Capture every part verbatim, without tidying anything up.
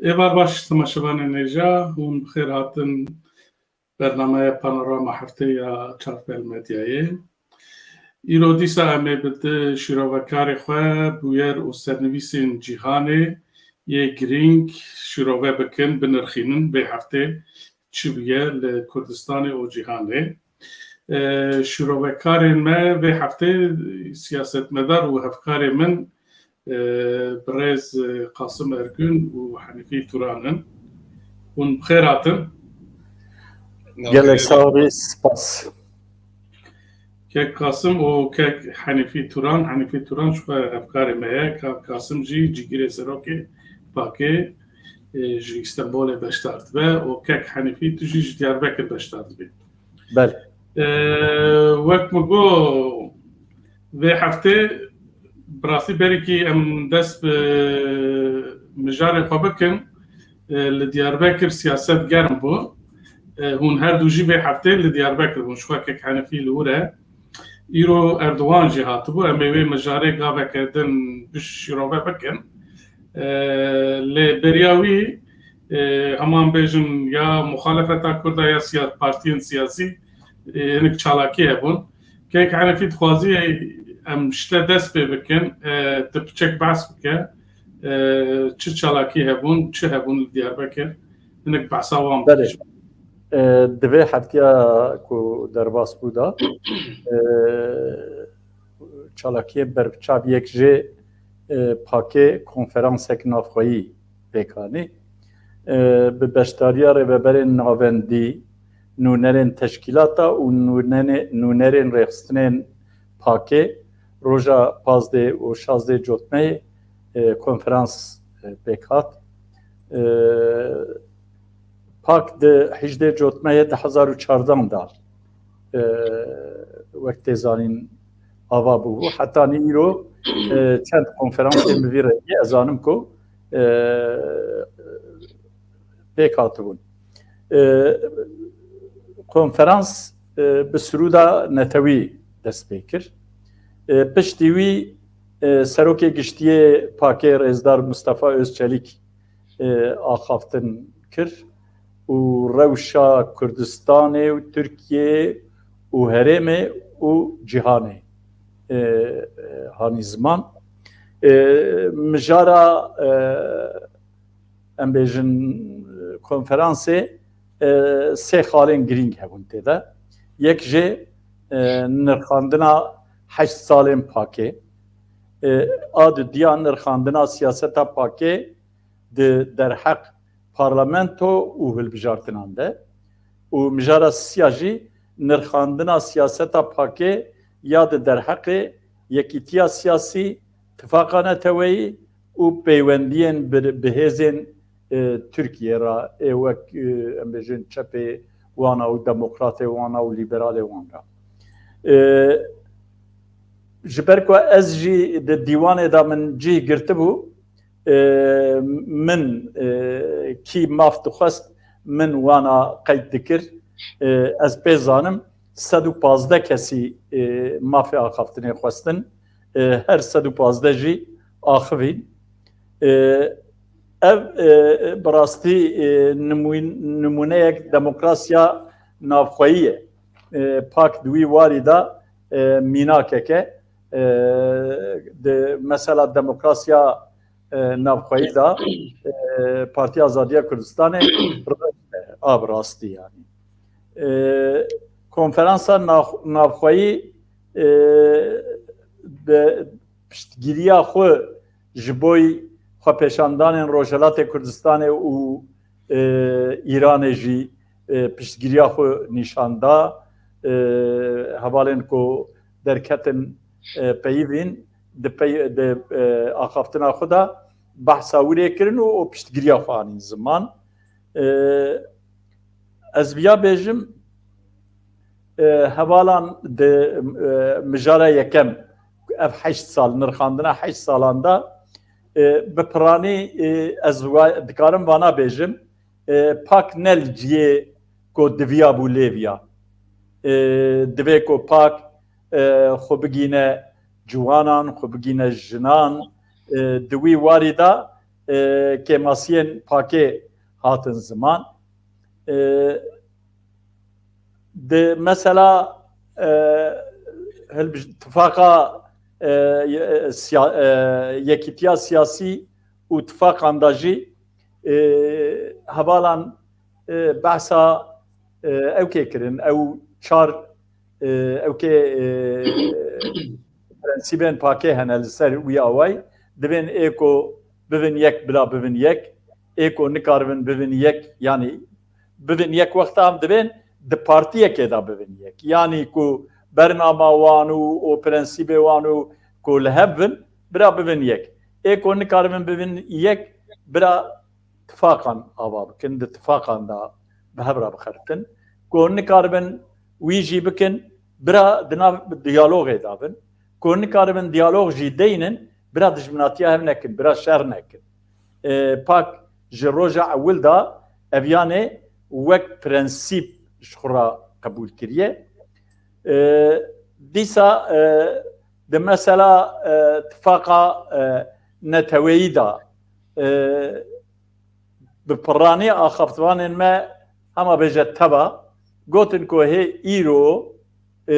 Êvar baş, temaşevanên hêja, hûn bi xêr hatin bernameya Panorama Heftê ya Çavbel Medyayê. Îro dîsa em ê bi di şîrovekarê xwe bûyer û sernivîsên cîhanê yê girîng şîrove bikin, binirxînin vê heftê çi bûye li Kurdistanê û cîhanê. E, şîrovekarên me vê heftê siyasetmedar û hevkarê min, e, birêz, e, Qasim Ergün û Henîfî Turan in. Hûn bi xêr hatin. Gelek sax bî, spas. Kek Qasim û kek Henîfî Turan, Henîfî Turan ji xwe hevkarê me ye, kak Qasim jî cîgirê serokê pakê, e, ji Îstenbolê beşdar dibe û kek Henîfî tu jî ji Diyarbekir beşdar dibî. Belê. E, wek min got, vê heftê bi rastî berekî em dest bi mijarê xwe bikin. E, li Diyarbekir siyaset germ bû. E, hûn her du jî vê heftê li Diyarbekir bûn. Ji xwe kek Henîfî li wir e. Îro Erdogan jî hatibû. Em ê wê mijarê gaveke din bi şîrove bikin. E, lê beriya wî, e, heman bêjin ya muxalefeta Kurda ya siya-, partiyên siyasî, e, hinek çalakî hebûn. Kek Henîfî dixwazî em ji te dest pê bikin, e, tu piçek behs bike, e, çi çalakî hebûn, çi hebûn li Diyarbekir, hinek behsa wan bike. Belê. E, di vê heftiya ku derbas bû de, e, çalakiyên berbiçav yek jê, e, pakê konferansek navxweyî pêk anî. E, bi beşdariya rêveberên navendî, nûnerên teşkîlata û nûnenê-, nûnerên rêxistinên pakê roja pazdeh û şazdeh Cotmeyê, e, konferans, e, pêk hat. E, pak di hejdeh Cotmeyê du hezar û çardan de, e, wek tê zanîn ava bûbû. Heta nî îro, e, çend konferansên bi vî rengî ez zanim ku, e, pêk hatibûn. E, konferans, e, bi sirûda netewî dest pê kir. E, piştî wî, e, Serokê Giştiyê pakê Rêzdar Mustafa Özçelik, e, axaftin kir û rewşa Kurdistanê û Tirkiyê û herêmê û cîhanê, e, e, hanî ziman. E, mijara, e, em bêjin, konferansê, e, sê xalên girîng hebûn tê de. Yek jê, e, nirxandina heşt salên pakê, e, a didiya nirxandina siyaseta pakê di derheq parlamento û hilbijartinan de û mijara sisiya jî nirxandina siyaseta pakê ya di derheqê yekîtiya siyasî, tifaqa neteweyî û peywendiyên bi, bi hêzên, e, Tirkiyê re, ê wek, e, em bêjin çepê wana û demokratê wana û lîberalê wan re. E, ji ber ku ez jî di dîwanê de min cih girtibû, e, min, e, kî maf dixwest, min wana qeyd dikir. E, ez pê zanim, sed û pazdeh kesî, e, mafê axaftinê xwestin. E, her sed û pazdeh jî axivîn. E, ev, e, bi rastî, e, nimûn-, nimûneyek demokrasiya navxweyî ye. E, pak di wî warî de, e, mînakek e. E, di mesela demokrasiya, e, navxweyî de, e, Partiya Azadiya Kurdistanê a bi rastî yanî. E, konferansa nav-, navxweyî, e, bi piştgiriya xwe ji bo xwepêşandanên Rojhelatê Kurdistanê û, e, Îranê jî, e, piştgiriya xwe nîşan da. E, hevalên ku derketin, e, peyivîn di pey-, di, e, axaftina xwe de behsa wî lê kirin û, û piştgiriya xwe anîn ziman. E, ez viya bêjim, e, hevalan di, e, mijara yekem, ev heşt sal, nirxandina heşt salan de, e, bi piranî, e, ez wa-, dikarim vana bêjim, e, pak ne li cihê ku diviyabû lê viya. E, divê ku pak, e, xwe bigîne ciwanan, xwe bigîne jinan, e, di wî warî de, e, kêmasiyên pakê hatin ziman. E, di mesela, e, hilbij-, tifaqa, e, ye-, siya-, e, yekîtiya siyasî û tifaqan de jî, e, hevalan, e, behsa, e, ewkê kirin, ew çar, e, ewkê, e, prensîbên pakê hene li ser wî awayî. Divên ê ku bibin yek, bila bibin yek. Ê ku nikaribin bibin yek, yanî bibin yek wexta em divên di partiyekê de bibin yek. Yanî ku bernama wan û, û prensîbê wan û ku li hev bin, bira bibin yek. Ê ku nikaribin bibin yek, bira tifaqan ava bikin, di tifaqan de bi hev re bixertin. Ku nikaribin wî jî bikin, bira di nav diyalogê de bin. Ku nikaribin diyalog jî deynin, bira dijminatiya hev nekin, bira şer nekin. E, pak ji roja ewil de ev yanê wek prensîp ji xwe re qebûl kiriye. E, dîsa, e, di mesela, e, tifaqa, e, neteweyî de, e, bi piraniya axaftvanên me hema bêje teva, gotin ku hê îro, e,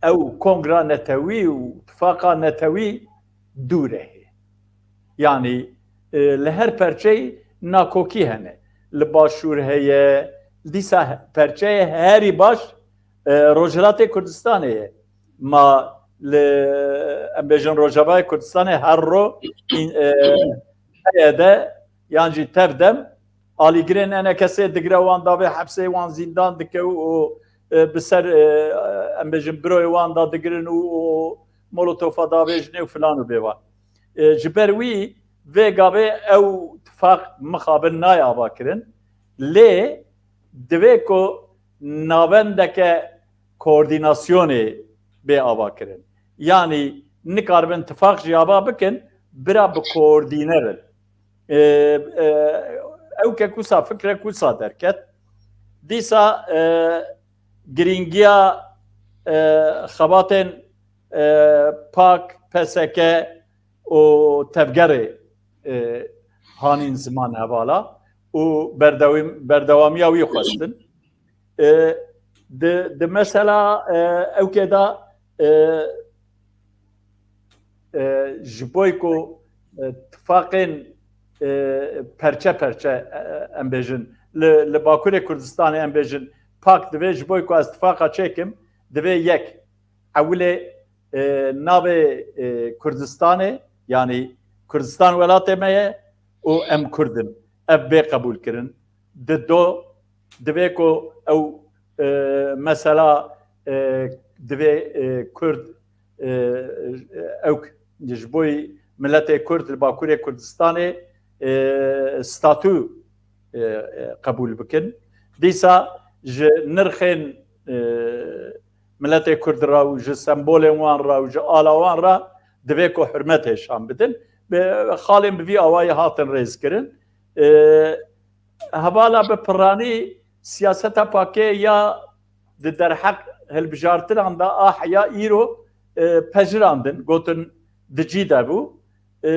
ew kongra netewî û tifaqa netewî dûre hê. Yanî, e, li her perçeyî nakokî hene. Li Başûr heye, dîsa he-, perçeyê herî baş, e, Rojhilatê Kurdistanê ye. Ma li, em bêjin Rojavayê Kurdistanê her ro, in-, e, heye de, yan jî tev dem, alîgirên enekesê digire wan davê hepsê wan zîndan dike û, û, e, bi ser, e, em bêjin biroyê wan da digirin û, û molotofa davêjinê û filan û bêvan. E, ji ber wî vê gavê ew tifaq mixabin nayê ava kirin. Lê divê ku navendeke koordînasyonê bê ava kirin. Yanî nikaribin tifaq jî ava bikin, bira bi koordîne bin. E, e, ew ke kusa fikre kusa derket. Dîsa, e, girîngiya, e, xebatên, e, pak, P S K û tevgerê, e, hanîn ziman hevala û berdewim-, berdewamiya wî xwestin. E, di, di mesela, e, ewkê de, e, e, ji boy ku, e, tifaqên, e, perçe perçe, e, em bêjin, li, li Bakurê Kurdistanê em bêjin, pak divê ji boy ku ez tifaqa çêkim, divê yek. Ewilê, e, navê, e, Kurdistanê, yanî Kurdistan welatê me ye û em Kurd in. Ev bê qebûlkirin. Di do, divê ku ew, e, mesela, e, divê, e, Kurd, e, ew ji bo miletê Kurd li Bakurê Kurdistanê, e, statû, e, e, qebûl bikin. Dîsa ji nirxên, e, miletê Kurd re û ji sembolên wan re û ji ala wan re divê ku hurmet hêşan bidin. Bi, xalên bi vî awayî hatin rêzkirin. E, hevala bi piranî siyaseta pakê ya di derheq hilbijartinan de a heya îro, e, pejirandin, gotin di cî de bû. E,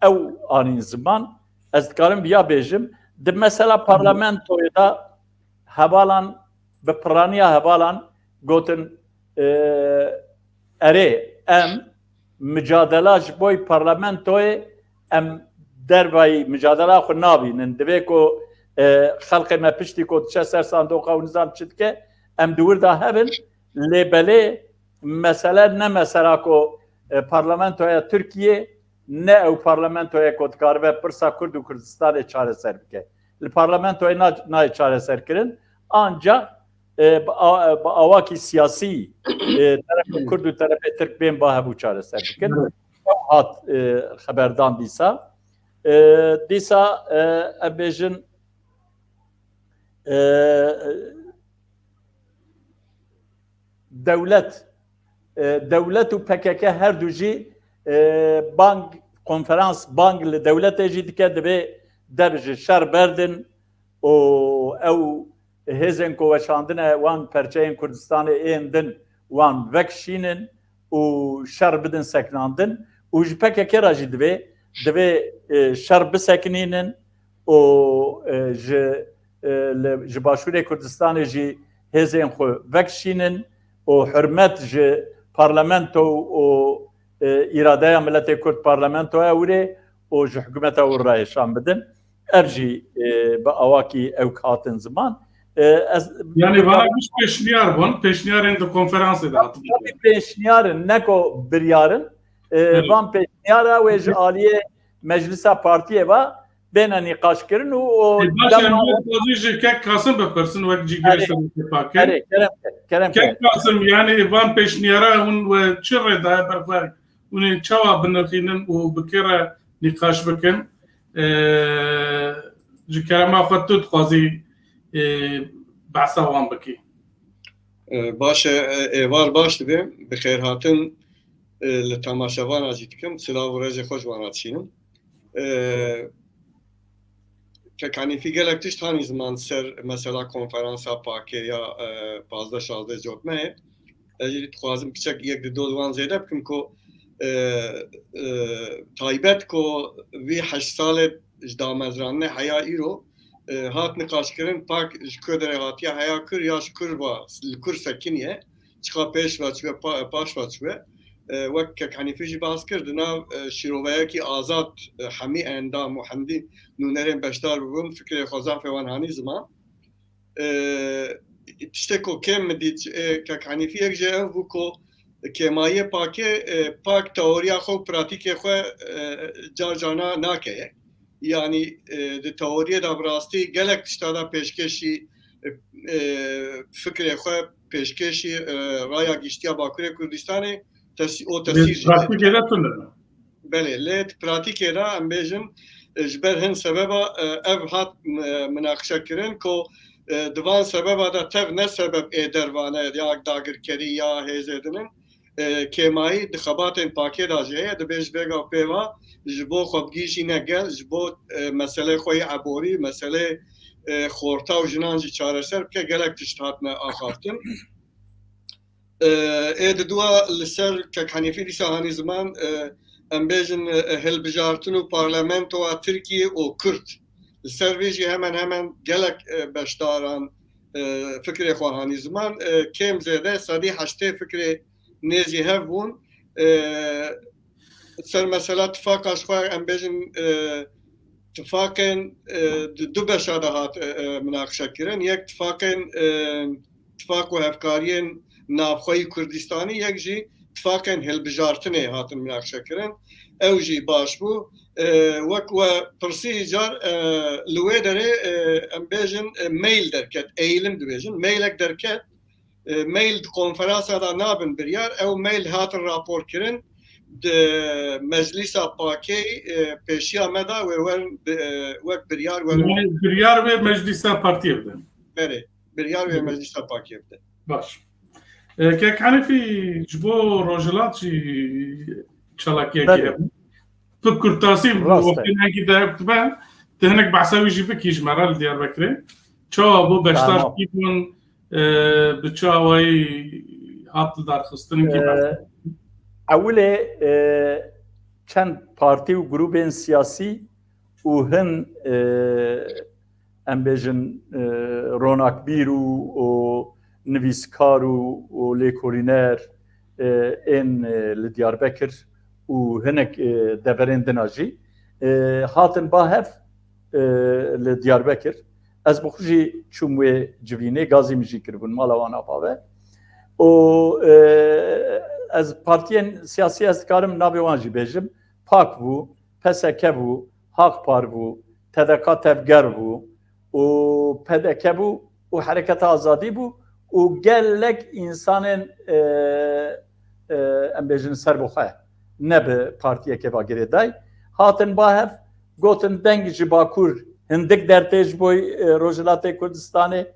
ew anîn ziman. Ez dikarim viya bêjim. Di mesela parlamentoyê de hevalan, bi piraniya hevalan gotin, e, erê, em micadela ji boy parlamentoyê, em dervayî micadela xwe nabînin. Divê ku, e, xelkê me piştî ku diçe ser sandoqa û nizam çi dike, em di wir de hebin, lê belê mesele ne mesela ku, e, parlamentoya Tirkiyê ne ew parlamentoyê ku dikaribe pirsa Kurd û Kurdistanê çareser bike. Li parlamentoyê na-, nayê çareserkirin, ancak, e, bi a-, bi awakî siyasî, e, terefê Kurd û terefê Tirk bên ba hevû çareser bikin. Ew hat, e, xeberdan dîsa. E, dîsa, e, em bêjin, e, dewlet, e, dewlet û P K K her du jî, e, bang, konferans bang li dewletê jî dike, divê dev ji şer berdin û ew hêzên ku weşandine wan perçeyên Kurdistanê ên din wan vekişînin û şer bidin seknandin Û ji P K K re jî divê, divê, e, şer bisekinînin û, e, ji, e, li, ji Başûrê Kurdistanê jî hêzên xwe vekişînin û hurmet ji parlamento û, e, îradeya miletê Kurd parlamentoya wir ê û ji hikûmeta wir re hêşan bidin. Ev jî, e, bi awakî ew hatin ziman. E, ez Yani vana giş pêşniyar bûn, pêşniyarên di konferansê de hatin. Tabii pêşniyar in, ne ku biryar in. E, Evet. Van pêşniyara wê ji aliyê Meclisa Partiyê ve bêne nîqaşkirin û o Ê, baş em dema dê dozî ji kek Kasim bipirsin wek cîgirê Erê. Serokê Pakê. Erê, kerem ker, kerem ker. Kek Kasim, yani van pêşniyara hûn we çi rê daye ber xwe? Hûn ê çawa binirxînin û bi kê re nîqaş bikin? E, ji kerema xwe tu dixwazî, e, behsa wan bikî? E, baş e, e, êvar baş dibe. Bi xêr hatin, e, li temaşevana jî dikim. Silav û rêzê xwe ji wan re dişînim. E, Kek Henîfî gelek tişt hanî ziman ser mesela konferansa Pakê ya, e, pazdeh şazdeh cotmeyê. Ez jî dixwazim kiçek yek di do wan zêde bikim ku, e, e, taybet ku vî heşt salê ji damezrandinê heya îro, e, hat niqaşkirin Pak ji ku derê hatiye heya kir ya ji kur va, li kur sekiniye, çiqa pêş ve çûye, pa-, paş ve çûye. E, wek Kek Henîfî jî behs kir, di nav, e, şîroveyekî azad, e, hemî endam û hemî nûnerên beşdar bibin, fikrê xwe zafê wan hanî ziman. E, tiştê ku kêm min dît, e, Kek Henîfî yek jê ev bû ku kêmayiyê Pakê, e, Pak teoriya xwe û pratîkê xwe, e, car car na-, nake ye. Yanî, e, di teoriyê de bi rastî gelek tişta da pêşkêşî, e, e, fikrê xwe pêşkêşî, e, raya giştiya Bakurê Kurdistanê tesî-, o tesîr jî Pratîkê de tune ne? Belê, lê di pratîkê de em bêjin, e, ji ber hin sebeba, e, ev hat, e, minaqişe kirin ku, e, di van sebeba de tev ne sebeb ê dervane ya dagirkerî ya hêzê din in, e, kêmayî di xebatên Pakê de jî heye, dibê ji vê gav pê ve ji bo xwebigihîşîne gel, ji bo, e, meselê xwe yê eborî, meselê, e, xorta û jinan jî çareser bike, gelek tişt hatine axaftin. E, ê di dua li ser Kek Henîfî dîsa hanî ziman, e, em bêjin, e, hilbijartin û parlamentoya Tirkiyê û Kurd. Li ser vê jî hemen hemen gelek, e, beşdaran, e, fikrê xwe hanî ziman. E, kêm zêde sedî heştê fikrê nêzî hev bûn. E, ser mesela tifaqa ji xwe em bêjin, e, tifaqên, e, di du beşa de hat, e, e, minaqişe kirin. Yek tifaqên, e, tifaq û hevkariyên navxweyî Kurdistanî, yek jî tifaqên hilbijartinê hatin minaqişe kirin. Ew jî baş bû. E, wek we pirsî car, e, li wê derê, e, em bêjin, e, mail derket, eğilim dibêjin. Mailek derket, e, mail di konferansa de nabin biryar, ew mail hatin rapor kirin, di Meclîsa Pakê, e, pêşiya me de wê werin bi, e, wek biryar werin. Yani biryar wê Meclîsa Partiyê bidin. Belê, biryar wê Hı. Meclîsa Pakê bidin. Baş. E, Kek Henîfî, ji bo Rojhilat jî çalakiyekî Belê. hebû. Tu kurtasî Rast e. wextên hengî de dibe, tu hinek behsa wî jî bikî ji me re li Diyarbekirê. Çawa bû beşdar Tamam. kî bûn, e, bi çi awayî hat lidarxistin, kî Ee, behs- ewilê, e, çend partî û grûbên siyasî û hin, e, em bêjin, e, ronakbîr û, û nivîskar û, û lêkolîner, e, ên, e, li Diyarbekir û hinek, e, deverên din a jî, e, hatin ba hev, e, li Diyarbekir. Ez bi xwe jî çûm wê civînê, gazî min jî kiribûn mala wan a bave. Û, e, ez partiyên siyasî ez dikarim navê wan jî bêjim. Pak bû, P S K bû, Hak Par bû, T D K Tevger bû û P D K bû û Hereketa Azadî bû û gelek însanên, e, e, em bêjin serbixwe ne bi partiyekê ve girêdayî. Hatin ba hev, gotin deng ji Bakur hindik dertê ji bo, e, Rojhilatê Kurdistanê,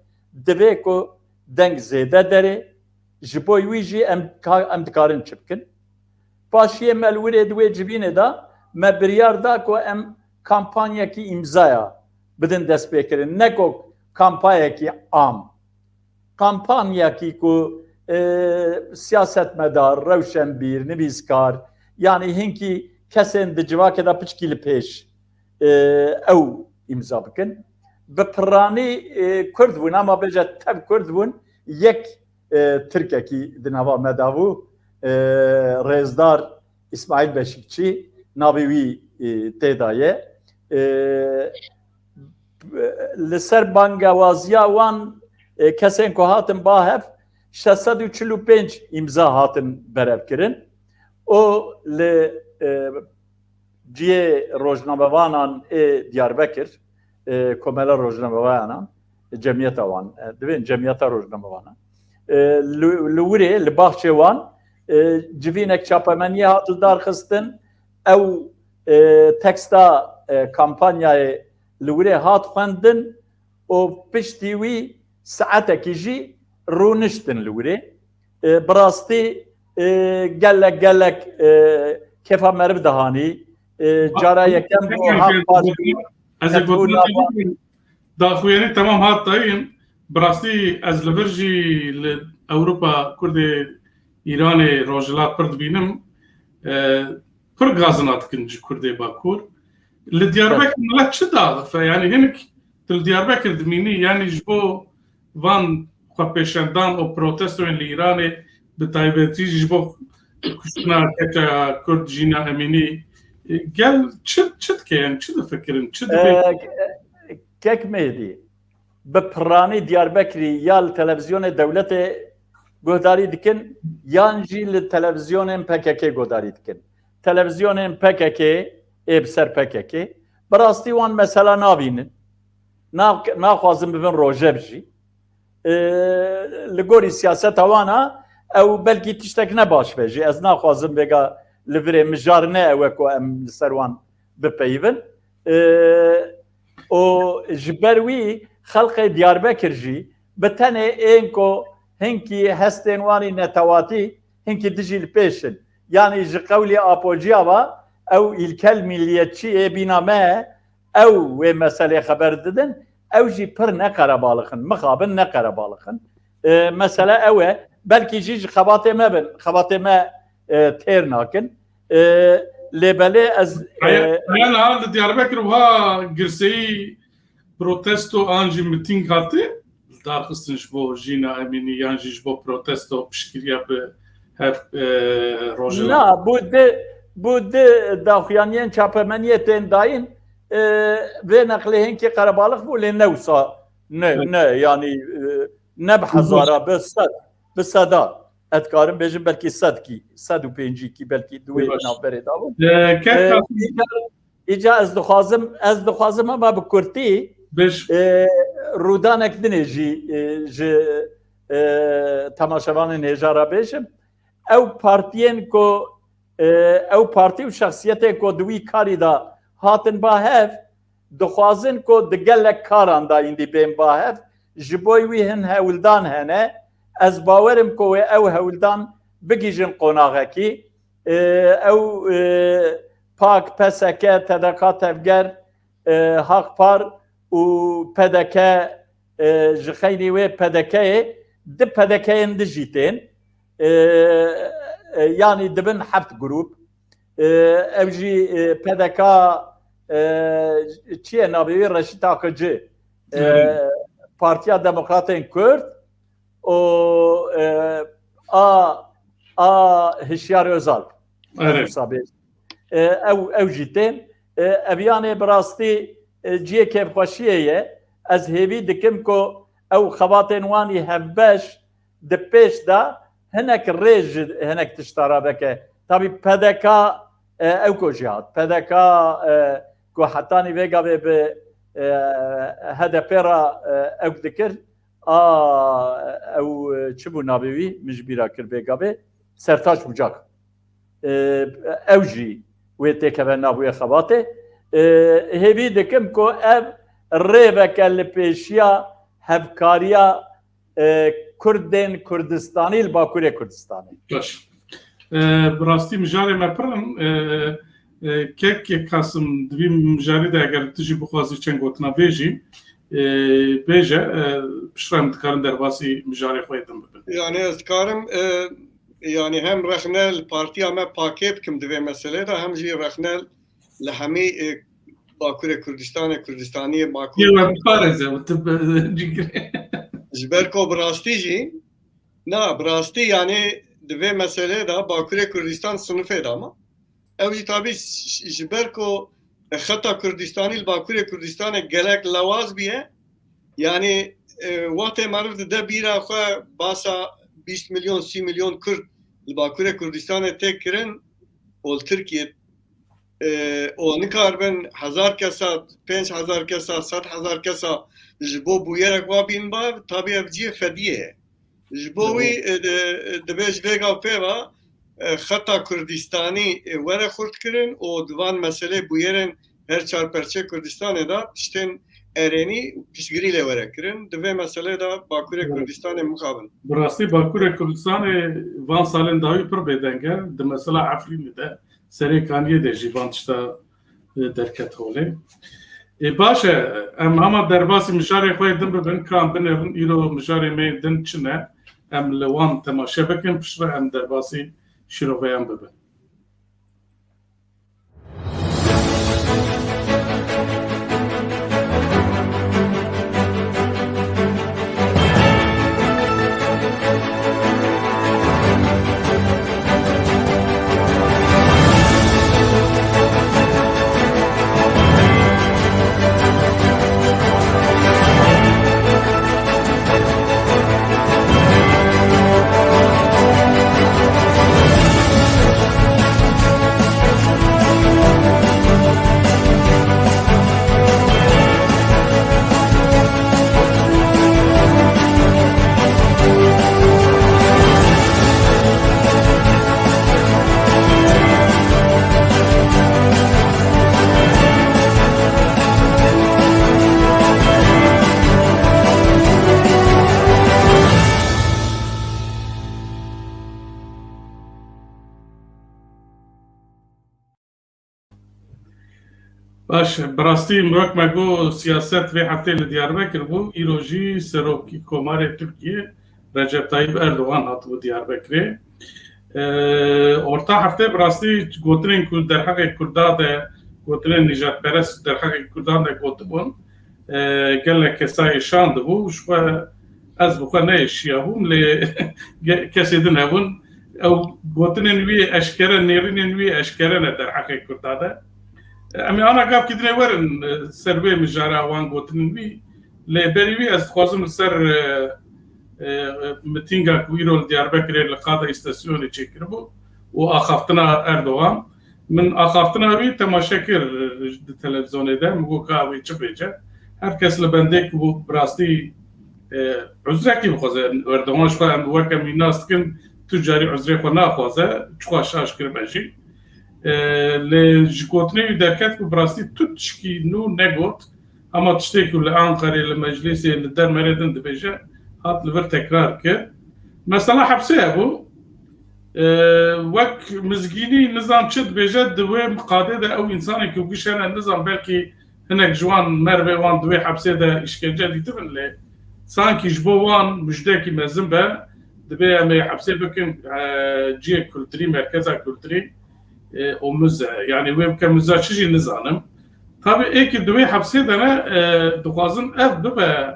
divê ku deng zêde derê, ji bo wî jî em ka-, em dikarin çi bikin. Paşiyê me li wirê di wê civînê de me biryar da ku em kampanyekî îmzaya bidin destpêkirin. Ne ku kampayekî am. Kampanyekî ku, e, siyasetmedar, rewşenbîr, nivîskar, Yanî hinkî kesên di civakê de piçkî li pêş, e, ew îmza bikin. Bi piranî, e, Kurd bûn, ama bêje tev Kurd bûn, yek, e, Tirkekî di nava me de bû, e, Rêzdar Îsmaîl Beşîkçî, navê wî, e, tê de ye. E, li ser bangewaziya wan, e, kesên ku hatin ba hev, şeş sed û çil û pênc îmza hatin berevkirin. Û li, e, cihê rojnamevanan ê Diyarbekir, e, Komela Rojnamevanan, e, cemiyeta wan, e, divên cemiyeta rojnamevanan, e, li, li wirê, li baxçê wan, e, civînek çapemeniyê hat li dar xistin, ew, e, teksta, e, kampanyayê li wirê hat xwendin û piştî wî saetekî jî rûniştin li wirê. E, bi rastî, e, gelek, gelek, e, kêfa meriv dihanî. E, cara yekem bû, Halk Partî, Ez ê gotina te bikim. Daxuyanî temam hat dayîn. Bi rastî ez li vir jî li Ewropa Kurdê Îranê, Rojhilat pir dibînim. E, pir gazina dikin ji Kurdê Bakur. Li Diyarbekir milet çi daxife? Yanî hinek tu li Diyarbekir dimînî, yanî ji bo van xwepêşandan û protestoyên li Îranê, bi taybetî jî ji bo kuştina keça Kurd Jîna Emînî, e, gel çi, çi dike, yanî çi difikirin, çi dibê? E, Kek Mêhdî, bi piranî Diyarbekirî ya li televîzyonê dewletê guhdarî dikin, yan jî li televîzyonên P K K guhdarî dikin. Televîzyonên P K K ê bi ser P K K, bi rastî wan mesela nabînin. Na-, naxwazin bibin rojevê jî. E, li gorî siyaseta wan a, ew belkî tiştek ne baş be jî. Ez naxwazim vêga li virê mijar ne ew e ku em li ser wan bipeyivin. E, û ji ber wî xelqê Diyarbekir jî bi tenê ên ku hinkî hestên wan î netewatî hinkî dijî li pêş in. Yanî ji qewlî Apo Ciya ve ew îlkel milliyetçî ê bîna me, ew wê meselê xeber didin, ew jî pir ne qerebalix in, mixabin ne qerebalix in. E, mesele ew e, belkî jî ji xebatê me bin, xebatê me, e, têr nakin. E, lê belê ez, e, Heye, heye niha li Diyarbekir wiha girseyî protesto an jî mitîng hate li dar xistin ji bo Jîna Emînî yan jî ji bo protesto piştgiriya bi hev, e, Rojhilat? Na, bû di, bû di daxuyaniyên çapemeniyê tên dayîn, e, vê neqlê hinkî qerebalix bû, lê ne wisa, ne, Evet. ne, yanî, e, ne bi hezara, bi sed, bi seda. Ez dikarim bêjim belkî sedkî, sed û pêncî kî belkî di wê Baş. navberê de bû. E, kek E, Kasim. îcar, Îca ez dixwazim, ez dixwazim ama bi kurtî, Beş. e, rûdanek dinê jî, e, ji, e, temaşevanên hêja re bêjim. Ew partiyên ku, e, ew partî û şexsiyetên ku di wî karî de hatin ba hev, dixwazin ku di gelek karan de îndî bên ba hev, ji bo wî hin hewldan hene. Ez bawerim ku wê ew hewldan bigihîjin qonaxekî. E, ew, e, PAK, P S K, T D K Tevger, e, Hak Par û P D K, e, ji xeynî wê P D K'yê, di P D K'yên di jî tên. E, e, yanî dibin heft grûp. E, ew jî, e, P D K, e, çi ye navê wî? Reşîd Akıcı. E, Evet. Partiya Demokratên Kurd û, e, a, a Hişyar Özal. Evet. Wisa bê. E, ew, ew jî tên. E, ev yanê bi rastî, e, cihê kêfxweşiyê ye. Ez hêvî dikim ku ew xebatên wan î hevbeş di pêş de hinek rê ji hinek tişta re veke. Tabî P D K, e, ew ku jî hat. P D K, e, ku hetanî vê gavê bi, e, H D P re, e, ew dikir, a, ew, e, çi bû navê wî? Min ji bîra kir vê gavê. Sertaç Bucak. E, ew jî wê têkeve nav wê xebatê. E, hêvî dikim ku ev rêveke li pêşiya hevkariya, e, Kurdên Kurdistanî li Bakurê Kurdistanê. Baş. E, bi rastî mijarê me pir in. E, e, kek Kasim, di vî mijarî de eger tu jî bixwazî çend gotina bêjî, e, bêje, e, piştre em dikarin derbasî mijarê xwe yê din bibin. Yani ez dikarim, e, yanî hem rexne li partiya me pakê bikim di vê meselê de, hem jî rexne li hemî, e, Bakurê Kurdistanê, Kurdistaniyê Bakur. Yê we biparêze, tu bi-, cigirê. Ji ber ku bi rastî jî, na, bi rastî, yanî di vê meselê de Bakurê Kurdistan sinifê de ma. Ew jî tabî ş-, ji ber ku xeta Kurdistanî li Bakurê Kurdistanê gelek lewaz bûye, yanî, e, wextê meriv dide bîra xwe basa bîst milyon, sî milyon Kurd li Bakurê Kurdistanê tê kirin û li Tirkiye, e, û nikaribin hezar kesa, pênc hezar kesa, sed hezar kesa ji bo bûyerek wa bîn ba, tabî ev cihê fediyê ye. Ji bo wî, e, di-, divê ji vê gav pê ve, e, xeta Kurdistanî, e, were xurtkirin û di van meselê bûyerên her çar perçê Kurdistanê de tiştên erênî piştgirî lê were kirin. Di vê meselê de Bakurê Kurdistanê mixabin. Bi rastî Bakurê Kurdistanê van salên dawî pir bêdeng e. Di mesela Efrînê de, Serê Kaniyê de jî van tişta, e, derket holê. Ê, baş e, em hema derbasî mijarê xwe yê din bibin, ka em binêrin îro mijarê me yê din çi ne, em li wan temaşe bikin, piştre em derbasî şîroveyan bibin. Baş, bi rastî wek me got, siyaset vê heftê li Diyarbekir bû, îro jî Serokkomarê Tirkiyê Recep Tayyip Erdogan hatibû Diyarbekirê. Ee, orta heftê bi rastî gotinên ku derheqê Kurda de, gotinên nijadperest derheqê Kurdan de gotibûn, e, gelek kesayê şandibû, ji xwe ez bi xwe neêşiyabûm, lê ge-, kesê din hebûn, ew gotinên wî eşkere, nêrînên wî eşkere ne derheqê Kurda de. Em ê ana gavkî dinê werin, e, ser wê mijara wan gotinên wî, lê berî wî ez dixwazim li ser, e, e, mitînga ku îro li Diyarbekirê li qada îstasyonê çêkiribû û axaftina Erdogan, Min axaftina wî temaşe kir di televîzyonê de, min got, ka wê çi bêje. Her kes li bendê ku bi rastî, e, uzrekî bixwaze. Erdogan ji xwe em weke min nas dikin, tu carî uzrê xwe naxwaze, çiqas şaş kirime jî. E, lê ji gotinê wî derket ku bi rastî tu tişkî nû negot. Hema tiştê ku li Anqerê, li meclîsê, li dermerê din dibêje, hat li vir tekrar kir. Mesela hepsê hebû. E, wek mizgînî nizam çi dibêje, di wê qadê de ew însanên ku giş hene, nizam belkî hinek ji wan mervê wan di wê hepsê de îşkence dîtibin, lê sankî ji bo wan mujdekî mezin be, dibê em ê hepsê bikin, e, cihê kulturî, merkeza kulturî, e, û muze. Yanî wê bike muza çi jî nizanim. Tabî ê ki di wê hepsê de ne, e, dixwazin ev bibe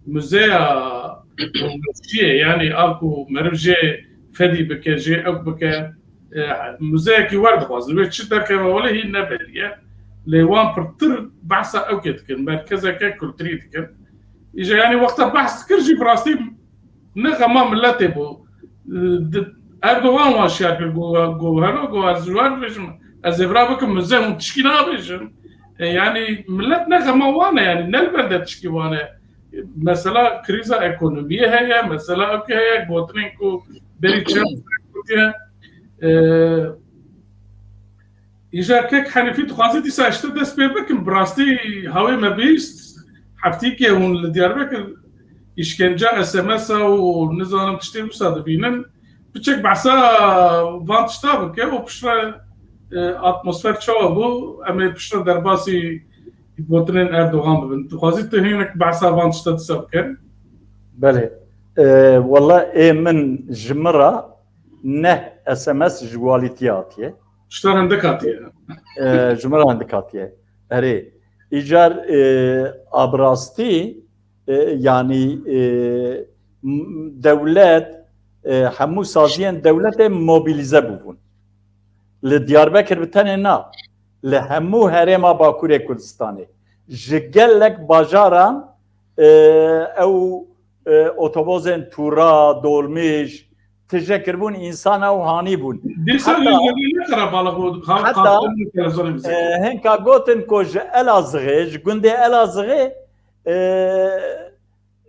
muzeya teknolojiyê, yanî a ku meriv jê fedî bike, jê ew bike, e, muzeyekî wer dixwazin. Wê çi derkeve wele hîn ne belî ye. Lê wan pirtir behsa ew kê dikin, merkezeke kulturî dikin. Îja yanî wexta behs dikir jî bi rastî ne xema miletê bû. Di-, Erdogan wan şiyar kir, got, got, helo, got, ez ji wan dibêjim, ez ê vira bikim, min zeh hûn tişkî nabêjin. E, yanî, millet ne xema wan e, yanî, ne li bende tişkî wan e. Mesela krîza ekonomiyê heye, mesela ew ki heye, gotinên ku berî çend gotiye. E, Îja kek Henîfî dixwaze dîsa ji te dest pê bikim. Bi rastî hawê me bihîst. Heftîkê hûn li Diyarbekir îşkence S M S a û nizanim tiştê wisa dibînin. Piçek behsa van tişta bike û piştre, e, atmosfer çawa bû? Em ê piştre derbasî gotinên Erdogan bibin. Dixwazî tu hinek behsa van tişta dîsa bike? Belê. E, wela ê min ji min re Neh S M S ji walîtiyê hatiye. Ji te re hindik hatiye. E, ji min re hindik hatiye. Erê, îcar, e, a bi rastî, e, yanî, e, m-, dewlet, e, hemû saziyên dewletê mobilîze bûbûn. Li Diyarbekir bi tenê na, li hemû herêma Bakurê Kurdistanê. Ji gelek bajaran, e, ew, e, otobozên tûra, dolmîş, tije kiribûn, însan ew hanî bûn. Dîsa Heta- jî ne qerebalix bû, ha- Heta, hatibûn televizyonê bisekê. E, hinka gotin ku ji Elazığê, ji gundê Elazığê, e,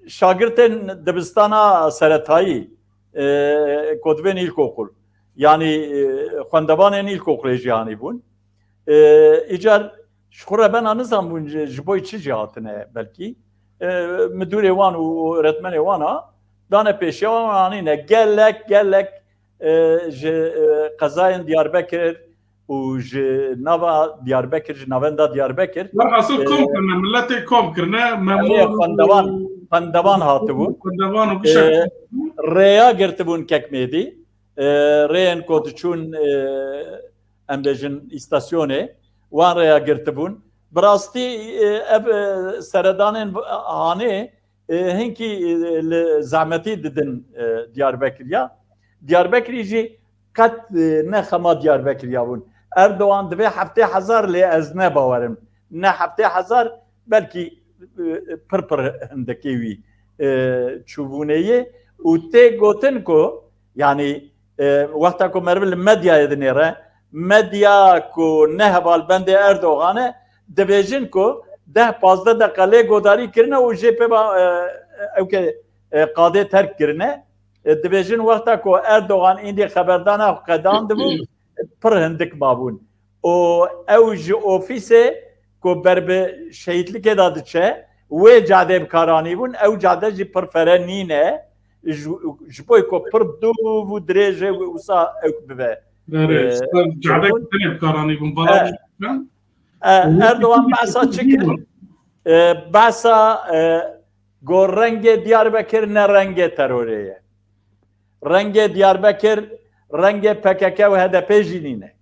şagirtên dibistana seretayî, e, ku divên îlkokul, yanî, e, xwendevanên îlkokulê jî hanî bûn. E, îcar ji xwe re bena nizanbûn ji, ji bo çi jî hatine belkî. E, midûrê wan û öğretmenê wan a dane pêşiya wan anîne. Gelek, gelek, e, ji, e, qezayên Diyarbekir û ji nava Diyarbekir, ji navenda Diyarbekir. Werhasil, e, kom kirine, milletê kom kirine, memur, xwendevan, xwendevan hatibûn. Xwendevan û gişek. E, rêya girtibûn Kekmêdî. E, rêyên ku diçûn, e, em bêjin, îstasyonê, wan rêya girtibûn. Bi rastî, e, ev, e, seredanên hanê, e, hinkî, e, li zehmetî didin, e, Diyarbekiriya. Diyarbekirî jî qet, e, ne xema Diyarbekiriya bûn. Erdogan divê heftê hezar, lê ez ne bawerim. Ne heftê hezar, belkî, e, pir pir hindikê wî, e, çûbûnê ye û tê gotin ku, yanî, e, wexta ku meriv li medyayê dinêre, medya ku ne hevalbendê Erdogan e, dibêjin ku deh pazdeh deqe lê godarî kirine û jê pê ba, e, ew ke, e, qadê terk kirine. E, dibêjin wexta ku Erdogan îndî xeberdana xwe qedandibû, pir hindik mabûn. Û ew ji ofîsê ku ber bi şehîdlikê de diçe, wê cadê bi kar anîbûn, ew cade jî pir fere nîne, ji, ji bo ku pir dûv û dirêj e, wisa ew bibe. Erê, e, cadek tenê bi kar anîbûn, bala e, e, Erdogan behsa çi kir? E, behsa, e, go rengê Diyarbekir ne rengê terorê ye. Rengê Diyarbekir, rengê P K K û H D P jî nîne.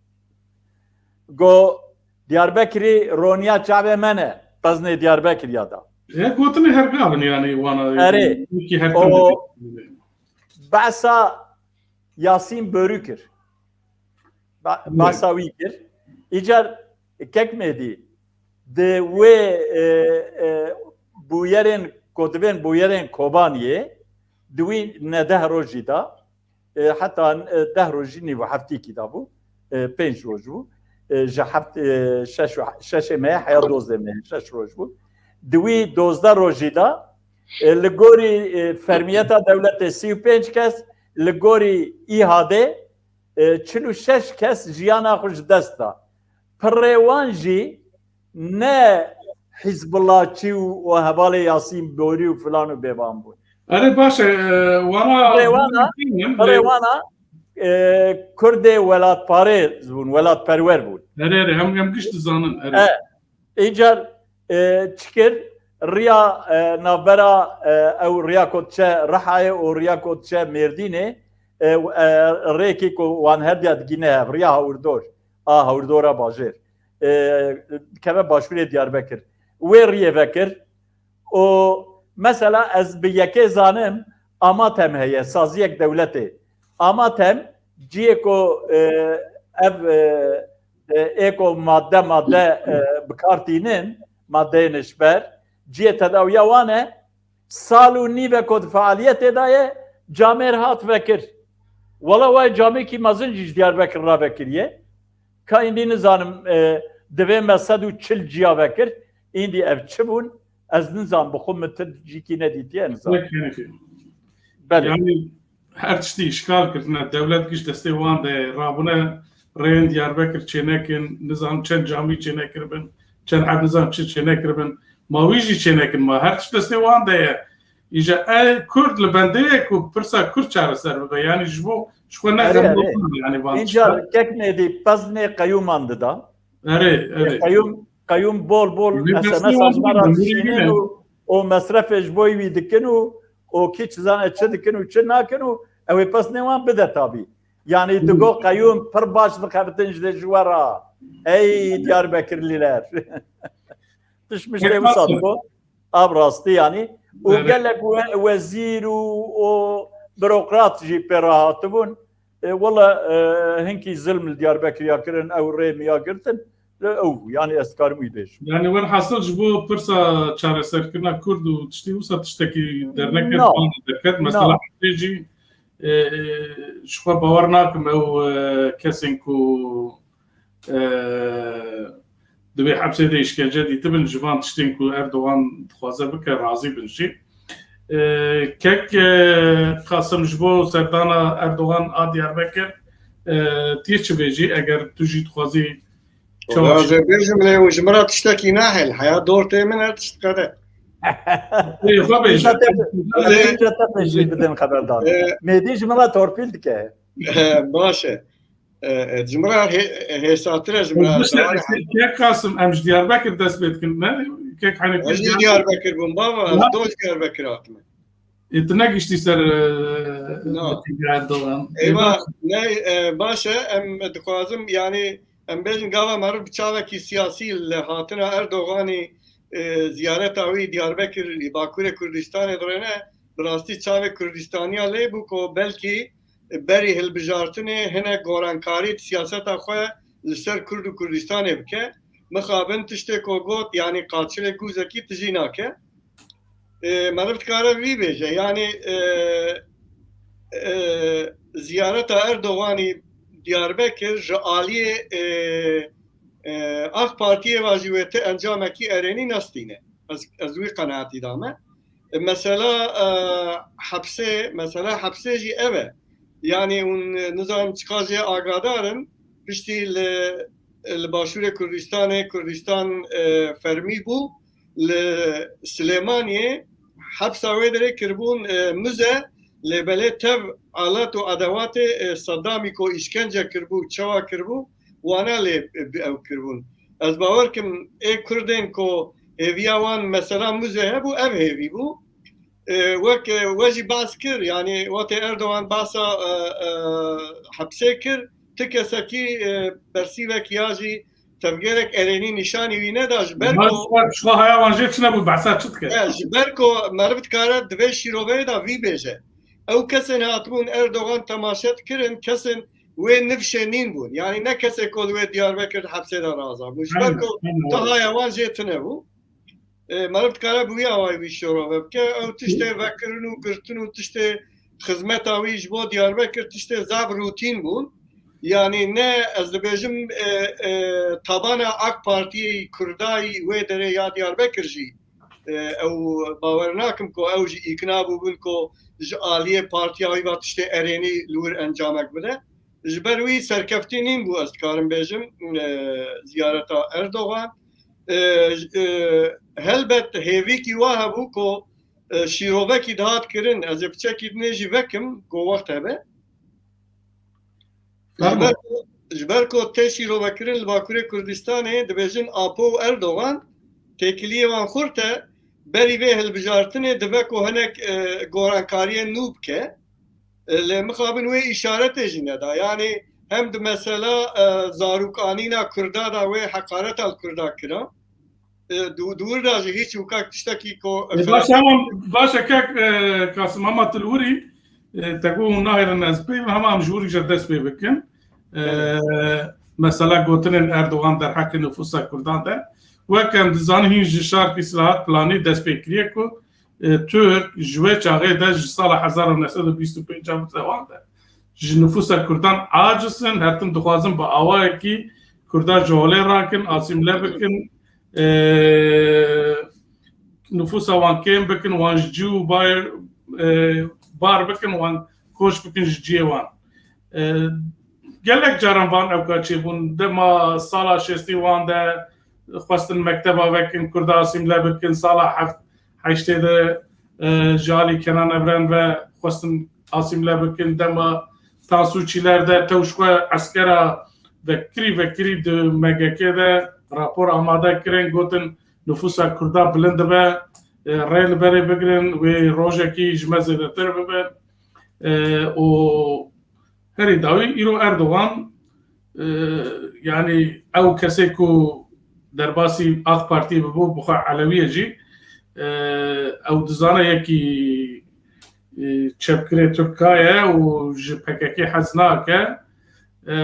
Go Diyarbekirî roniya çavê me ne, peznê Diyarbekir ya da. Her gotinê her gav in, yani wana. Erê, wekî her o tim behsa Yasîn Börü kir. Ba-, Buyurun. Behsa wî kir. Îcar Kekmêdî di wê, e, e, bûyerên ku divên bûyerên Kobaniyê di wî ne deh rojî da, e, heta, e, deh rojî nîbû, heftîkî da bû, e, pênc roj bû. E, ji heft, e, şeş, şeşê me heya dozdeh me, şeş roj bû. Di wî dozdeh rojî da, e, li gorî, e, fermiyeta dewletê sî û pênc kes, li gorî İHA'de, e, çil û şeş kes jiyana xwe ji dest da. Pirê wan jî ne Hizbullahçî û, û hevalê Yasîn Borî û filan û bêvan bûn. Erê baş e, e, wana Pirê wana, pirê wana, e, Kurdê welatparêz bûn, welatperwer bûn. Erê, erê, em, em giş dizanin, erê. E, Îcar, e, çi kir? Riya, e, navbera, e, ew riya ku diçe Rihayê û riya ku diçe Mêrdînê, e, e, rêkê ku wan herdiya digîne hev, riya hawirdor, a hawirdora bajêr, e, dikeve başûrê Diyarbekir. Wê riyê vekir û mesela ez bi yekê zanim Amatem heye, saziyek dewletê. Amatem ciyê ku, e, ev, e, e, ê ku madde madde, e, bi kar tînin, maddeyên hişber, ciyê tedawiya wan e, sal û nîv e ku di fealiyetê de ye, camêr hat vekir. Wela wayê camêkî mezin jî ji Diyarbekir re vekiriye. Ka îndî nizanim, e, divê me sed û çil ciya vekir, îndî ev çi bûn? Ez nizam, bi xwe min ti cîkî nedîtiye, nizam. Belê. Yani her tiştî îşgal kirine, dewlet giş destê wan de ye, rabûne rêyên Diyarbekir çênekin, nizam çend camî çênekiribin, çend heb nizam çi çênekiribin, ma wî jî çênekin, ma her tişt destê wan de ye. Îja e Kurd li bendê ye ku pirsa Kurd çareser bibe, yani ji bo ji xwe ne Erê, erê. Xemgin, yani van Încar tiştan. Kek nêdî peznê qeyûman dida. Erê, erê. Qeyûm, qeyûm bol bol Wî S M S peznê wan ji me re bide, dişînin wî û, û mesrefê ji bo wî dikin û, û kî çi zane çi dikin û çi nakin û ew ê pesnê wan bide tabî. Yani digo qeyûm pir baş dixebitin ji de ji we re. Ey Diyarbekirliler. Tişt miştê wisa digo. Ab rastî yani. Û gelek we-, wezîr û o bürokrat jî pê re hatibûn. E, wela, e, hinkî zilm li Diyarbekir ya kirin, ew rê mi ya girtin. Li ew bû. Yani ez dikarim wî bêjim. Yani welhasil ji bo pirsa çareserkirina Kurd û tiştî wisa tiştekî derneket derket. Mesela Hepsê jî, e, e, ji xwe bawer nakim ew, e, kesên ku, e, di vê hepsê de îşkence dîtibin, ji van tiştên ku Erdogan dixwaze bike, razî bin jî. E, kek, e, Qasim, ji bo serdana Erdogan a Diyarbekir, e, tu yê çi bêjî, eger tu jî dixwazî çawa jî bêjim, lê ji min re tiştekî nahêl. Heya dor tê min her tişt qede. Ê, xwe bêje. Îca te, îca te pêşî bidin xeberdan. E, Mêdî ji min re torpîl dike. E, baş e. E, e, ji min re hê-, hêsatir e ji min re. Kek Qasim, em ji Diyarbekir dest pê dikin, ne? Kek Henîf, ez jî Diyarbekir bûm, baba, ez do ji Diyarbekir hatime. Ê, tu negiştî ser, e, mitinga Erdogan. Eywa, ne, e, baş e, em dixwazim, yani, em bêjin gava meriv bi çavekî siyasî li hatina Erdoganî, e, ziyareta wî Diyarbekir, Bakurê Kurdistanê dirêne, bi rastî çavê Kurdistaniya lê bû ku belkî berî hilbijartinê hinek gorankarî di siyaseta xwe li ser Kurd û Kurdistanê bike. Mixabin tiştê ku got, yanî qaçilê gûzekî tijî nake. E, meriv dikare vî bêje, yanî, e, e, ziyareta Erdoganî Diyarbekir ji aliyê, e, e, AK Partiyê ve jî wê ti encamekî erênî nestîne. Ez, ez wî qenaetî dame. E, mesela, e, hepsê, mesela hepsê jî ev e. Yani hûn, e, nizanim çiqa jê agadar in, piştî li, li Başûrê Kurdistanê, Kurdistan, e, fermî bû, li Silêmaniyê hepsa wê derê kiribûn, e, muze, lê belê tev alet û edewatê, e, Sedamî ku îşkence kiribû, çawa kiribû, wana lê, e, bi ew kiribûn. Ez bawer kim ê Kurdên ku hêviya wan mesela muze hebû, ev hêvî bû. E, wek, e, we jî behs kir, yani wextê Erdogan behsa, e, e, hepsê kir, ti kesekî, e, bersîvek ya jî tevgerek erênî nîşanî wî neda, ji ber ku ji xwe haya wan jê çi nebû, behsa çi dike? E, ji ber ku meriv dikare di vê şîroveyê de vî bêje. Ew kesên hatibûn Erdogan temaşe dikirin, kesên wê nifşê nîn bûn. Yani ne kesê ku li wê Diyarbekir di hepsê de raza bû. Ji ber ku tu haya wan jê tune bû. E, meriv dikare bi wî awayî wî şorove bike. Ew tiştê vekirin û girtin û tiştê xizmeta wî ji bo Diyarbekir tiştê zaf rûtîn bûn. Yanî ne ez dibêjim, e, e, tabana AK Partiyê Kurdayî wê derê ya Diyarbekir jî, e, ew bawer nakim ku ew jî îkna bûbin ku ji aliyê partiya wî ve tiştê erênî li wir encamek bide. Ji ber wî serkeftî nîn bû, ez dikarim bêjim, e, ziyareta Erdogan. E, e, helbet hêvîkî wa hebû ku, e, şîrovekî dihat kirin, ez ê piçekî dinê jî vekim ku wext hebe. Ji ber ku, ji ber ku tê şîrovekirin li Bakurê Kurdistanê dibêjin Apo û Erdogan, têkiliyê wan xurt e, berî vê hilbijartinê dibe ku hinek, e, gorankariyên nû bike. E, lê mixabin wê îşaretê jî neda. Yanî hem di mesela, e, zarokanîna Kurda de wê heqareta li Kurda kira. E, di, di wir de jî hiç wekek tiştekî ku, e, E, baş, hema, baş e kek, e, Kasim, hema tu li wirî, e, te got hûn nahêlin ez pê bim, hema em ji wirî jî dest pê bikin. E, Belê. Mesela gotinên Erdogan derheqê nifûsa Kurdan de. Wek em dizanin hîn ji şarkî Silahat Planî dest pê kiriye ku, e, Tirk ji wê çaxê de ji sala hezar û neh sed û bîst û pênc a bi zewan de ji nifûsa Kurdan aciz in, her tim dixwazin bi awayekî Kurda ji holê rakin, asîmle bikin, e, nifûsa wan kêm bikin, wan ji cî û bayê, e, bar bikin, wan koç bikin ji ciyê wan. E, gelek caran van ewka çêbûn. Dema sala şêstî wan de xwestin mekteba vekin, Kurda asîmle bikin, sala heft, heştê de, e, ji alî Kenan Evren ve xwestin asîmle bikin. Dema Tansu Çiller de tew ji xwe eskera vekirî vekirî di M G K de rapor amade kirin, gotin nifûsa Kurda bilind dibe, e, rê li berê bigirin, wê rojekî ji me zêdetir bibe. E, û Herî dawî îro Erdogan, e, yanî ew kesê ku derbasî AK Partî bibû, bixwe Elewî ye jî, e, ew dizane yekî, e, çepgirê Tirka ye û ji P K K hez nake. E,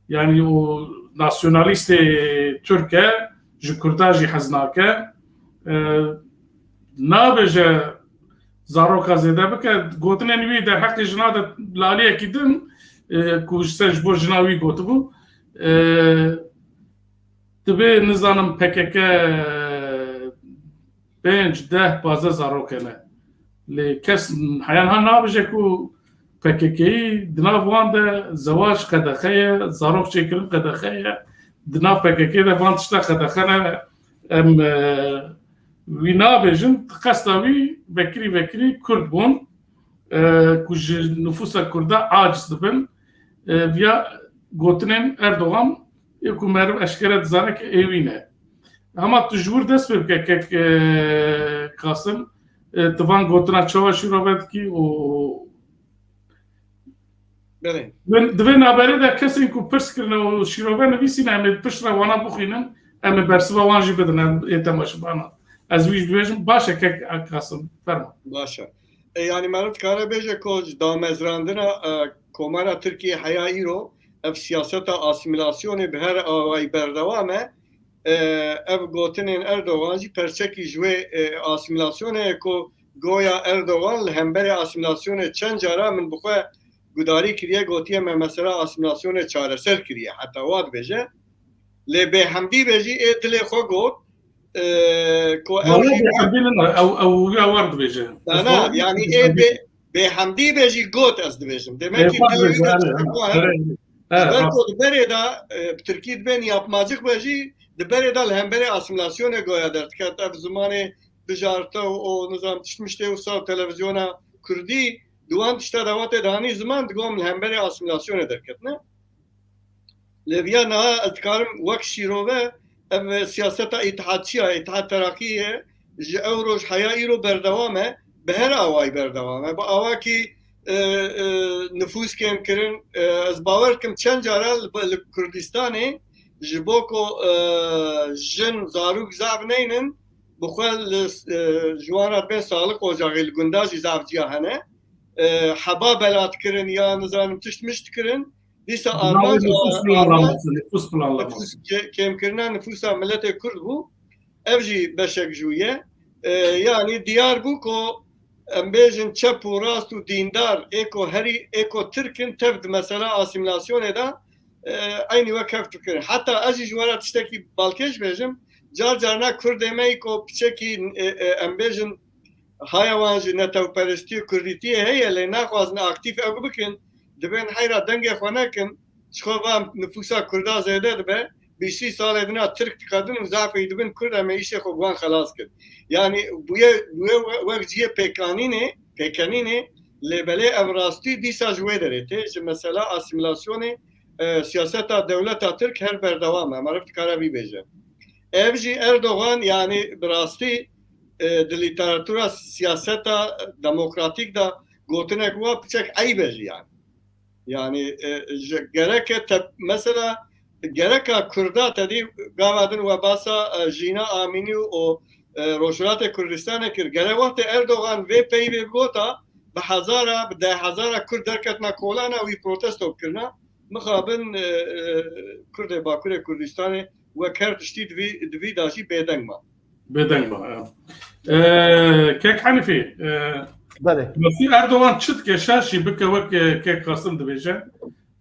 yanî û nasyonalîstê Tirk e, ji Kurda jî hez nake. E, nabêje zaroka zêde bike, gotinên wî derheqê jina de li aliyekî din, e, ku ji ser ji bo jina wî gotibû, e, dibê, nizanim, P K K pênc, deh, pazdeh zarok hene. Lê kes heya niha nabêje ku P K K'yî di nav wan de zewac qedexe ye, zarok çêkirin qedexe ye, di nav P K K de van tişta qedexe ne. Em, e, wî nabêjin, qesta wî vekirî vekirî Kurd bûn, e, ku ji nifûsa Kurda aciz dibin. E, viya gotinên Erdogan ê ku meriv eşkere dizane ke ê wî ne. Hema tu ji wir dest pê bike, kek, e, Kasim, e, tu van gotina çawa şîrove dikî û Belê. Divê, divê naberê de kesên ku pirs kirine û şîrove nivîsîne, em ê piştre wana bixwînin, em ê bersiva wan jî bidin, em ê temaşebana. Ez wî jî dibêjim, baş e, kek Kasim, ferma. Baş e. E, yanî meriv dikare bêje ku ji damezrandina, e, Komara Tirkiyê heya îro ev siyaseta asîmîlasyonê bi her awayî berdewam e. E, ev gotinên Erdogan jî perçekî ji wê, e, asîmîlasyonê ye ku goya Erdogan li hemberê asîmîlasyonê çend cara min bi xwe gudarî kiriye, gotiye me mesela asîmîlasyonê çareser kiriye. Heta wa dibêje. Lê bêhemdî be jî ê dilê xwe got, e, ku ew Wala jî bêhemdî ne, ew, ew ya war dibêje. Na, na, yanî ê bê-, bêhemdî be jî got ez dibêjim. Demek ki dilê wî de tiştek wa hene. Ji ber ku di berê de, e, bi tirkî dibên yapmacık be jî, di berê de li hemberê asîmîlasyonê goya derdiket. Ev zimanê bijartî û, û nizam tişt miştê wisa û televizyona kurdî, di wan tişta de wextê dihanî ziman, digot em li hemberê asîmîlasyonê derketine. Lê viya niha ez dikarim wek şîrove, ev siyaseta îtihatçiya, Îtihat Terakî ye, ji ew roj heya îro berdewam e, bi her awayî berdewam e. Bi awakî, e, e, nifûs kêm kirin. E, ez bawer dikim çend cara li, li Kurdistanê ji bo ku, e, jin, zarok zaf neynin, bi xwe li, e, ji wan re dibên sağlık ocağı, li gunda jî zaf ciya hene. E, heba bela dikirin ya nizanim tişt mişt dikirin. Dîsa Navê Almanca, nüfus Alman planlaması, nüfus planlaması. Nüfus ke-, kêmkirina nüfusa miletê Kurd bû. Ev jî beşek ji wî ye. E, yanî diyar bû ku em bêjin çep û rast û dîndar, ê ku herî, ê ku Tirk in, tev di mesela asîmîlasyonê de, e, eynî wek hev dikirin. Heta ez jî ji we re tiştekî balkêş bêjim, car carna Kurdê me yî ku piçekî, e, e, em bêjin, haya wan ji netewperestî û kurdîtiyê heye, lê naxwazin aktîf ew bikin, dibên heyra dengê xwe nekin, ji xwe van nifûsa Kurda zêde dibe, bîst sî salê din a Tirk diqedin û zafê dibin Kurd, em ê îşê xwe bi wan xelas kir. Yanî bûye, bûye we-, wek cihê pêkanînê, pêkenînê, lê belê ev rastî dîsa ji wê derê tê, ji mesela asîmîlasyonê, e, siyaseta dewleta Tirk her berdewam e, meriv dikare vî bêje. Ev jî Erdogan, yanî bi rastî, e, di lîteratura siyaseta demokratîk de gotinek wa piçek eyb e jî yanî. Yanî, e, ji gereke te-, mesela gereka Kurda te dî gava din we basa, e, Jîna Amînî û, e, Rojhilatê Kurdistanê kir. Gere wextê Erdogan vê peyvê bigota, bi hezara, bi deh hezara Kurd derketna kolana wî protesto bikirina. Mixabin, e, e, Kurdê Bakurê Kurdistanê wek her tiştî di vî, di vî de jî bêdeng ma. Bêdeng ma, ya. E, Kek Henîfî, e, Belê. Masî Erdogan çi dike, şaş jî bike, wek, e, Kek Qasim dibêje.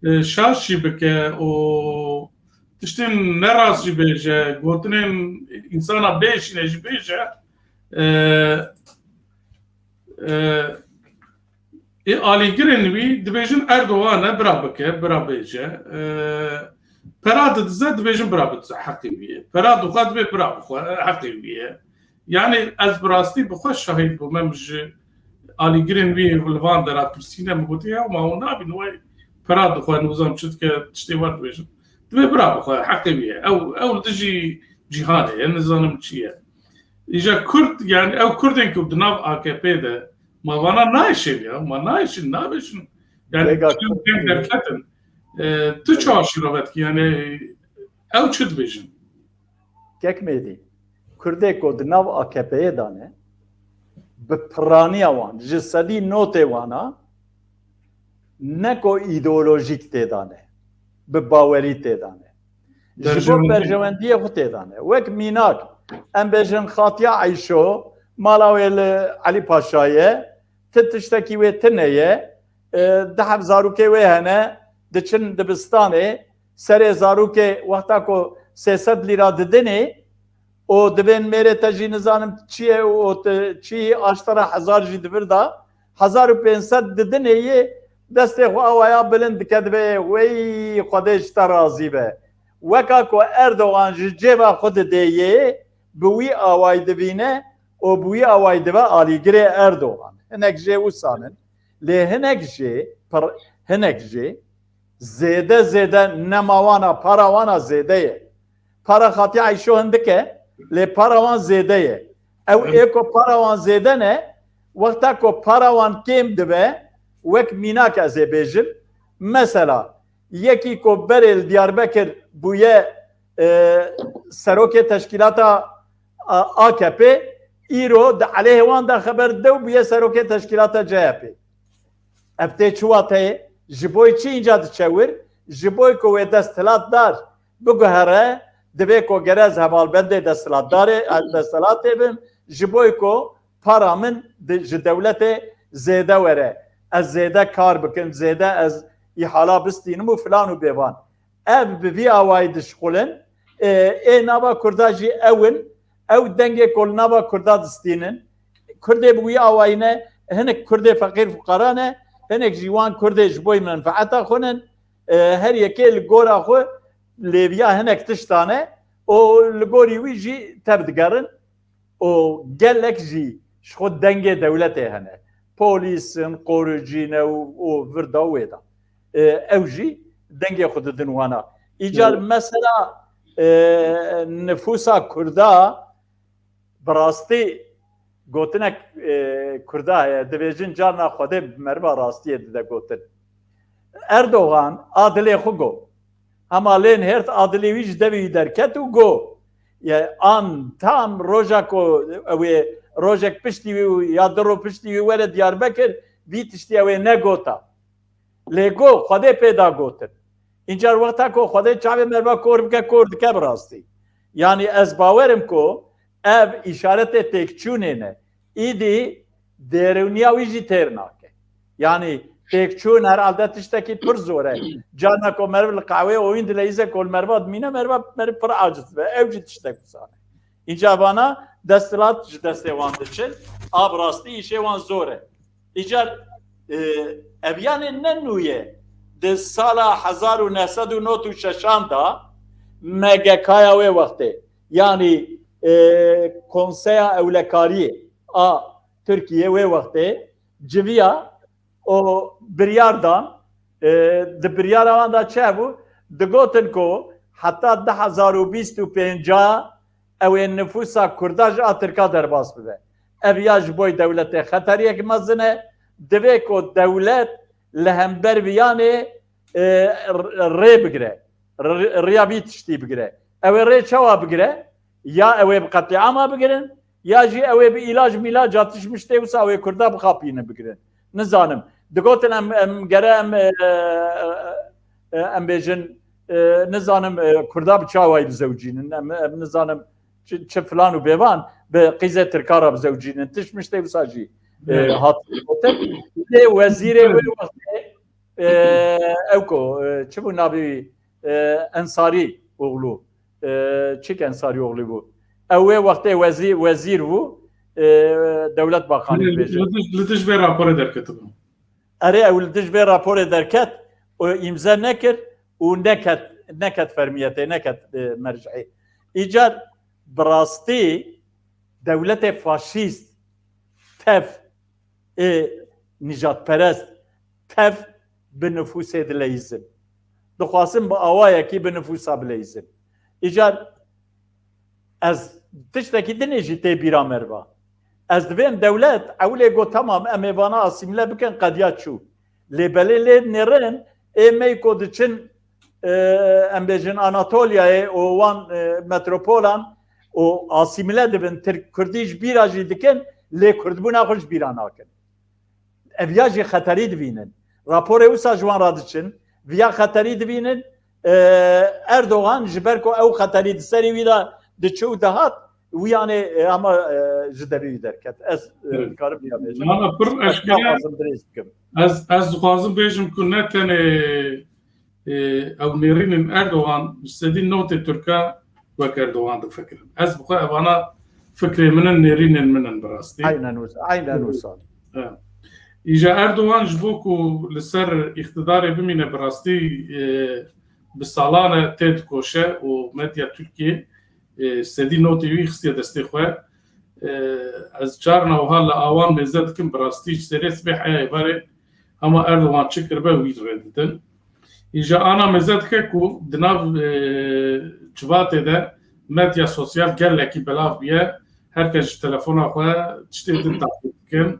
E, şaş jî bike û tiştên nerast jî bêje, gotinên însana bêşîne jî bêje. E, e, Ê alîgirên wî dibêjin Erdogan e, bira bike, bira bêje. E, pera didize, dibêjin bira bidize, heqê wî ye. Pera dixwe, dibê bira bixwe, heqê wî ye. Yanî ez bi rastî bi xwe şahîd bûm, em ji alîgirên wî li van dera pirsîne, min gotiye, ya ma hûn nabînin, wê pera dixwe, nizam çi dike, tiştê wer dibêjin. Dibê bira bixwe, heqê wî ye. Ew, ew li dijî cîhanê ye, nizanim çi ye. Îja Kurd, yanî ew Kurdên ku di nav A K P de, ma vana nayşên ya, ma nayşên, nabêjin. Yani, Rêga kêm, kêm derketin. E, tu çi aşîra vetkî? Yani, ew çi dibêjin? Kek Mêdî, Kurdê ku di nav A K P'yê de ne, bi piraniya wan, ji sedî notê wana, ne ku îdeolojîk tê de ne, bi bawerî tê de ne. Ji bo berjewendiyê xwe tê de ne. Wek mînak, em bêjin Xatiya Eyşo, mala wê li Elî Paşa ye, ti tiştekî wê tune ye. E, deh zarokê wê hene, diçin dibistanê, serê zarokê wexta ku sê sed lîra didinê û dibên mêrê te jî nizanim çi ye û te çi aştera hezar jî di vir de, hezar û pênc sed didinê yê destê xwe awaya bilind dike, dibê, "Wey, Xwedê ji te razî be." Weka ku Erdogan ji cêba xwe didê yê, bi wî awayî divîne û bi wî awayî dibe alîgirê Erdogan. Hinek jê wisa nin. Lê hinek jê, pir, hinek jê zêde zêde nema wana, para wana zêde ye. Para Xatiya Eyşo hindik e, lê para wan zêde ye. Ew ê ku para wan zêde ne, wexta ku para wan kêm dibe, wek mînak ez ê bêjim, mesela, yekî ku berê li Diyarbekir bûye, e, serokê teşkîlata, a, A K P, îro di aleyhê wan de xeber dide û bûye serokê teşkîlata C H P. Ev tê çi wateyê? Ji bo çi înca diçe wir? Ji bo ku wê desthilatdar biguhere, divê ku gere ez hevalbendê desthilatdarê, ez desthilatê bim, ji bo ku para min di, ji dewletê zêde were. Ez zêde kar bikim, zêde ez îhala bistînim û filan û bêvan. Ev bi vî awayî dişixulin. Ê, ê nava Kurda jî ew in. Ew dengê ku li nava Kurda distînin. Kurdê bi wî awayî ne, hinek Kurdê feqîr fuqara ne, hinek jî wan Kurdê ji bo menfeeta xwe nin. Ê, her yekê li gora xwe lêviya hinek tiştan e û li gorî wî jî tev digerin. û gelek jî ji xwe dengê dewletê hene. Polîs in, qoricî ne û, û vir da wê da. E, ew jî dengê xwe didin wana. Îcar Evet. mesela, e, nifûsa Kurda bi rastî gotinek, e, Kurda heye. Dibêjin carna Xwedê meriva rastiyê dide gotin. Erdogan a dilê xwe got. Hema lê nihêrt a dilê wî ji devê wî derket û got. Ye, an tam roja ku ew ê rojek piştî wî û ya du roj piştî wî were Diyarbekir, vî tiştî ew ê negota. Lê got, Xwedê pê da gotin. Încar wexta ku Xwedê çavê meriva kor bike, kor dike bi rastî. Yanî ez bawerim ku ev îşaretê têkçûnê ne. Îdî dêrûniya wî jî têr nake. Yanî têkçûn herhalde tiştekî pir zor e. Carna ku meriv li qehweyê oyîn dileyîze ku li meriva dimîne, meriva meriv pir aciz dibe. Ew jî tiştek wisa ne. Înca vana desthilat ji destê wan diçin, a bi rastî îşê wan zor e. Îcar, e, ev yanê ne nû ye. Di sala hezar û neh sed û nod û şeşan de M G K'ya wê wextê, yanî, e, Konseya Ewlekariyê a Tirkiyê wê wextê civiya û biryar dan, e, di biryara wan de çi hebû? Digotin ku heta du hezar û bîst û pênc ew ê nifûsa Kurda ji a Tirka derbas bibe. Ev ya ji bo dewletê xeteriyek mezin e. Divê ku dewlet li hember viyanê, e, r-, rê bigire. R-, riya vî tiştî bigire. Ew ê rê çawa bigire? Ya ew ê bi qetlîama bigirin, ya jî ew ê bi îlac mîlaca tişt miştê wisa wê Kurda bixapînin bigirin. Nizanim. Digotin em, em gere em, e, e, em bêjin, e, nizanim, e, Kurda bi çawayî bizewcînin. Em, em nizanim çi, çi filan û bêvan bi qîzê Tirka re bizewcînin. Tişt miştê wisa jî, e, Evet. hat gotin. Lê wezîrê wê wextê, e, ew ku, e, çi bû navê wî? E, Ensarî Oğlu. E, çik Ensarî Oğlu bû? Ew wê wextê wezî-, wezîr bû, e, dewlet bakanî Li, dibêje. Li dij, li dij vê raporê derketibû. Erê, ew li dij vê raporê derket û îmze nekir û neket, neket fermiyetê, neket, e, merceê. Îcar bi rastî dewletê faşîst tev ê nîjadperest tev bi nifûsê dileyîzin. Dixwazin bi awayekî bi nifûsa bileyîzin. Îcar ez tiştekî dinê jî tê bîra meriva. Ez divêm dewlet ewilê got, "Tamam, em ê vana asîmle bikin, qediya çû." Lê belê lê nêrin ê mey ku diçin, e, em bêjin Anatoliyaê û wan, e, metropolan û asîmîle dibin, Tirk Kurdî ji bîra jî dikin, lê Kurdbûna xwe ji bîra nakin. Ev ya jî xeterî dibînin. Raporê wisa ji wan re diçin, viya xeterî dibînin. E, Erdogan ji ber ku ew xeterî di serî wî de diçû dihat, wî yanê, e, hema, e, ji derî wî derket. Ez, e, Evet. dikarim ya bêjim. Mana pir Ez eşkere, naxwazim dirêj bikim. ez, ez dixwazim bêjim ku ne tenê, e, ew nêrînên Erdogan, sedî notê Tirka wek Erdogan difikirin. Ez bi xwe evana fikrê min in, nêrînên min in bi rastî. Aynen wisa, aynen wisa. E, Îja Erdogan ji bo ku li ser îqtidarê bimîne bi rastî, e, bi salan e tê dikoşe û medya Tirkiyê, e, sedî notê wî xistiye destê xwe. E, ez carna wiha li awan mêze dikim, bi rastî ji serê sibê heya êvarê hema Erdogan çi kiribe wî rê didin. Îja ana mêze dike ku di nav, e, civatê de medya sosyal gelekî belav bûye. Her kes ji telefona xwe tiştê din taqîb dikin.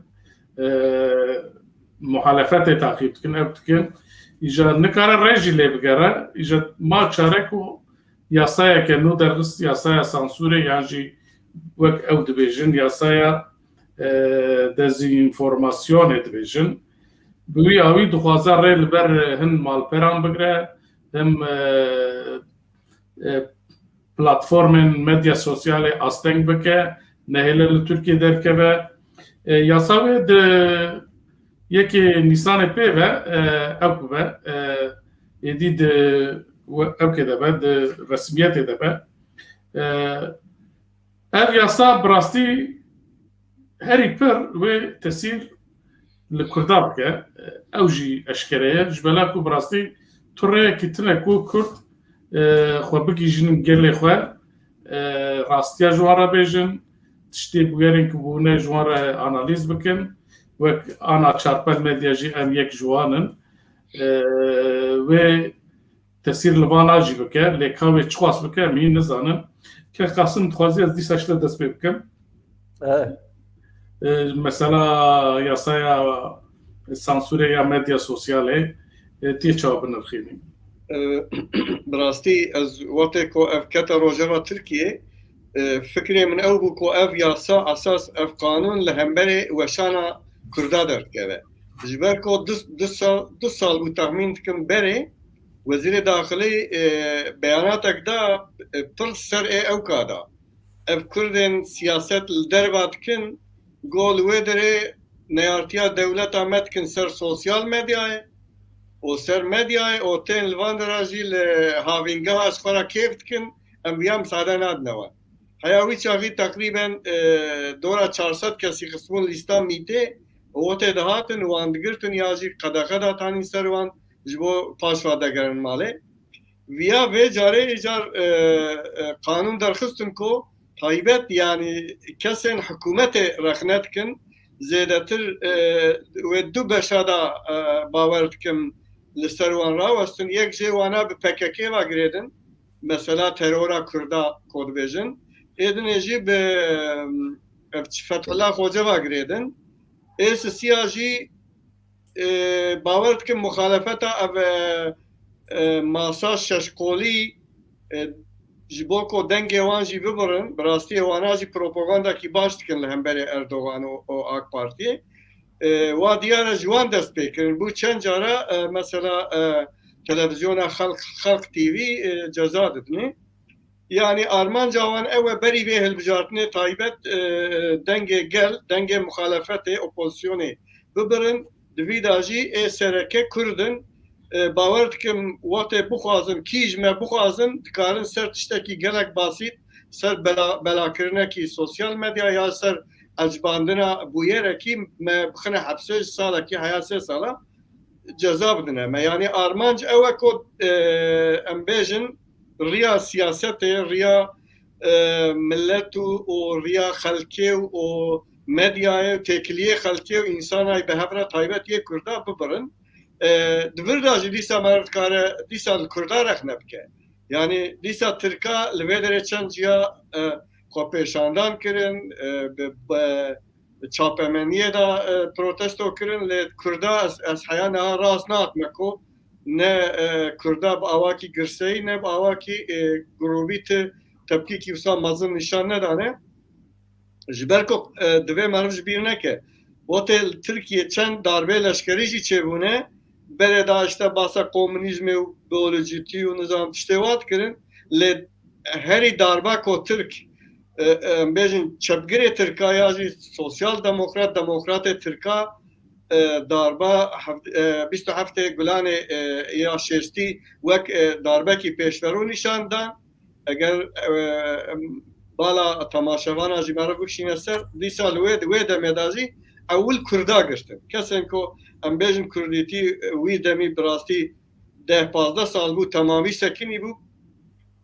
E, muhalefetê taqîb dikin, ev dikin. Îja nikare rê jî lê bigere. Îja ma çare ku yasayeke nû derxist, yasaya sansûrê yan jî wek ew dibêjin, yasaya, e, dezinformasyonê dibêjin. Bi wî awî dixwaze rê li ber hin malperan bigire, him, e, e, platformên medya sosyalê asteng bike, nehêle li Tirkiyê derkeve. E, yasa wê di yekê Nîsanê pê ve, e, ew bibe, e, êdî di we-, ewkê de be, di resmiyetê de be. E, ev yasa bi rastî herî pir wê tesîr li Kurda bike. Ew jî eşkere ye. Ji bela ku bi rastî tu rêyekî tune ku Kurd, e, xwe bigihîjin gelê xwe, e, rastiya ji wan re bêjin, tiştê bûyerên ku bûne ji wan re analîz bikin. Wek ana Çarpel Medya jî em yek ji wan in. E, wê tesîr li vana jî bike, lê ka wê çiqas bike, em hîn nizanin. Kek Qasim, dixwazî ez dîsa ji te dest pê bikim. E. E, mesela yasaya sansûrê ya medya sosyalê, e, tê çawa binirxînî? E, bi rastî ez wextê ku ev kete rojeva Tirkiyê, e, fikrê min ew bû ku ev yasa esas, ev qanûn li hemberê weşana Kurda derdikeve. Ji ber ku du, du sal, du sal bû texmîn dikim berê, Wezîrê Daxilî, e, beyanatek da, e, pir ser ê ewka da. Ev Kurdên siyaset li derva dikin, got li wê derê neyartiya dewleta me dikin ser sosyal medyayê û ser medyayê û tên li van dera jî li havîngeha ji xwe re kêf dikin, em viya misade nadine wan. Heya wî çaxî teqrîben, e, dora çar sed kesî xistibûn lîsta mîtê û wextê dihatin wan digirtin ya jî qedexe datanîn ser wan ji bo paşva degerin malê. Viya vê carê îcar, e, e, qanûn derxistin ku taybet, yanî kesên hikûmetê rexne dikin, zêdetir, e, wê du beşa da, e, bawer dikim li ser wan rawestin. Yek jê wana bi P K K ve girêdin, mesela terora Kurda ku dibêjin. Ê dinê jî bi, ev, Fethullah Xoce ve girêdin. Ê sisiya jî, e, bawer dikim muxalefeta ev, e, e, masa şeşqolî, e, ji bo ku dengê wan jî bibirin, bi rastî wana jî propagandakî baş dikin li hemberê Erdogan û, û AK Partiyê. E, wa diyar e ji wan dest pê kirin. Bû çend cara, e, mesela, e, televizyona Xelq, Xelq T V, e, ceza didinê. Yanî armanca wan ew e berî vê hilbijartinê taybet, e, dengê gel, dengê muxalefetê, opozisyonê bibirin. Di vî de jî ê sereke Kurd in. E, bawer dikim wextê bixwazin, kî ji me bixwazin, dikarin ser tiştekî gelek basît, ser bela, belakirinekî sosyal medya ya ser ecbandina bûyerekî me bixine hepsê ji salekî heya sê sala ceza bidine me. Yanî armanc ew e ku, e, em bêjin riya siyasetê, riya, e, milet û, û riya xelkê û, û medyayê û têkiliyê xelkê û însanayê bi hev re taybet yê Kurda bibirin. E, di vir de jî dîsa me dikare dîsa li Kurda rexne bike. Yanî dîsa Tirka li vê derê çend ciya, e, xwepêşandan kirin, e, bi, bi, çapemeniyê de, e, protesto kirin, lê Kurda ez, ez heya niha rast nahatime ku ne, e, Kurda bi awakî girseyî, ne bi awakî, e, grûbî ti tepkîkî wisa mezin nîşan nedane. Ji ber ku, e, divê meriv ji bîr neke. Wextê li Tirkiye çend darbê leşkerî jî çêbûne, berê de işte basa komunîzmê û ideolojîtî û nizam tiştê wa dikirin. Lê herî darba ku Tirk, e, e, em bêjin çepgirê Tirka ya jî sosyal demokrat, demokratê Tirka, e, darba heft-, e, bîst û heftê Gulanê, e, ya şêstî wek, e, darbekî pêşverû nîşan dan. Eger, e, em, bala temaşevana jî meriv bikişîne ser, dîsa li wê, wê demê de jî ewil Kurda girtin. Kesên ku em bêjin Kurdîtî, e, wî demî bi rastî deh pazdeh sal bû, temamî sekinî bû.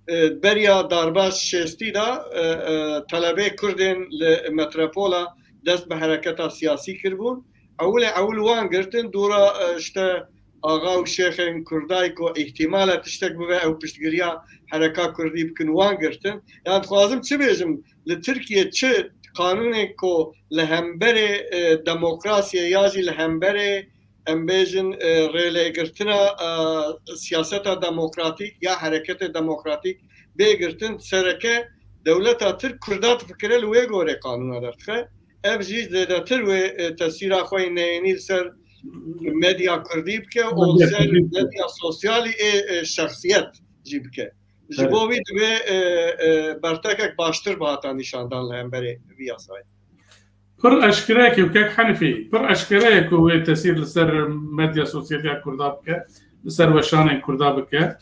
E, beriya darba şêstî de, e, e, telebê Kurdên li metropola dest bi hereketa siyasî kiribûn. Ewilê ewil wan girtin, dûra, e, işte, axa û şêxên Kurdayî ku îhtimal e tiştek bibe ew piştgiriya hereka Kurdî bikin, wan girtin. Yan dixwazim çi bêjim, li Tirkiye çi qanûnên ku li hemberê, e, demokrasiyê ya jî li hemberê, em bêjin, e, rêlêgirtina, e, siyaseta demokratîk ya hereketê demokratîk bê girtin, sereke dewleta Tirk Kurda difikire, li wê gorê qanûna derdixe. Ev jî zêdetir wê, e, tesîra xwe yê neyênî li ser medya Kurdî bike û li ser medya sosyalî ê, e, şexsiyet jî bike. Ji bo wî divê, e, e, bertekek baştir bihata nîşandan li hemberê vî yasayê. Pir eşkere ye ku kek Henifî, pir eşkere ye ku wê tesîr li ser medya sosyalî ya Kurda bike, li ser weşanên Kurda bike.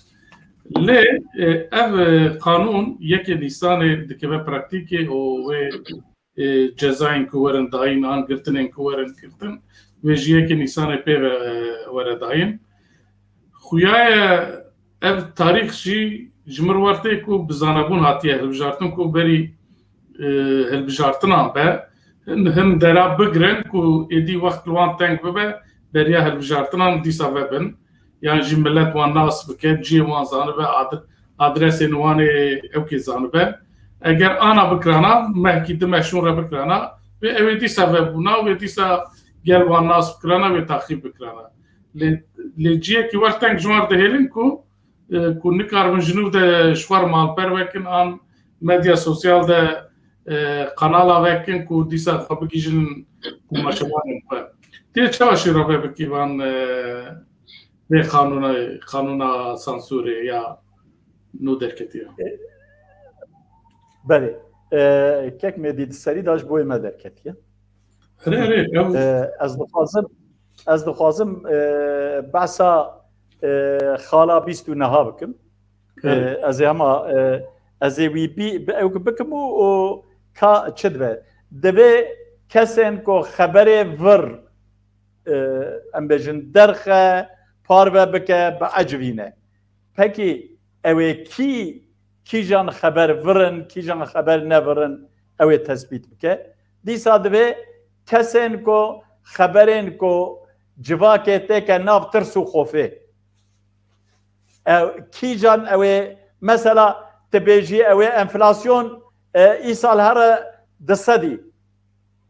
Lê, e, ev, e, qanûn yekê Nîsanê dikeve praktîkê û wê, e, cezayên ku werin dayîn an girtinên ku werin girtin, wê ji yekê Nîsanê pê ve, e, were dayîn. Xuya ye ev tarîx jî ji min re werte ku bi zanebûn hatiye hilbijartin ku berî, e, hilbijartinan be, hin, hin dera bigirin ku êdî wext li wan teng bibe, beriya hilbijartinan dîsa vebin. Yan jî milet wan nas bike, cihê wan zanibe, ad-, adresên wan ê ewkê zanibe. Eger ana bikirana, mehkî di meh şûn re bikirana, wê ew ê dîsa vebûna, wê dîsa gel wan nas bikirana, wê taxîb bikirana. Lê, lê cihekî wer teng ji wan dihêlin ku, e, ku nikaribin ji nû de ji xwe re malper vekin an medya sosyal de, e, kanala vekin ku dîsa xwe bigihîjin kumaşevanên xwe. Tê çawa şîrove bikî van, e, vê qanûna, qanûna sansûrê ya nû derketiye? Belê. E, kek Mêdî di serî de ji bo me derketiye. Erê, erê, ew E, ez dixwazim, ez dixwazim, e, behsa, e, xala bîst û neha bikim. E, Erê. ez ê hema, e, ez ê wî bî, bi, ew bikim û, û ka çi dibe? Divê kesên ku xeberê vir, e, em bêjin derxe, parve bike, biecivîne. Pekî ew ê kî, kîjan xeber vir in, kîjan xeber ne vir in, ew ê tespît bike. Dîsa divê kesên ku xeberên ku civakê têke nav tirs û xofê. Ew kîjan ew ê, mesela, tu bêjî ew ê enflasyon, e, îsal here di sedî.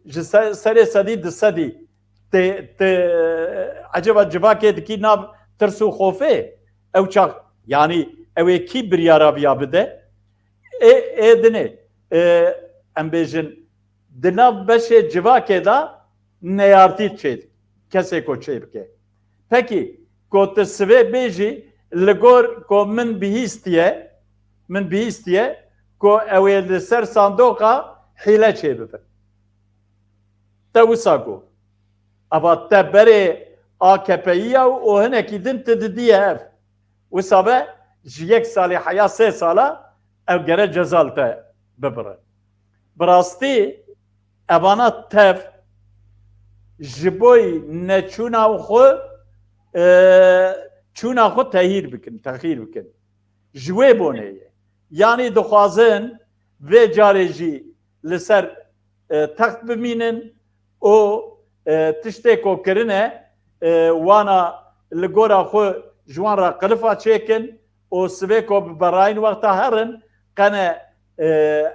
Ji se-, serê sedî di sedî. Tê, tê, eceba civakê dikî nav tirs û xofê? Ew çax, yanî ew ê kî biryara viya bide? Ê, ê dinê, e, em bêjin, di nav beşê civakê de neyartî çê, kesê ku çê bike. Pekî, ku tu sivê bêjî, li gor ku min bihîstiye, min bihîstiye ku ew ê li ser sandoqa hîle çê bibin. Te wisa got. Ava te berê A K P'yî ya û hinekî din tu didiye ev. Wisa be ji yek salî heya sê sala ew gere ceza li te bibirin. Bi rastî evana tev ji boy neçûna xwe, e, çûna xwe tehîr bikin, texîr bikin. Ji wê bonê ye. Yanî dixwazin vê carê jî li ser, e, text bimînin û, e, tiştê ku kirine, e, wana li gora xwe ji wan re qilifa çêkin û sivê ku bi berayîn wexta herin qene, e,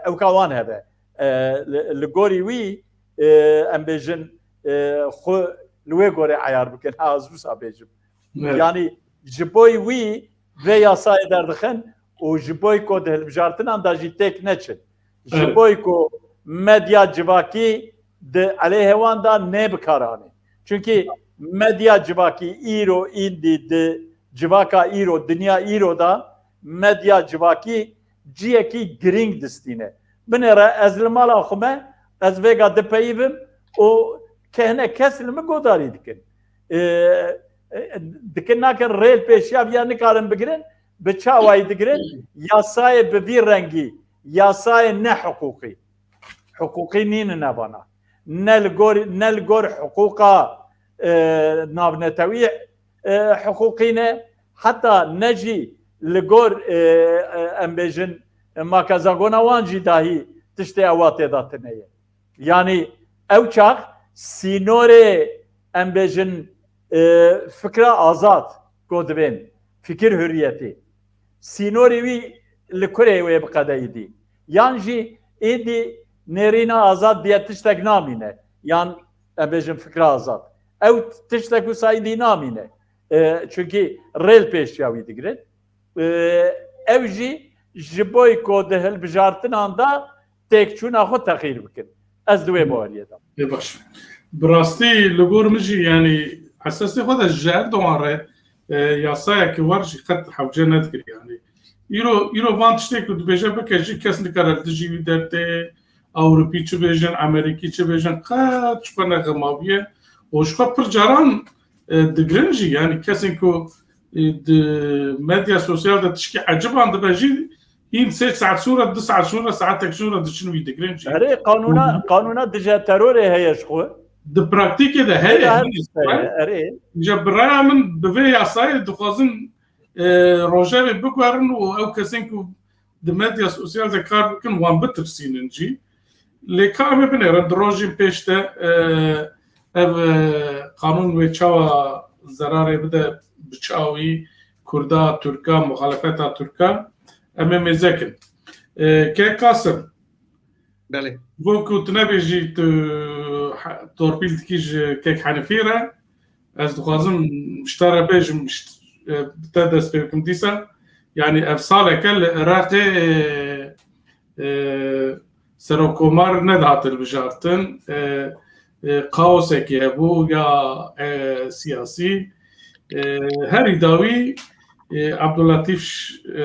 ewka wan hebe. E, li, li gorî wî, e, em bêjin, e, xwe li wê gorê eyar bikin. Ha, ez wisa bêjim. Evet. Yanî ji boy wî vê yasayê derdixin û ji boy ku di hilbijartinan de jî têk neçin. Ji Evet. boy ku medya civakî di eleyhê wan de nê bikaranê. Çunkî medya civakî îro îndî di civaka îro, dinya îro de medya civakî ciyekî girîng distîne. Binêre ez li mala xwe me, ez vêga dipeyivim û kehne kes li min godarî dikin. E, e, dikin nakin rêl pêşiya viya nikarin bigirin, bi çawayî digirin, yasayê bi vî rengî, yasayê ne hiqûqî. Hiqûqî nînin evana. Ne li gor, ne li gor hiqûqa, e, navnetewî, e, hiqûqî ne, heta ne jî li gor, e, e, em bêjin, e, makezagona wan jî dahî tiştê ewa tê de tune ye. Yanî ew çax sînorê, em bêjin, e, fikra azad ku dibên, fikir hurriyetê. Sînorê wî li kurê wê bi qedeyî dî. Yan jî êdî nêrîna azad diye tiştek namîne. Yan em bêjin fikra azad. Ew tiştek wisa êdî namîne. E, çunkî rêl pêşiya wî digirin. E, ew jî ji boy ku di hilbijartinan de têkçûna xwe texîr bikin. Ez di wê baweriyê de. Ê baş. Bi rastî li gor min jî, yanî esasê xwe de ji Erdogan re, e, yasayeke wer jî qet hewce nedikir, yanî. Îro, îro van tiştê ku dibêje bike jî kes nikare li dijî wî dertê, Ewropî çi bêjin, Amerîkî çi bêjin, qet ji xwe nexemaviye. Û ji xwe pir caran, e, digirin jî, yanî kesên ku, e, di medya sosyal de tişkî eciban dibe jî, hîn sê saet sonra, du saet sonra, saetek sonra diçin wî digirin jî. Erê, qanûna, qanûna dije terorê heye ji xwe. Di praktîkê de heye, Heye her heye. Tişt heye, erê. Ji bi raya min bi vê yasayê dixwazin, e, rojevê biguherin û ew kesên ku di medya sosyal de kar bikin, wan bitirsînin jî. Lê ka em ê binêrin, di rojên pêş de, e, ev, e, qanûn wê çawa zerarê bide bi çawî Kurda, Tirka, muxalefeta Tirka, em ê mêze kin. E, Kek Qasim, Belê. Bo ku tu nebêjî, tu he-, torpîl dikî ji Kek Henifî re, ez dixwazim ji te re bêjim, ji, e, bi te dest pê bikim dîsa. Yanî ev saleke li Iraqê, e, e, serokkomar nedihate hilbijartin, e, e, kaosekê hebû ya, e, siyasî. E, herî dawî, e, Abdullatîf, e,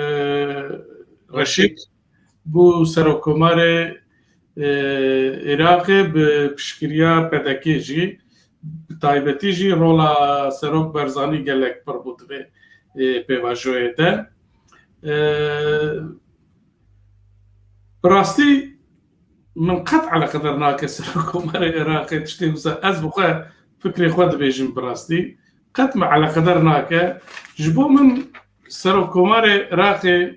Reşîd bû serokkomarê, e, Iraqê bi piştgiriya P D K jî, bi taybetî jî rola Serok Barzanî gelek pir bû di vê, e, pêvajoyê de. E, bi rastî min qet eleqedar nake Serokkomarê Iraqê tiştê wisa. Ez bi xwe fikrê xwe dibêjim bi rastî. Qet min eleqedar nake. Ji bo min Serokkomarê Iraqê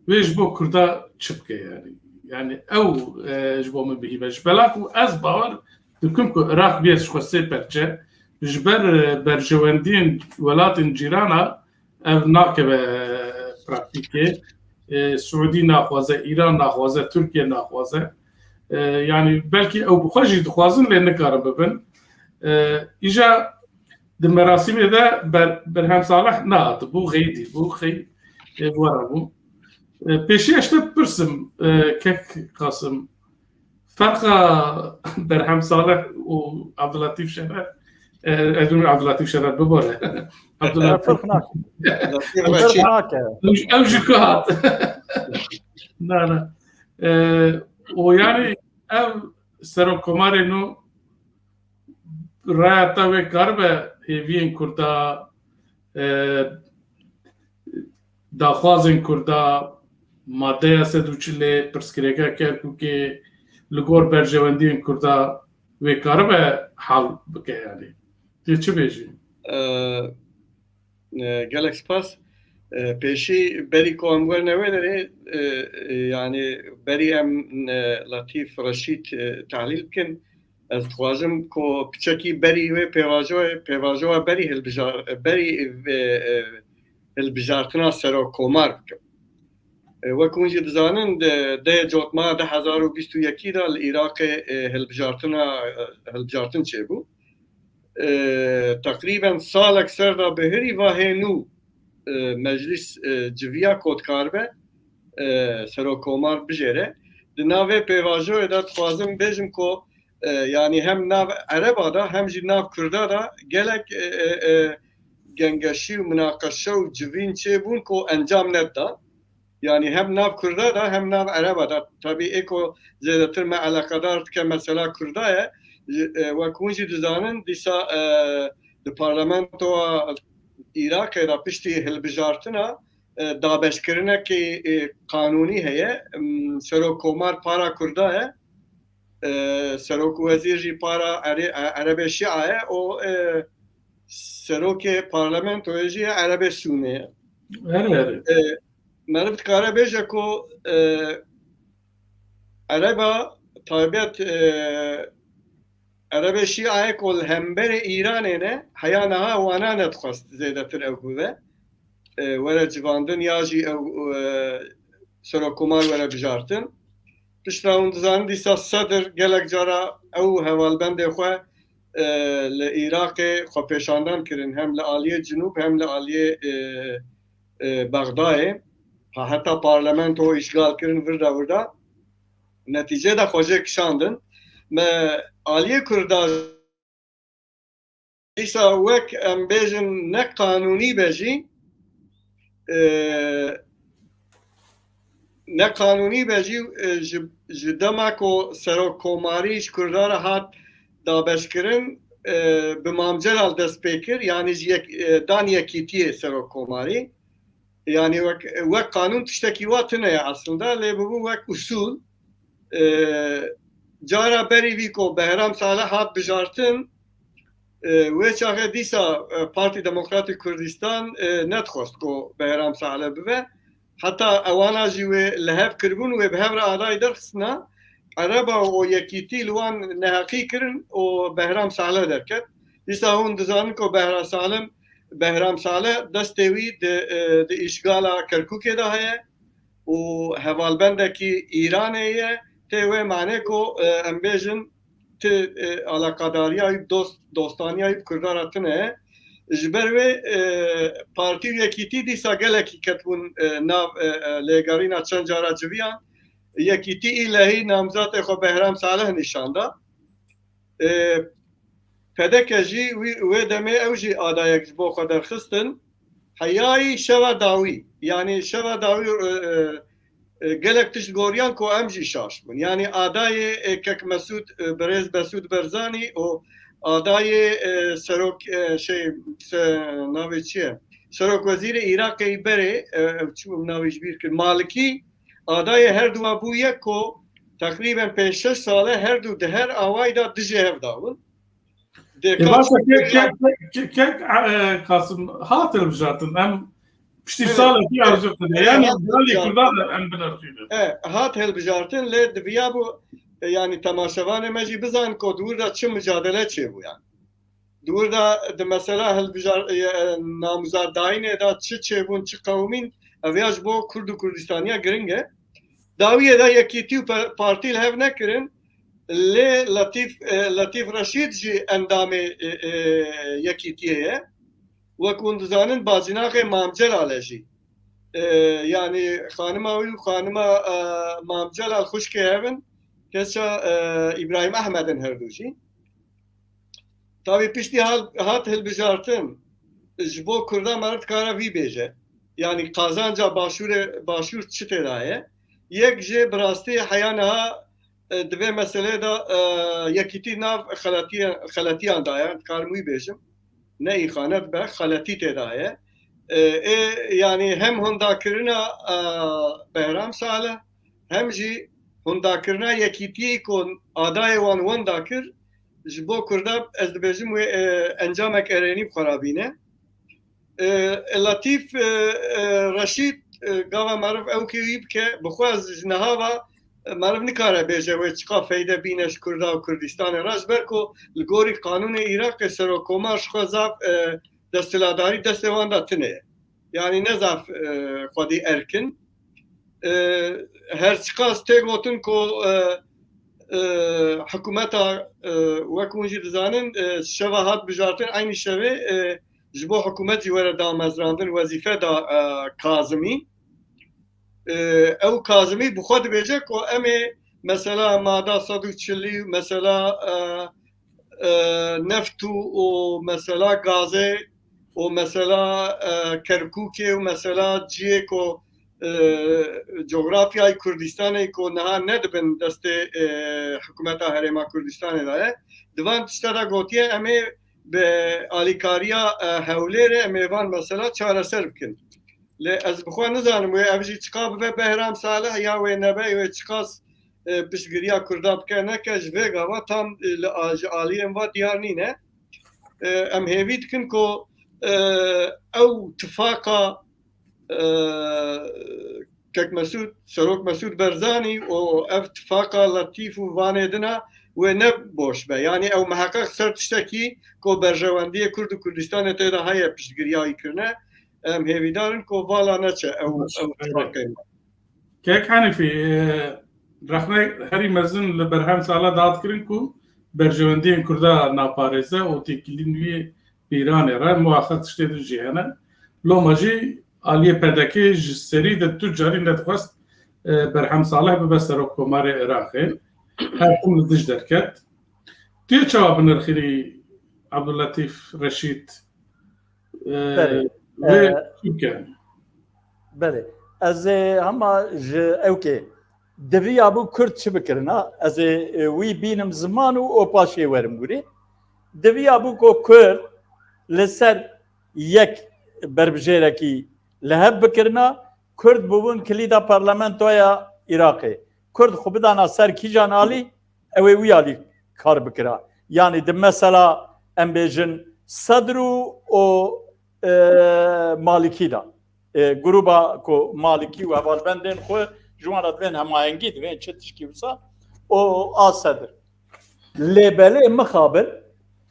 wê ji bo Kurda çi bike yani? Yani ew, e, ji bo min bihî be. Ji bela ku ez bawer dikim ku Iraq bûye ji xwe sê perçe, ji ber, e, berjewendiyên welatên cîrana ev nakeve, e, praktîkê. E, Siûdî naxwaze, Îran naxwaze, Tirkiye naxwaze. E, yani belkî ew bi xwe jî dixwazin lê nikarin bibin. E, îja di merasîmê de Ber-, Berhem Salih nehatibû, xeydî bû, xey, e, were bû. E, pêşiya ji te bipirsim, e, Kek Qasim, ferqa Berhem Salih û Abdullatîf Şener, e, ez dikim Abdullatîf Şener bibore. Abdullatîf Ferq nake. Ferq nake. Ew, ew ji ku hat? Na, na. E, û yani ev serokkomarê nû raya te wê karibe hêviyên Kurda, e, daxwazên Kurda, madeya sed û çilê, pirsgirêka Kerkûkê, li gor berjewendiyên Kurda wê karibe hal bike yani. Tu çi bêjî? E, e, gelek spas. E, pêşî berî ku em werne wê derê, e, e, yani berî em, e, Latîf Reşîd, e, tahlîl bikin. Ez dixwazim ku piçekî berî wê pêvajoyê, pêvajoya berî hilbijar-, berî, e, e, hilbijartina serokkomar bikim. E, wek hûn jî dizanin, di deh Cotmara du hezar û bîst û yekî de li Iraqê, e, hilbijartina, e, hilbijartin çêbû. E, teqrîben salek ser de bi hirî vahê nû, e, meclîs, e, civiya ku dikaribe, e, serokkomar bijêre. Di navê pêvajoyê de dixwazim bêjim ku, e, yanî hem nav Ereba de hem jî nav Kurda de gelek, e, e, e, gengeşî û minaqeşe û civîn çêbûn ku encam nedidan. Yanî hem nav Kurda de hem nav Ereba de. Tabî ê ku zêdetir me eleqedar dike mesela Kurda ye. Ji, e, wek hûn jî dizanin dîsa, e, di parlamentoya Iraqê de piştî hilbijartina, e, dabeşkirinekî, e, qanûnî heye. Em, serokkomar para Kurda ye. E, serok wezîr jî para Ere-, e, Erebê Şia ye. O, e, serokê parlamentoyê jî ye Erebê Sûnê ye. Erê, erê. E, meriv dikare bêje ku, e, Ereba taybet, e, Erebê Şiayê ku li hemberê Îranê ne, heya niha wana nedixwest zêdetir ew bibe. E, were civandin ya jî ew, e, serokkomar were bijartin. Piştre hûn dizanin dîsa Sedir gelek cara ew hevalbendê xwe, e, li Iraqê xwepêşandan kirin, hem li aliyê Cinûb hem li aliyê, e, e, Bexdayê. Ha, heta parlamento îşgal kirin, virda virda. Netîce de xwe jê kişandin. Me aliyê Kurda dîsa wek em bêjin ne qanûnî be jî, e, ne qanûnî be jî, e, ji, ji dema ku serokkomarî ji Kurdan re hat dabeşkirin, e, bi Mam Celal dest pê kir, yanî ji yek, e, dan yekîtiyê serokkomarî. Yanî wek, wek qanûn tiştekî wa tune ye aslında, lê bibû wek usûl. E, cara berî vî ku Behram Salih hat bijartin, e, wê çaxê dîsa, e, Partî Demokratîk Kurdistan, e, nedixwest ku Behram Salih bibe. Heta ewana jî wê li hev kiribûn, wê bi hev re adayî derxistina. Ereba û yekîtî li wan neheqî kirin û Behram Salih derket. Dîsa hûn dizanin ku Behram Salih, Behram Salih destê wî di, e, di îşgala Kerkûkê de heye û hevalbendekî Îranê ye. Tê wê mane ku, e, em bêjin ti, e, alaqadariya wî, dost, dostaniya wî bi Kurdan re tune ye. Ji ber wê, e, partî û yekîtî dîsa gelekî ketibûn, e, nav, e, e, lêgerîna çend cara civiyan. Yekîtî îlehî namzatê xwe Behram Salih nîşan da. E, P D K jî wî, wê demê ew jî adayek ji bo xwe derxistin. Heyayî şeva dawî, yanî şeva dawî, e, e, e, gelek tişt goriyan ku em jî şaş bûn. Yanî adayê, e, kek Mesûd, e, birêz Mesûd Berzanî û adayê, e, serok, e, şey, se-, navê çi ye? Serokwezîrê Iraqê yî berê, e, ew çi bû, navê ji bîr kir, Malikî, adayê her duwa bû yek ku teqrîben pênc şeş sal e her du di her awayî de dijî hev dabûn. Ê, baş e, kek, kek, kek, kek, kek, e, Kasim, hat hilbijartin. Em piştî salekî arzu dide. Yanî hat hilbijartin. Gelê Kurdan em binerxînin. E, hat hilbijartin, lê diviyabû, e, yanî temaşevanê me jî bizanin ku di wir de çi micadele çêbû yanî. Di wir de di mesela hilbijar-, e, e, namzatdayînê de çi çêbûn, çi qewimîn, ev ya ji bo Kurd û Kurdistaniya giring e. Dawiyê de yekîtî û pe-, partî li hev nekirin, lê Letîf, e, Letîf Reşîd jî endamê, e, e, yekîtiyê ye. Wek hûn dizanin, bacinaxê Mam Celal e jî. E, yanî xanima wî û xanima, e, Mam Celal xwişkê hev in, keça, e, Îbrahîm Ehmed in her du jî. Tabî piştî hal-, hat hilbijartin, ji bo Kurdan meriv dikare vî bêje. Yanî qazanca Başûrê, Başûr çi tê de ye? Yek jê bi rastî heya niha, e, di vê meselê de, e, yekîtî nav xeletiye-, xeletiyan daye, dikarim wî bêjim. Ne îxanet be, xeletî tê de ye. E, ê, yanî hem hindakirina, e, Behram Salih, hem jî hindakirina yekîtiyê ku adayê wan wenda kir, ji bo Kurda ez dibêjim wê, e, encamek erênî bi xwe re bîne. E, Letîf, e, e, Reşîd, e, gava meriv ewkê wî bike, bi xwe ez ji niha ve, e, meriv nikare bêje wê çiqa feyde bîne ji Kurda û Kurdistanê re, ji ber ku li gorî qanûnê Iraqê serokkomar ji xwe zaf, e, desthilatdarî destê wan de tune ye. Yanî ne zaf, e, xwedî erk in. E, her çiqas tê gotin ku, e, e, hikûmeta, e, wek hûn jî dizanin, e, şeva hat bijartin, eynî şevê, e, ji bo hikûmet jî were damezrandin, wezîfe da, e, Kazimî. E, ew Kazimî bi xwe dibêje ku em ê mesela mada sed û çilî, mesela, e, e, neft û, û mesela gazê û mesela, e, Kerkûkê û mesela cihê ku, e, cografyayê Kurdistanê ku niha ne di bin destê, e, hikûmeta Herêma Kurdistanê de ye. Di van tişta de gotiye, em ê bi alîkariya, e, Hewlêrê em ê van mesela çareser bikin. Lê ez bi xwe nizanim wê ev jî çiqa bibe Behram Salih ya wê nebe, wê çiqas, e, piştgiriya Kurda bike neke, ji vê gava tam, e, li a-, ji aliyên va diyar nîne. E, em hêvî dikin ku, e, ew tifaqa, e, Kek Mesûd, Serok Mesûd Berzanî û ev tifaqa Letîf û Vanê dina wê ne boş be. Yanî ew miheqeq ser tiştekî ku berjewendiyê Kurd û Kurdistanê tê de heye piştgiriya wî kirine. Em hêvîdar in ku vala neçe ew, Baş, ew evet. tifaqa. Kek Henîfî, e, rexne herî mezin li Berhem Salih dihat kirin ku berjewendiyên Kurda naparêze û têkilîn wî bi Îranê re, muaxir tiştê din jî hene. Loma jî aliyê P D K ji serî de tu carî nedixwest, e, Berhem Salih bibe Serokkomarê Iraqê. Her tim li dij derket. Tu yê çawa binirxînî Abdulletîf Reşîd? E, Belê. Wê E, çi bikin? Belê. Ez ê hema ji ewkê diviya bû Kurd çi bikirina? Ez ê, e, wî bînim ziman û o paşê werim gurê. Diviya bû ku Kurd li ser yek berbijêrekî li hev bikirina, Kurd bûbûn kilîda parlamentoya Iraqê. Kurd xwe bidana ser kîjan alî, ew ê wî alî kar bikira. Yanî di mesela em bêjin Sedr û, û, e, Malikî de. E, gruba ku Malikî û hevalbendên xwe ji wan re divên hemayengî, divên çi tişkî wisa, û a Sedr. Lê belê mixabin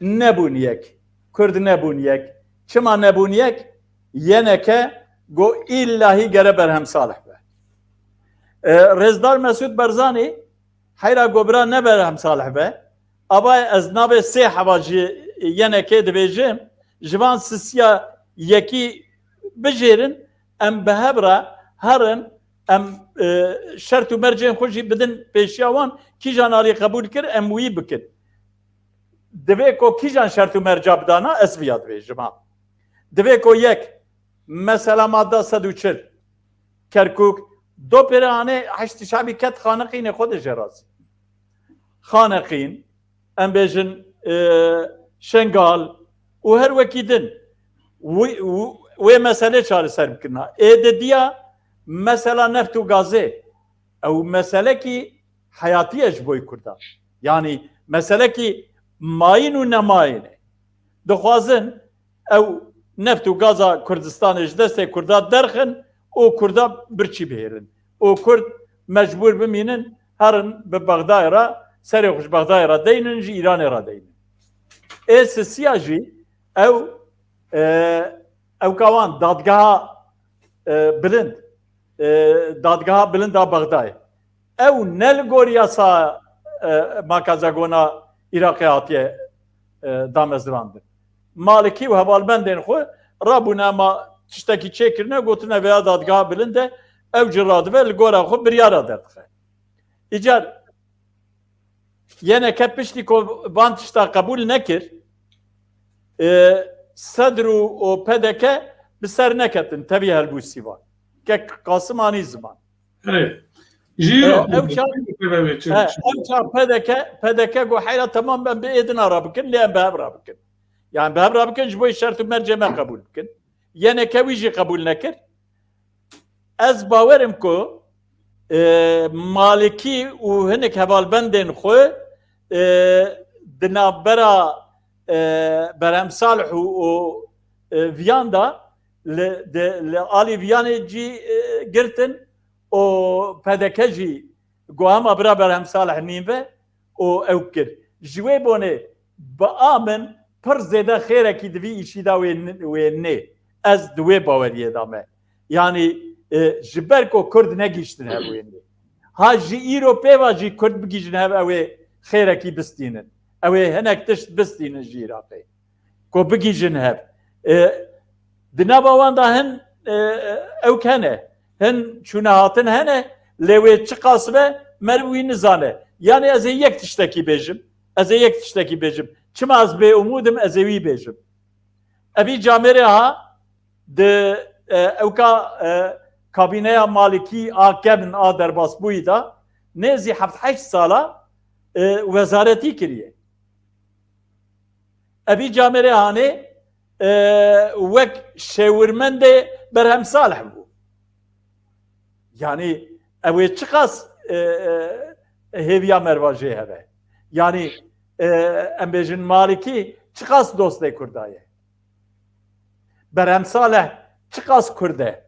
nebûn yek. Kurd nebûn yek. Çima nebûn yek? Y N K got îllahî gere Berhem Salih be. E, Rêzdar Mesûd Barzanî heyra got bira ne Berhem Salih be. Ava ez navê sê heva ji Y N K dibêjim, ji van sisiya yekî bijêrin, em bi hev re herin, em, e, şert û mercên xwe jî bidin pêşiya wan, kîjan alî qebûl kir, em wî bikin. Divê ku kîjan şert û merca bidana, ez viya dibêjim ha. Divê ku yek, mesela madda sed û çil, Kerkûk, do pêre anê Heşdî Şebî ket Xaneqînê xwe de jê razî. Xaneqîn, em bêjin, e, Şengal û her wekî din. Wî, wî, wê meselê çareser bikirina. Ê didiya mesela neft û gazê. Ew meselekî heyatî ye ji bo Kurdan. Yanî meselekî mayîn û nemayîn e. Dixwazin ew neft û gaza Kurdistanê ji destê Kurda derxin û Kurda birçî bihêrin. Û Kurd mecbûr bimînin, herin bi Bexdayê re, serê xwe ji Bexdayê re deynin, ji Îranê re deynin. Ê sisiya jî ew, e, ew kawan dadgeha, e, bilind, e, dadgeha bilind a Bexdayê. Ew ne li gor yasa, e, makazagona Iraqê hatiye, e, damezrandin. Malikî û hevalbendên xwe rabûne, ma tiştekî çêkirine, gotine vêya dadgeha bilind e, ew jî radibe li gora xwe biryara derdixe. Îcar Y N K piştî ku van tişta qebûl nekir, e, Sedr û, û P D K bi ser neketin tevî helbûsî van. Kek Qasim anî ziman. Erê. Ji E, îro ew çax, pê ve çi, e, çi? Ew çax P D K, P D K got heyra temam, em bi êdina re bikin, lê em bi hev re bikin. Yani bi hev re bikin, ji bo şert û mercê me qebûl bikin. Y N K wî jî qebûl nekir. Ez bawerim ku, e, Malikî û hinek hevalbendên xwe, e, di navbera, e, Berhem Salih û, û, e, Viyan de li, de, li alî Viyanê cî, e, girtin û P D K jî got hema bira Berhem Salih nîn ve û ew kir. Ji wê bonê bi a min pir zêde xêrekî di vî îşî de wê n-, wê nê. Ez di wê baweriyê de me. Yanî e, ji ber ku Kurd negihiştin hev wê. Ha ji îro pê ve jî Kurd bigihîjin hev, ew ê xêrekî bistînin. Ew ê hinek tişt bistînin ji Iraqê. Ku bigihîjin hev. E, di nava wan de hin, e, ewk hene. Hin çûnehatin hene, lê wê çiqas be meriv wî nizane. Yanî ez ê yek tiştekî bêjim. Ez ê yek tiştekî bêjim. Çima ez bêumûd im, ez ê wî bêjim. Evî camêrê ha di, e, ewka, e, kabîneya Malikî a kevn a derbasbûyî de nêzî heft heşt sala, e, wezaretî kiriye. Evî camêrê hanê, e, wek şêwirmendê Berhem Salih bû. Yanî ew ê çiqas, e, e, hêviya merva jê hebe? Yanî, e, em bêjin Malikî çiqas dostê Kurda ye? Berhem Salih çiqas Kurd e?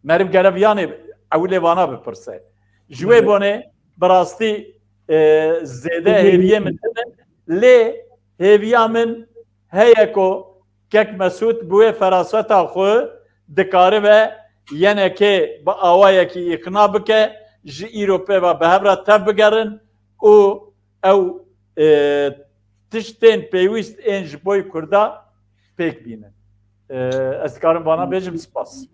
Meriv gere viyanê ewilê vana bipirse. Ji wê bonê bi rastî, e, zêde hêviyê min tune, lê hêviya min heye ku kek Mesûd bi wê feraseta xwe dikaribe yenekê bi awayekî îqna bike, ji îro pê ve bi hev re tev bigerin û ew, e, tiştên pêwîst ên ji boy Kurda pêk bînin. E, ez dikarim vana bêjim, spas.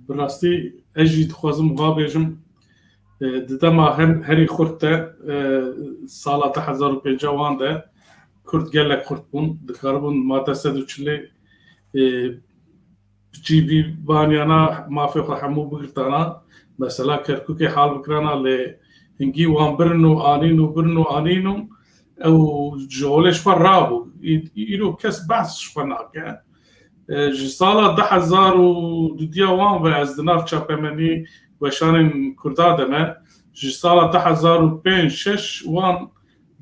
Bi rastî ez jî dixwazim wiha bêjim, e, di dema her, herî xurt de, e, sala du hezar û pêncî wan de Kurd gelek xurt bûn, dikaribûn madde sed û çilê, e, cî bî baniyana, mafê xwe hemû bigirtana, mesela Kerkûkê hal bikirana, lê hingî wan birin û anîn û birin û anîn û ew ji holê ji xwe rabû. Î-, îro kes behs ji xwe nake. E, ji sala du hezar û dudiya wan ve ez di nav çapemenî weşanên Kurda de me. Ji sala du hezar û pênc şeş wan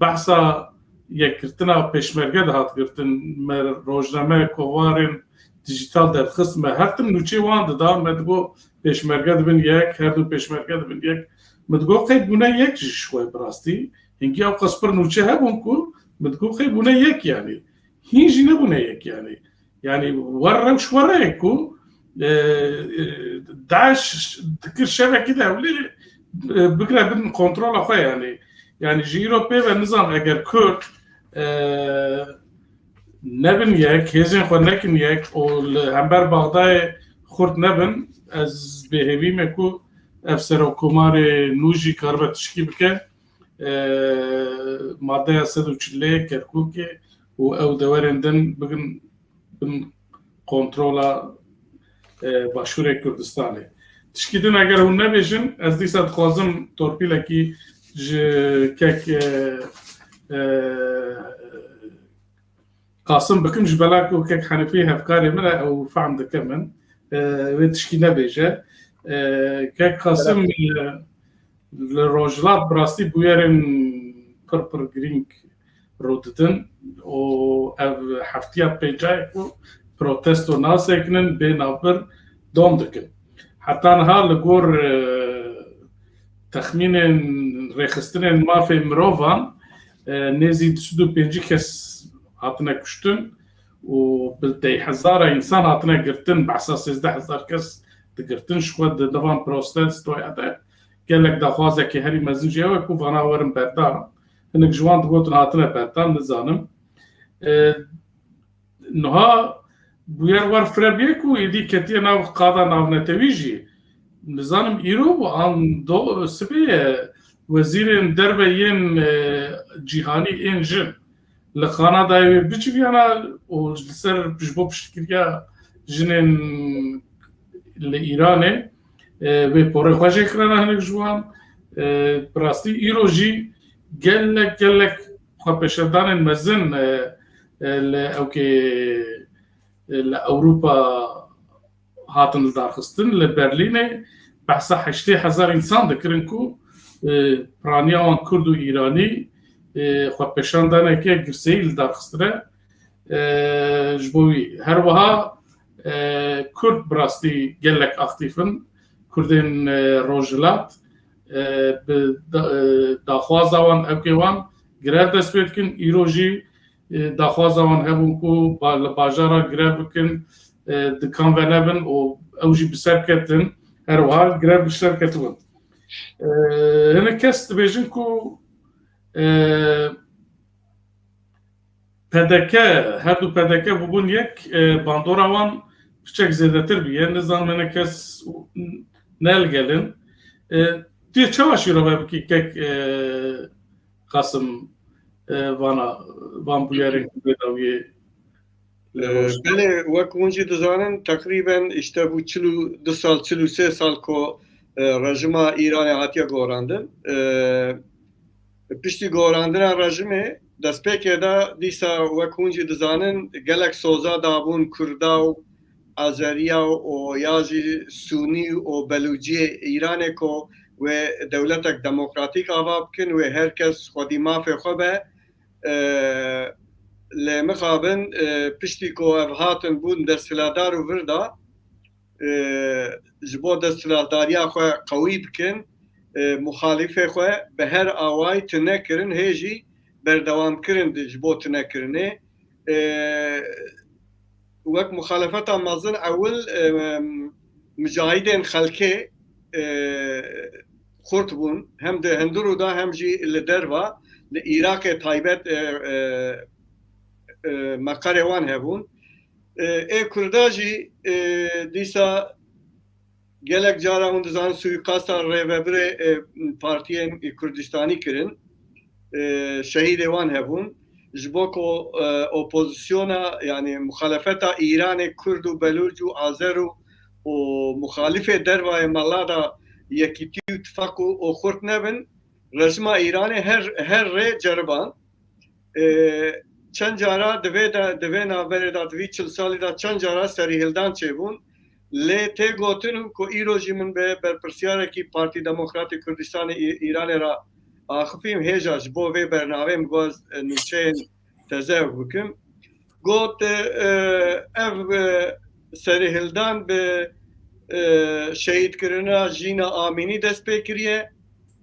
behsa yekgirtina pêşmerge dihat girtin. Me rojname, kovarên dijîtal derdixist, me her tim nûçê wan dida, me digot pêşmerge dibin yek, her du pêşmerge dibin yek. Min digot qey bûne yek jî ji xwe bi rastî. Hingî ew qas pir nûçe hebûn ku min digot qey bûne yek yanî. Hîn jî nebûne yek yanî. Yanî wer rewş wer e ku, e, e, DAIŞ dikir şevekî de ewlê, e, bigire bin kontrola xwe yanî. Yanî ji îro pê ve nizam eger Kurd, e, nebin yek, hêzên xwe nekin yek û li hember Baxdayê xurt nebin, ez bêhêvî me ku ev serokkomarê nû jî karibe tişkî bike. E, maddeya sed û çilê Kerkûkê û ew dewerên din bigin bin kontrola, e, Başûrê Kurdistanê. Tişkî din eger hûn nebêjin, ez dîsa dixwazim torpîlekî ji kek, e, e, Qasim bikim, ji bela ku kek Henîfî hevkarê min e, ew fehm dike min. E, wê tişkî nebêje. E, kek Qasim, e, li Rojhilat bi rastî bûyerên pir pir girîng rûdidin û ev heftiya pêncayê ku protesto nasekinin bê navbir dom dikin. Heta niha li gor, e, texmînên rêxistinên mafê mirovan, e, nêzî du sed û pêncî kes hatine kuştin û bi deh hezara însan hatine girtin, behsa sêzdeh hezar kes digirtin ji xwe di, di van protestoya de. Gelek daxwazekî herî mezin jî ew e ku vana werin berdan. Hinek ji wan digotin hatine berdan, nizanim. E, niha bûyer wer firebûye ku êdî ketiye nav qada navnetewî jî. Nizanim îro bû an do sibê ye, wezîrên derve yên, e, cîhanî ên jin li Kanadayê wê biciviyana û li ser ji bo piştgiriya jinên li Îranê, e, wê porê xwe jê kirana hinek ji wan. E, bi rastî îro jî gelek gelek xwepêşandanên mezin, e, e, li ewkê, e, li Ewropa hatin lidarxistin. Li Berlînê behsa heştê hezar însan dikirin ku, e, piraniya wan Kurd û Îranî, e, xwepêşandaneke girseyî lidarxistine, e, ji bo wî. Her wiha, e, Kurd bi rastî gelek aktîf in. Kurdên, e, Rojhilat, e, bi da-, e, daxwaza wan, ewkê wan grev dest pê dikin. Îro jî, e, daxwaza wan hebûn ku ba-, li bajara grev bikin, e, dikan venebin û ew jî bi ser ketin. Her wiha grev li ser ketibûn. E, hinek kes dibêjin ku, e, P D K, her du P D K bûbûn yek, e, bandora wan piçek zêdetir bûye. Nizanim hinek kes ne li gel in. E, tu yê çawa şîrove bikî kek, e, Qasim, e, vana, van bûyerên ku bê dawiyê li Ee, roj. Belê, wek hûn jî dizanin, teqrîben işte bu çil û du sal, çil û sê sal ku, e, rejima Îranê hatiye gorandin. E, piştî gorandina rejimê, destpêkê de dîsa wek hûn jî dizanin, gelek soza dabûn Kurda û Azeriya û ya jî Sûnî û Belûciyê Îranê ku wê dewletek demokratîk ava bikin, wê her kes xwedî mafê xwe be. E, lê mixabin, e, piştî ku ev hatin bûn desthilatdar û vir de, e, ji bo desthilatdariya xwe qewî bikin, e, muxalîfê xwe bi her awayî tune kirin, hê jî berdewam kirin di, ji bo tunekirinê. E, wek muxalefeta mezin ewil, e, micahidên xelkê, e, xurt bûn, hem di hundirû de hem jî li derva, li Iraqê taybet, e, e, e, meqerê wan hebûn. E, ê Kurda jî, e, dîsa gelek cara hûn dizanin suîqasta rêvebirê, e, partiyên Kurdistanî kirin. E, şehîdê wan hebûn. Ji bo ku, e, opozisyona, yanî muxalefeta Îranê, Kurd û Belûc û Azer û, û muxalifê dervayê mela de yekîtî û tifaq û, û xurt nebin, rejima Îranê her, her rê ceriban. E, çend cara di vê de, di vê navberê de, di vî çil salî de çend cara serîhildan çêbûn. Lê tê gotin û ku îro jî min bi berpirsiyarekî Partî Demokratê Kurdistanê Î-, Îranê re axifîm, hêja ji bo vê bernavê min got, e, nûçeyên teze ew bikim. Got, e, ev, e, serîhildan bi, e, şehîdkirina Jîna Amînî dest pê kiriye.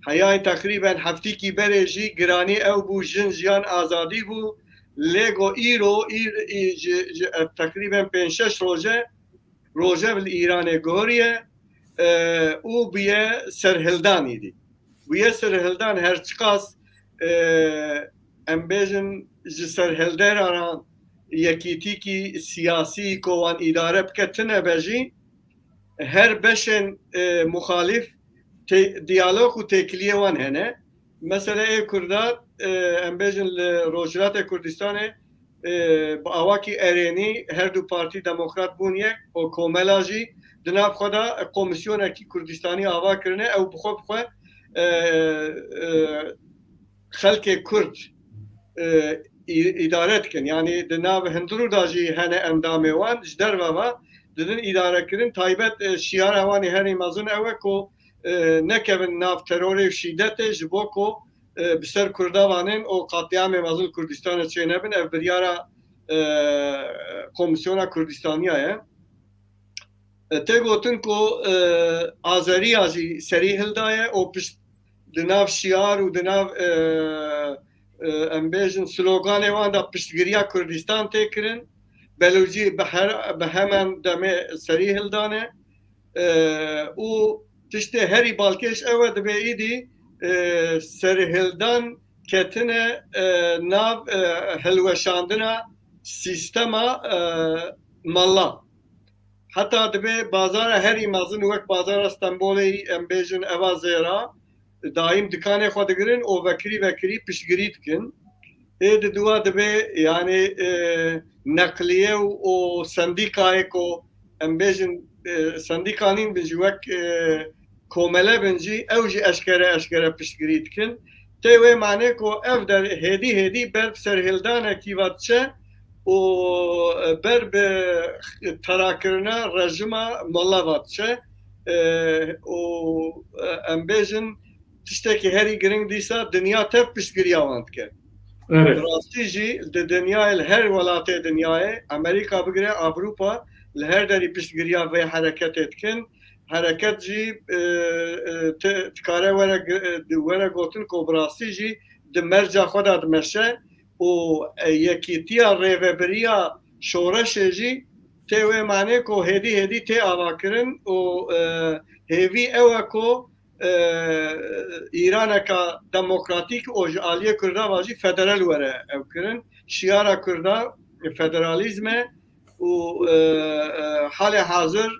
Heyayê teqrîben heftîkî berê jî giranî ew bû, jin, jiyan, azadî bû. Lê go îro, îr-, î-, ji, ji, ev teqrîben pênc şeş roj e, rojev li Îranê guheriye, e, û bûye serhildan îdî. Bûye serhildan her çiqas, e, em bêjin ji serhilderan yekîtîkî siyasî ku wan îdare bike tune be jî, her beşên, e, muxalîf tê-, diyalog û têkiliyê wan hene. Mesela ê Kurda, e, em bêjin li Rojhilatê Kurdistanê, e, bi awakî erênî her du partî demokrat bûn yek û komela jî di nav xwe de komîsyonekî Kurdistanî ava kirine, ew bi xwe bi xwe, e, e, xelkê Kurd, e, î-, îdare dikin. Yanî di nav hundirû de jî hene endamê wan, ji derve ve didin îdarekirin. Taybet, e, şiyara wan ê herî mezin ew e ku, e, nekevin nav terorê û şîdetê, ji bo ku, e, bi ser Kurda vanên û qetlîamê mezin Kurdistanê çê nebin. Ev biryara, e, Komîsyona Kurdistaniya ye. E, tê gotin ku, e, Azeriya jî serî hildaye û pişt di nav şiar û di nav, e, e, em bêjin sloganê wan de piştgiriya Kurdistan tê kirin. Belûcî bi her, bi hemen demê serî hildane. E, û tiştê herî balkêş ew e, dibê îdî, e, serhildan ketine, e, nav, e, hilweşandina sîstema, e, mala. Heta dibê bazara herî mezin wek bazara Stenbolê, em bêjin eva zêra, daîm dikanê xwe digirin û vekirî vekirî piştgirî dikin. Ê di dua dibê, yanî, e, neqliye û, û sendîkayê ku em bêjin, e, sendîka nîn bin jî wek, e, komele bin jî, ew jî eşkere eşkere piştgirî dikin. Tê wê manê ku ev der hêdî hêdî ber bi serhildanekî ve diçe û ber bi terakirina rejima mala ve diçe, e, û, e, em bêjin tiştekî herî giring dîsa dinya tev piştgiriya wan dike. Evet. Bi rastî jî di dinyayê, li her welatê dinyayê, Amerîka bigire, Ewropa, li her derî piştgiriya vê hereketê dikin. Hereket jî, e, e, ti-, dikare were gi-, e, di-, were gotin ku bi rastî jî di merca xwe de dimeşe û, e, yekîtiya rêvebiriya şoreşê jî Tê wê manê ku hêdî hêdî tê avakirin û, e, hêvî ew e ku, e, Îraneka demokratîk û ji aliyê Kurda ve jî federal were ew kirin. Şiyara Kurda federalîzm e û, e, e, halê hazir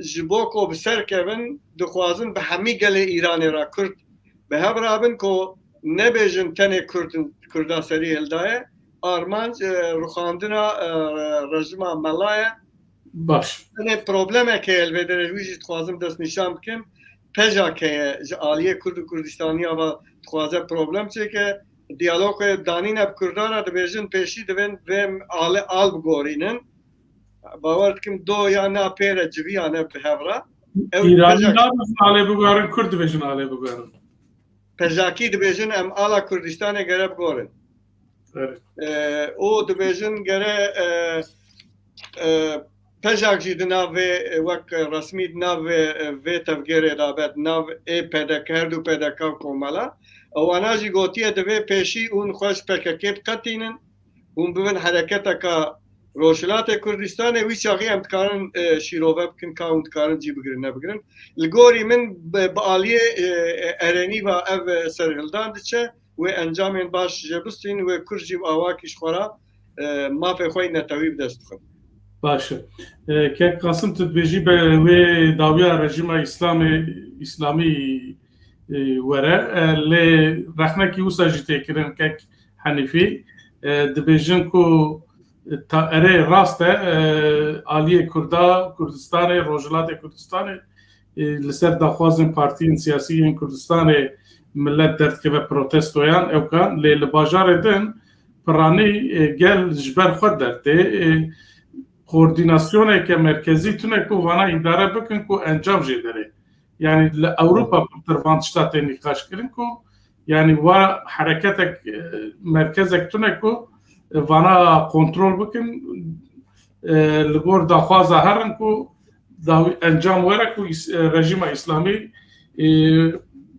ji bo ku bi ser kevin, dixwazin bi hemî gelê Îranê re Kurd bi hev rabin ku nebêjin tenê Kurd, Kurda serî hildaye. Armanc, e, rûxandina, e, rejîma mela ye. Baş. Tenê problemek heye li vê derê, wî jî dixwazim destnîşan bikim. Pejak heye ji aliyê Kurd û Kurdistaniya ve dixwaze problem çêke. Diyalogê danîne bi Kurdan re dibêjin pêşî divên vê alê al bigorînin. Bawer dikim do ya na pê re civiyane bi hev re. Ew Îranî pejak- nabêjin alê bigorin, Kurd dibêjin alê bigorin. Pejakî dibêjin em ala Kurdistanê gere bigorin. Evet. E, û dibêjin gere, e, e, pejak jî di nav vê, e, wek resmî di nav vê, e, vê tevgêrê de be, di nav ê P D K, her du P D K û Komela. Ewana jî gotiye divê pêşî hûn xwe ji P K K biqetînin, hûn bibin hereketeka Rojhilatê Kurdistanê, wî çaxî em dikarin, e, şîrove bikin, ka hûn dikarin cî bigirin, nebigirin. Li gorî min bi, bi aliyê, e, e, erênî ve ev, e, serhildan diçe, wê encamên baş jê bistîn, wê Kurd jî bi awakî ji xwe re, e, mafê xwe yî netewî bi dest bixin. Baş e. E, kek Qasim, tu dibêjî be wê dawiya rejîma Îslamê, Îslamî, e, were. E, lê rexnekî wisa jî tê kirin kek Henîfî. E, dibêjin ku ta erê rast e, e, aliyê Kurda, Kurdistanê, Rojhilatê Kurdistanê, e, li ser daxwazên partiyên siyasî yên Kurdistanê milet derdikeve protestoyan ewkan, lê li bajarê din piranî, e, gel ji ber xwe dertê. E, koordînasyoneke merkezî tune ku vana îdare bikin ku encam jê derê. Yanî li Ewropa pirtir van tişta tê nîqaş kirin ku, yanî wa hereketek, e, merkezek tune ku, e, vana kontrol bikin, e, li gor daxwaza herin ku dawî encam were ku îs-, e, rejîma Îslamî, e,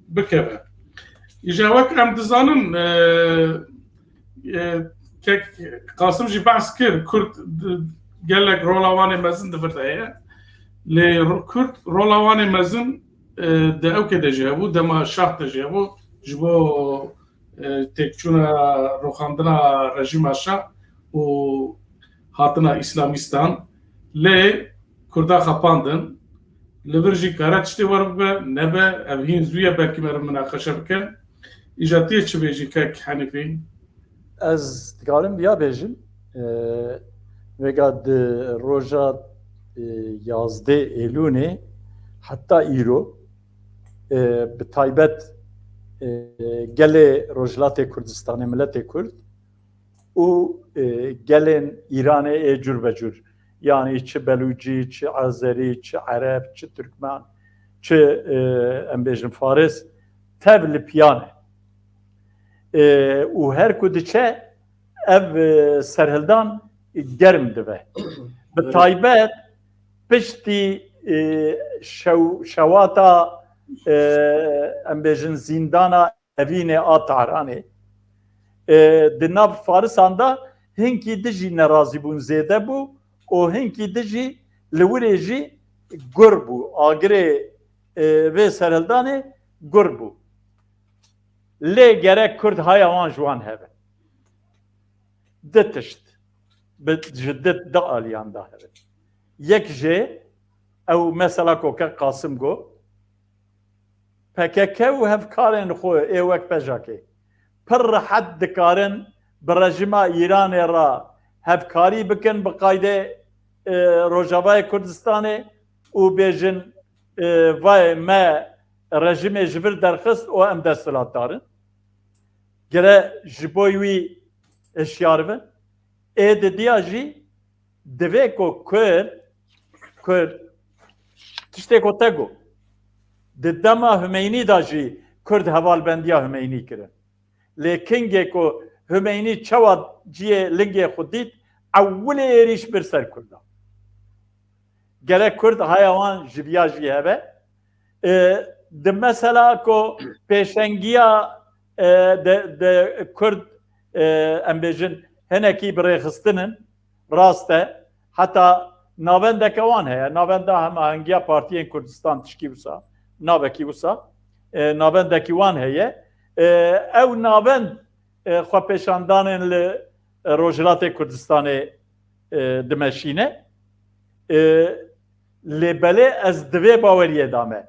bikeve. Îja wek em dizanin, e, e, kek Qasim jî behs kir, Kurd di-, gelek rola wan ê mezin di vir de heye. Lê ro-, Kurd rola wan ê mezin, e, di ewkê de jî hebû, dema şah de jî hebû, ji bo, e, têkçûna rûxandina rejîma şah û hatina îslamîstan. Lê Kurda xapandin. Li vir jî kare tiştê wer bibe, nebe, ev hîn zû ye, belkî me re minaqeşe bikin. Îja tê çi bêjî kek Henîfî? Ez dikarim viya bêjim, e, vêga di roja, e, yazdeh Êlûnê heta îro, e, bi taybet, e, gelê Rojhilatê Kurdistanê, miletê Kurd û, e, gelên Îranê ê cur be cur. Yanî çi Belûcî, çi Azerî, çi Ereb, çi Tirkmen, çi, e, em bêjin Faris, tev li piyan e. E, û her ku diçe ev, e, serhildan germ dibe. Bi Evet. taybet piştî, e, şew-, şewata, e, em bêjin zîndana Evînê a Tehranê, e, di nav Farisan de hinkî dijî nerazîbûn zêde bû û hinkî dijî li wirê jî gur bû. Agirê, e, vê serhildanê gur bû. Lê gerek Kurd haya wan ji wan hebe. Di tişt. Bi, ji di, di aliyan de hebe. Yek jê, ew mesela ku kek Qasim got, P K K û hevkarên xwe ê wek PJAKê pir rehet dikarin bi rejîma Îranê re hevkarî bikin bi qaydê, e, Rojavayê Kurdistanê û bêjin, e, vay me rejîmê ji vir derxist û em desthilatdar in. Gere ji bo wî hişyar bin. Ê didiya jî divê ku Kurd, Kurd tiştê ku te got, di dema Humeynî de jî Kurd hevalbendiya Humeynî kirin. Lê kingê ku Humeynî çawa ciyê lingê xwe dît, ewilê êrîş bir ser Kurda. Gerek Kurd haya wan ji viya jî hebe. E, di mesela ku pêşengiya, e, de, de Kurd, e, em bêjin, hinekî bi rêxistin in, rast e. Heta navendeke wan heye. Navenda hemahengiya partiyên Kurdistan tişkî wisa, navekî wisa, e, navendekî wan heye. E, ew navend, e, xwepêşandanên li, e, Rojhilatê Kurdistanê, e, dimeşîne. E, lê belê ez di vê baweriyê de me.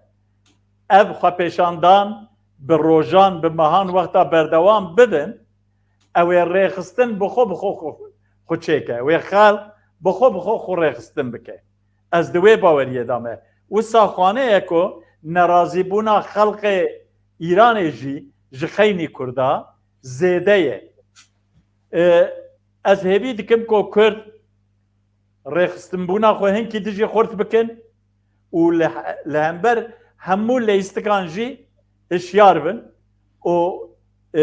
Ev xwepêşandan bi rojan, bi mehan wexta berdewam bibin, ew ê rêxistin bi xwe, bi xwe, xwe, xwe çêke. Wê xelk bi xwe, bi xwe, xwe rêxistin bike. Ez di wê baweriyê de me. Wisa xaneyeko nerazîbûna xelkê Îranê jî ji xeynî Kurda zêde ye. E, ez hêvî dikim ku Kurd rêxistinbûna xwe hinkî dijî xurt bikin û li, li hember hemû leyîstikan jî hişyar bin û, e,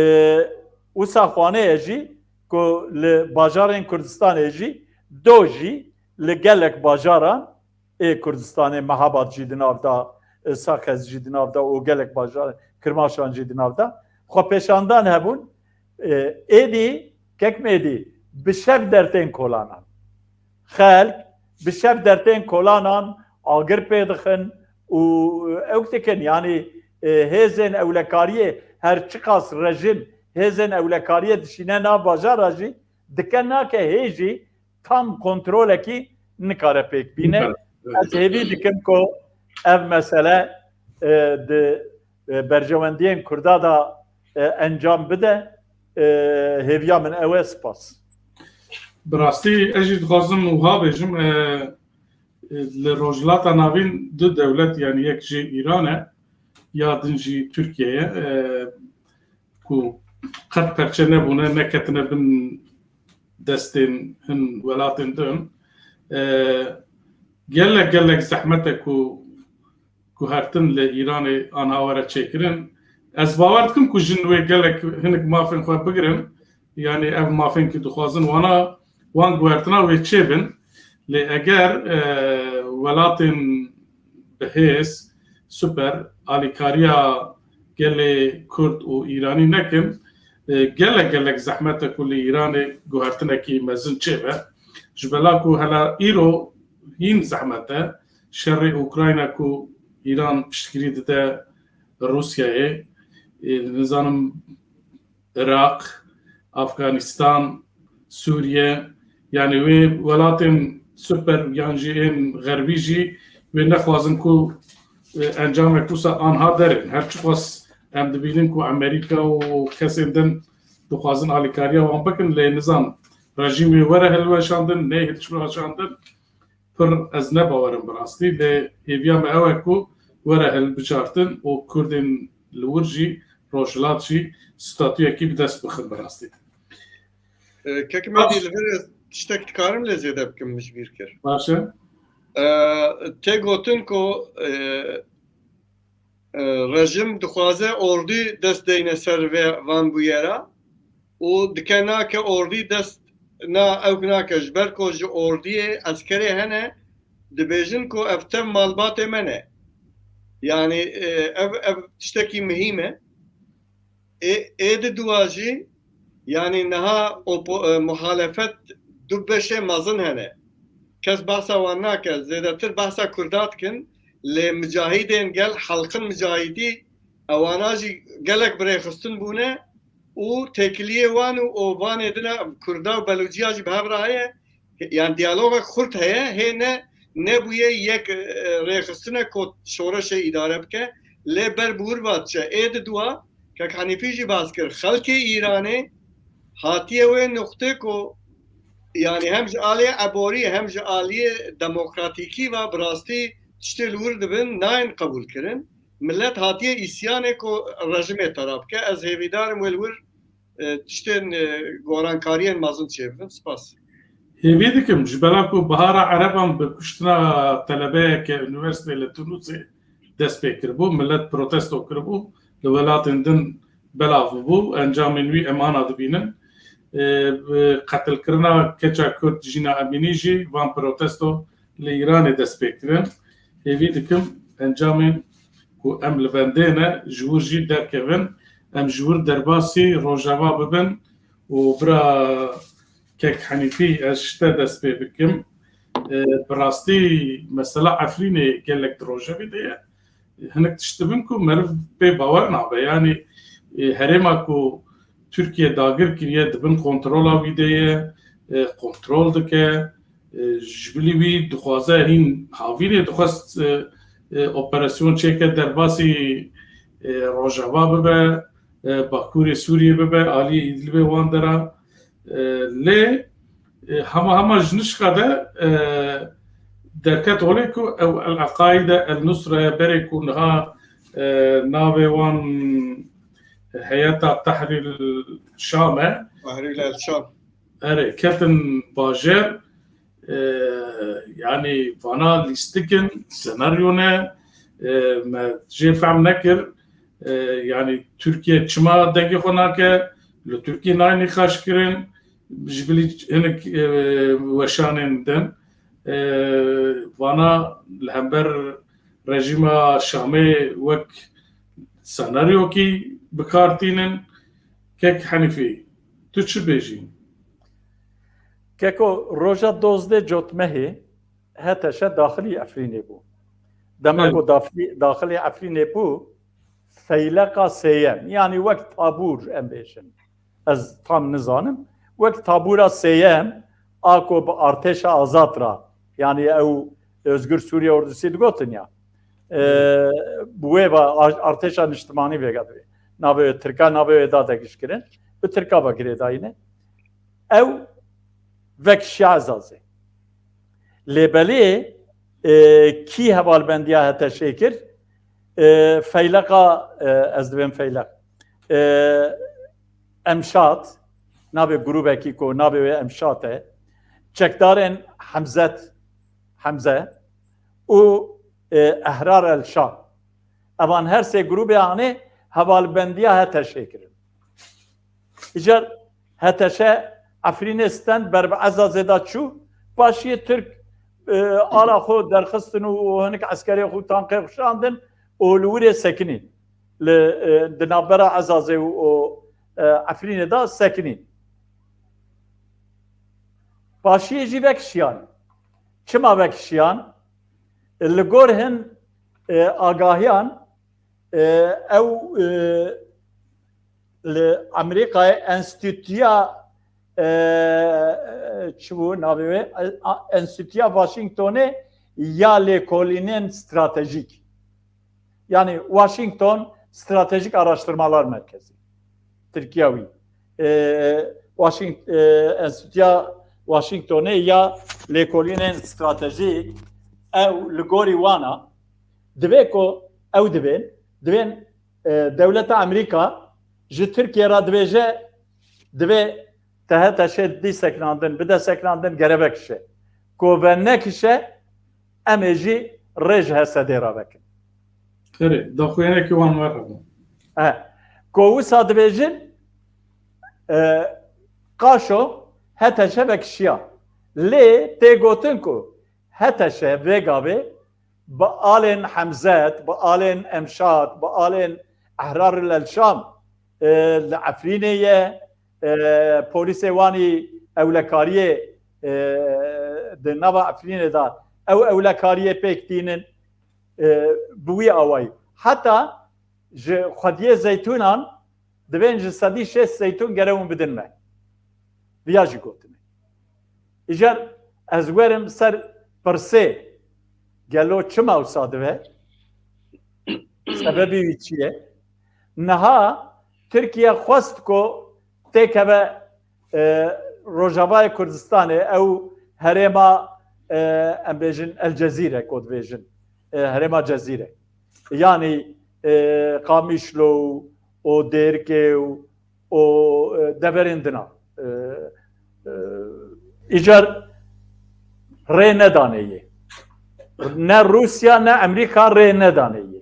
wisa xaneye jî ku li bajarên Kurdistanê jî do jî li gelek bajaran ê Kurdistanê, Mehabad jî di nav de, e, Saxez jî di nav de û gelek bajar, Kirmaşan jî di nav de, xwepêşandan hebûn. E, êdî, kek Mêdî, bi şev dertên kolanan. Xelk bi şev dertên kolanan agir pê dixin û ew dikin, yanî, e, hêzên ewlekariyê her çiqas rejîm hêzên ewlekariyê dişîne nav bajara jî, dike nake hê jî tam kontrolekî nikare pêk bîne. Nikare, evet. Ez hêvî dikim ku ev mesele, e, di, e, berjewendiyên Kurda de, e, encam bide. E, hêviya min ew e, spas. Bi rastî ez jî dixwazim wiha bêjim, e, e, li Rojhilata Navîn du dewlet, yanî yek jî Îran e, ya din jî Tirkiye ye. E, ku qet perçe nebûne, neketine bin destên hin welatên din. E, gelek, gelek zehmet e ku, ku guhertin li Îranê anha were çêkirin. Ez bawer dikim ku jin wê gelek hinek mafên xwe bigirin, yanî ev mafên ku dixwazin wana, wan guhertina wê çêbin. Lê eger, e, welatên bi hêz, super, alîkariya gelê Kurd û Îranî nekin, e, gelek, gelek zehmet e ku li Îranê guhertinekî mezin çêbe. Ji bela ku hela îro hîn zehmet e, şerê Ukrayna ku Îran piştgirî dide Rûsyayê, e, nizanim Iraq, Afganistan, Sûriye, yanî wê welatên super yan jî ên xerbî jî wê nexwazin ku, e, encamek wisa anha derin. Her çiqas em dibînin ku Amerîka û kesên din dixwazin alîkariya wan bikin, lê nizam rejîmê were hilweşandin, neyê hilweşandin. Pir ez ne bawer im bi rastî, lê hêviya me ew e ku were hilbijartin û Kurdên li wir jî, Rojhilat jî statuyekî bi dest bixin bi rastî. E, Kek Medî, li vir tiştek dikarim lê zêde bikim, min ji bîr kir. Baş e. E, tê gotin ku, e, e, rejim dixwaze ordî dest deyne ser vê van bûyera û dike nake ordî dest na ew nake, ji ber ku ji ordiyê eskerê hene, dibêjin ku ev tev malbatê me ne. Yanî, e, ev, ev tiştekî muhîm e. Ê, ê di dua jî, yanî niha opo-, e, muhalefet du beşê mezin hene. Kes behsa wan nake, zêdetir behsa Kurda dikin, lê micahîdên gel, Halkın Micahîdî, ewana jî gelek bi rêxistin bûne û têkiliyê wan û, û vanê dina Kurda û Belûciya jî bi hev re heye. Yan diyalogek xurt heye, hê ne, nebûye yek, e, rêxistine ku şoreşê îdare bike, lê ber bi wir ve diçe. Ê di dua, Kek Henîfî jî bas kir, xelkê Îranê hatiye wê nuqtê ku, yanî hem ji aliyê eborî hem ji aliyê demokratîkî ve bi rastî tiştê li wir dibin, nayên qebûlkirin. Millet hatiye îsyanê ku rejimê tera bike. Ez hêvîdar im wê li wir, e, tiştên, e, gorankariyên mezin çêbibin. Spas. Hêvî dikim, ji bela ku Bihara Ereban bi kuştina telebeyeke unîversîteyê li Tunusê dest pê kiribû, millet protesto kiribû, li welatên din belav bû, encamên wî em ana dibînin. E, bi qetilkirina keça Kurd Jîna Emînî jî van protesto li Îranê dest pê kirin. Hêvî dikim encamên ku em li bendê ne, ji wir jî derkevin. Em ji wir derbasî Rojava bibin û bira Kek Henîfî, ez ji te dest pê bikim. E, bi rastî mesela Efrînê gelek di rojevê de ye. Hinek tişt dibin ku meriv pê bawer nabe. Yanî, e, herêma ku Tirkiye dagir kiriye, di bin kontrola wî de ye, e, kontrol dike. E, ji bilî wî dixwaze hîn havînê dixwest, e, e, operasyon çêke derbasî, e, Rojava bibe, e, Bakurê Sûriyê bibe, alî Îdlibê wan dera. E, lê, e, hema hema ji nişka de, e, derket holê ku ew El Eqaide, El Nusre, berê ku niha, e, navê wan Heyeta Tehrîr Şam e. Tehrîr El Şam. Erê, ketin bajêr, e, yanî vana lîstik in, senaryo ne, e, me jê fehm nekir, e, yanî Tirkiye çima dengê xwe nake, li Tirkiye nayê nîqaş kirin, ji bilî hinek, e, weşanên din, e, vana li hember rejîma Şamê wek senaryokî bi kar tînin. Kek Henîfî, tu çi bêjî? Keko, roja dozdeh Cotmehê HTŞ daxilî Efrînê bû. Dema Evet. ku dafî-, daxilî Efrînê bû, feyleqa sêyem, yanî wek tabûr em bêjin. Ez tam nizanim. Wek tabûra sêyem, a ku bi artêşa azad ra, yanî ew Özgür Suriye Ordusu digotin ya. E, bi wê ve ar-, artêşa niştimanî vêga divê. Navê wê Tirka, navê wê da degişkirin. Bi Tirka ve girêdayî ne. Ew vekişiya Ezazê. Lê belê, e, kî hevalbendiya HTŞ'ê kir? E, feyleqa, e, ez divêm feyleq. E, Emşat, navê grûbekî ku navê wê Emşat e. Çekdarên Hemzet, Hemze û, e, Ehrar El Şam. Evan her sê grûbê anê hevalbendiya HTŞ'ê kirin. Îcar HTŞ Efrînê stend ber bi Ezazê de çû, paşiyê Tirk, e, ala xwe derxistin û, û hinek eskerê xwe, tankê xwe şandin û li wirê sekinîn. Li, e, di navbera Ezazê û, û, e, Efrînê de sekinîn. Paşiyê jî vekişiyan. Çima vekişiyan? Li gor hin, e, agahiyan, e, ew, e, li Amerîkayê enstîtuya, e, çi bû navê wê? E, a, Enstîtuya Washingtonê ya lêkolînên stratejîk. Yani Washington Stratejik Araştırmalar Merkezi. Tirkiya wî. E, Washing-, e, Enstîtuya Washingtonê ya lêkolînên stratejîk, ew li gorî wana divê ku ew dibên, divên, e, dewleta Amerîka ji Tirkiye re dibêje, divê te HTŞ'ê dî seknandin, bide seknandin, gere vekişe. Ku venekişe, em ê jî rê ji HSD'ê re vekin. Xêrê, daxuyanekî wan were bû. He. Ku wisa dibêjin, e, qaşo HTŞ vekişiya. Lê tê gotin ku HTŞ vê gavê bi alên Hemzet, bi alên Emşat, bi alên Ehrar El Şam, e, li Efrînê ye, e, polîsê wanî ewlekariyê, e, di nava Efrînê de ew ewlekariyê pêk tînin, e, bi wî awayî. Heta ji xwediyê zeytûnan divên ji sedî şêst zeytûn gere hûn bidin me. Viya jî gotine. Îcar ez werim ser pirsê, gelo çima wisa dibe? Sebebî wî çi ye? Niha Tirkiye xwest ku têkeve, e, Rojavayê Kurdistanê, ew herêma, e, em bêjin El Cezîre, ku dibêjin, e, herêma Cezîre. Yanî, e, Qamişlo û Dêrikê û û, e, deverên dina. E, e, îcar rê nedanê yê. Ne Rûsya ne Amerîka rê nedanê yê.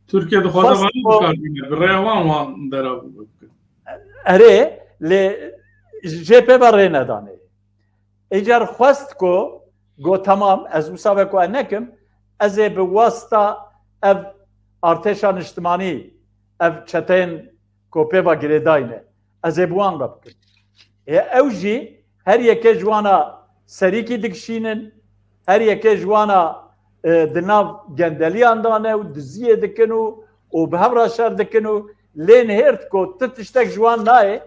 Tirkiye dixwaze Xwest vanî ku bikar bîne, bi rêya wan wan dera bikin. Erê, lê jê pê ve rê nedanê. Îcar xwest ku, got, temam, ez wisa ve ku ez nekim, ez ê bi wasta ev artêşa niştimanî, ev çeteyên ku pê ve girêdayî ne, ez ê bi wan re bikim. Ê ew jî her yekê ji wana serîkî dikişînin, her yekê ji wana, e, di nav gendeliyan de ne û diziyê dikin û, û bi hev re şer dikin û lê nihêrt ku ti tiştek ji wan nayê.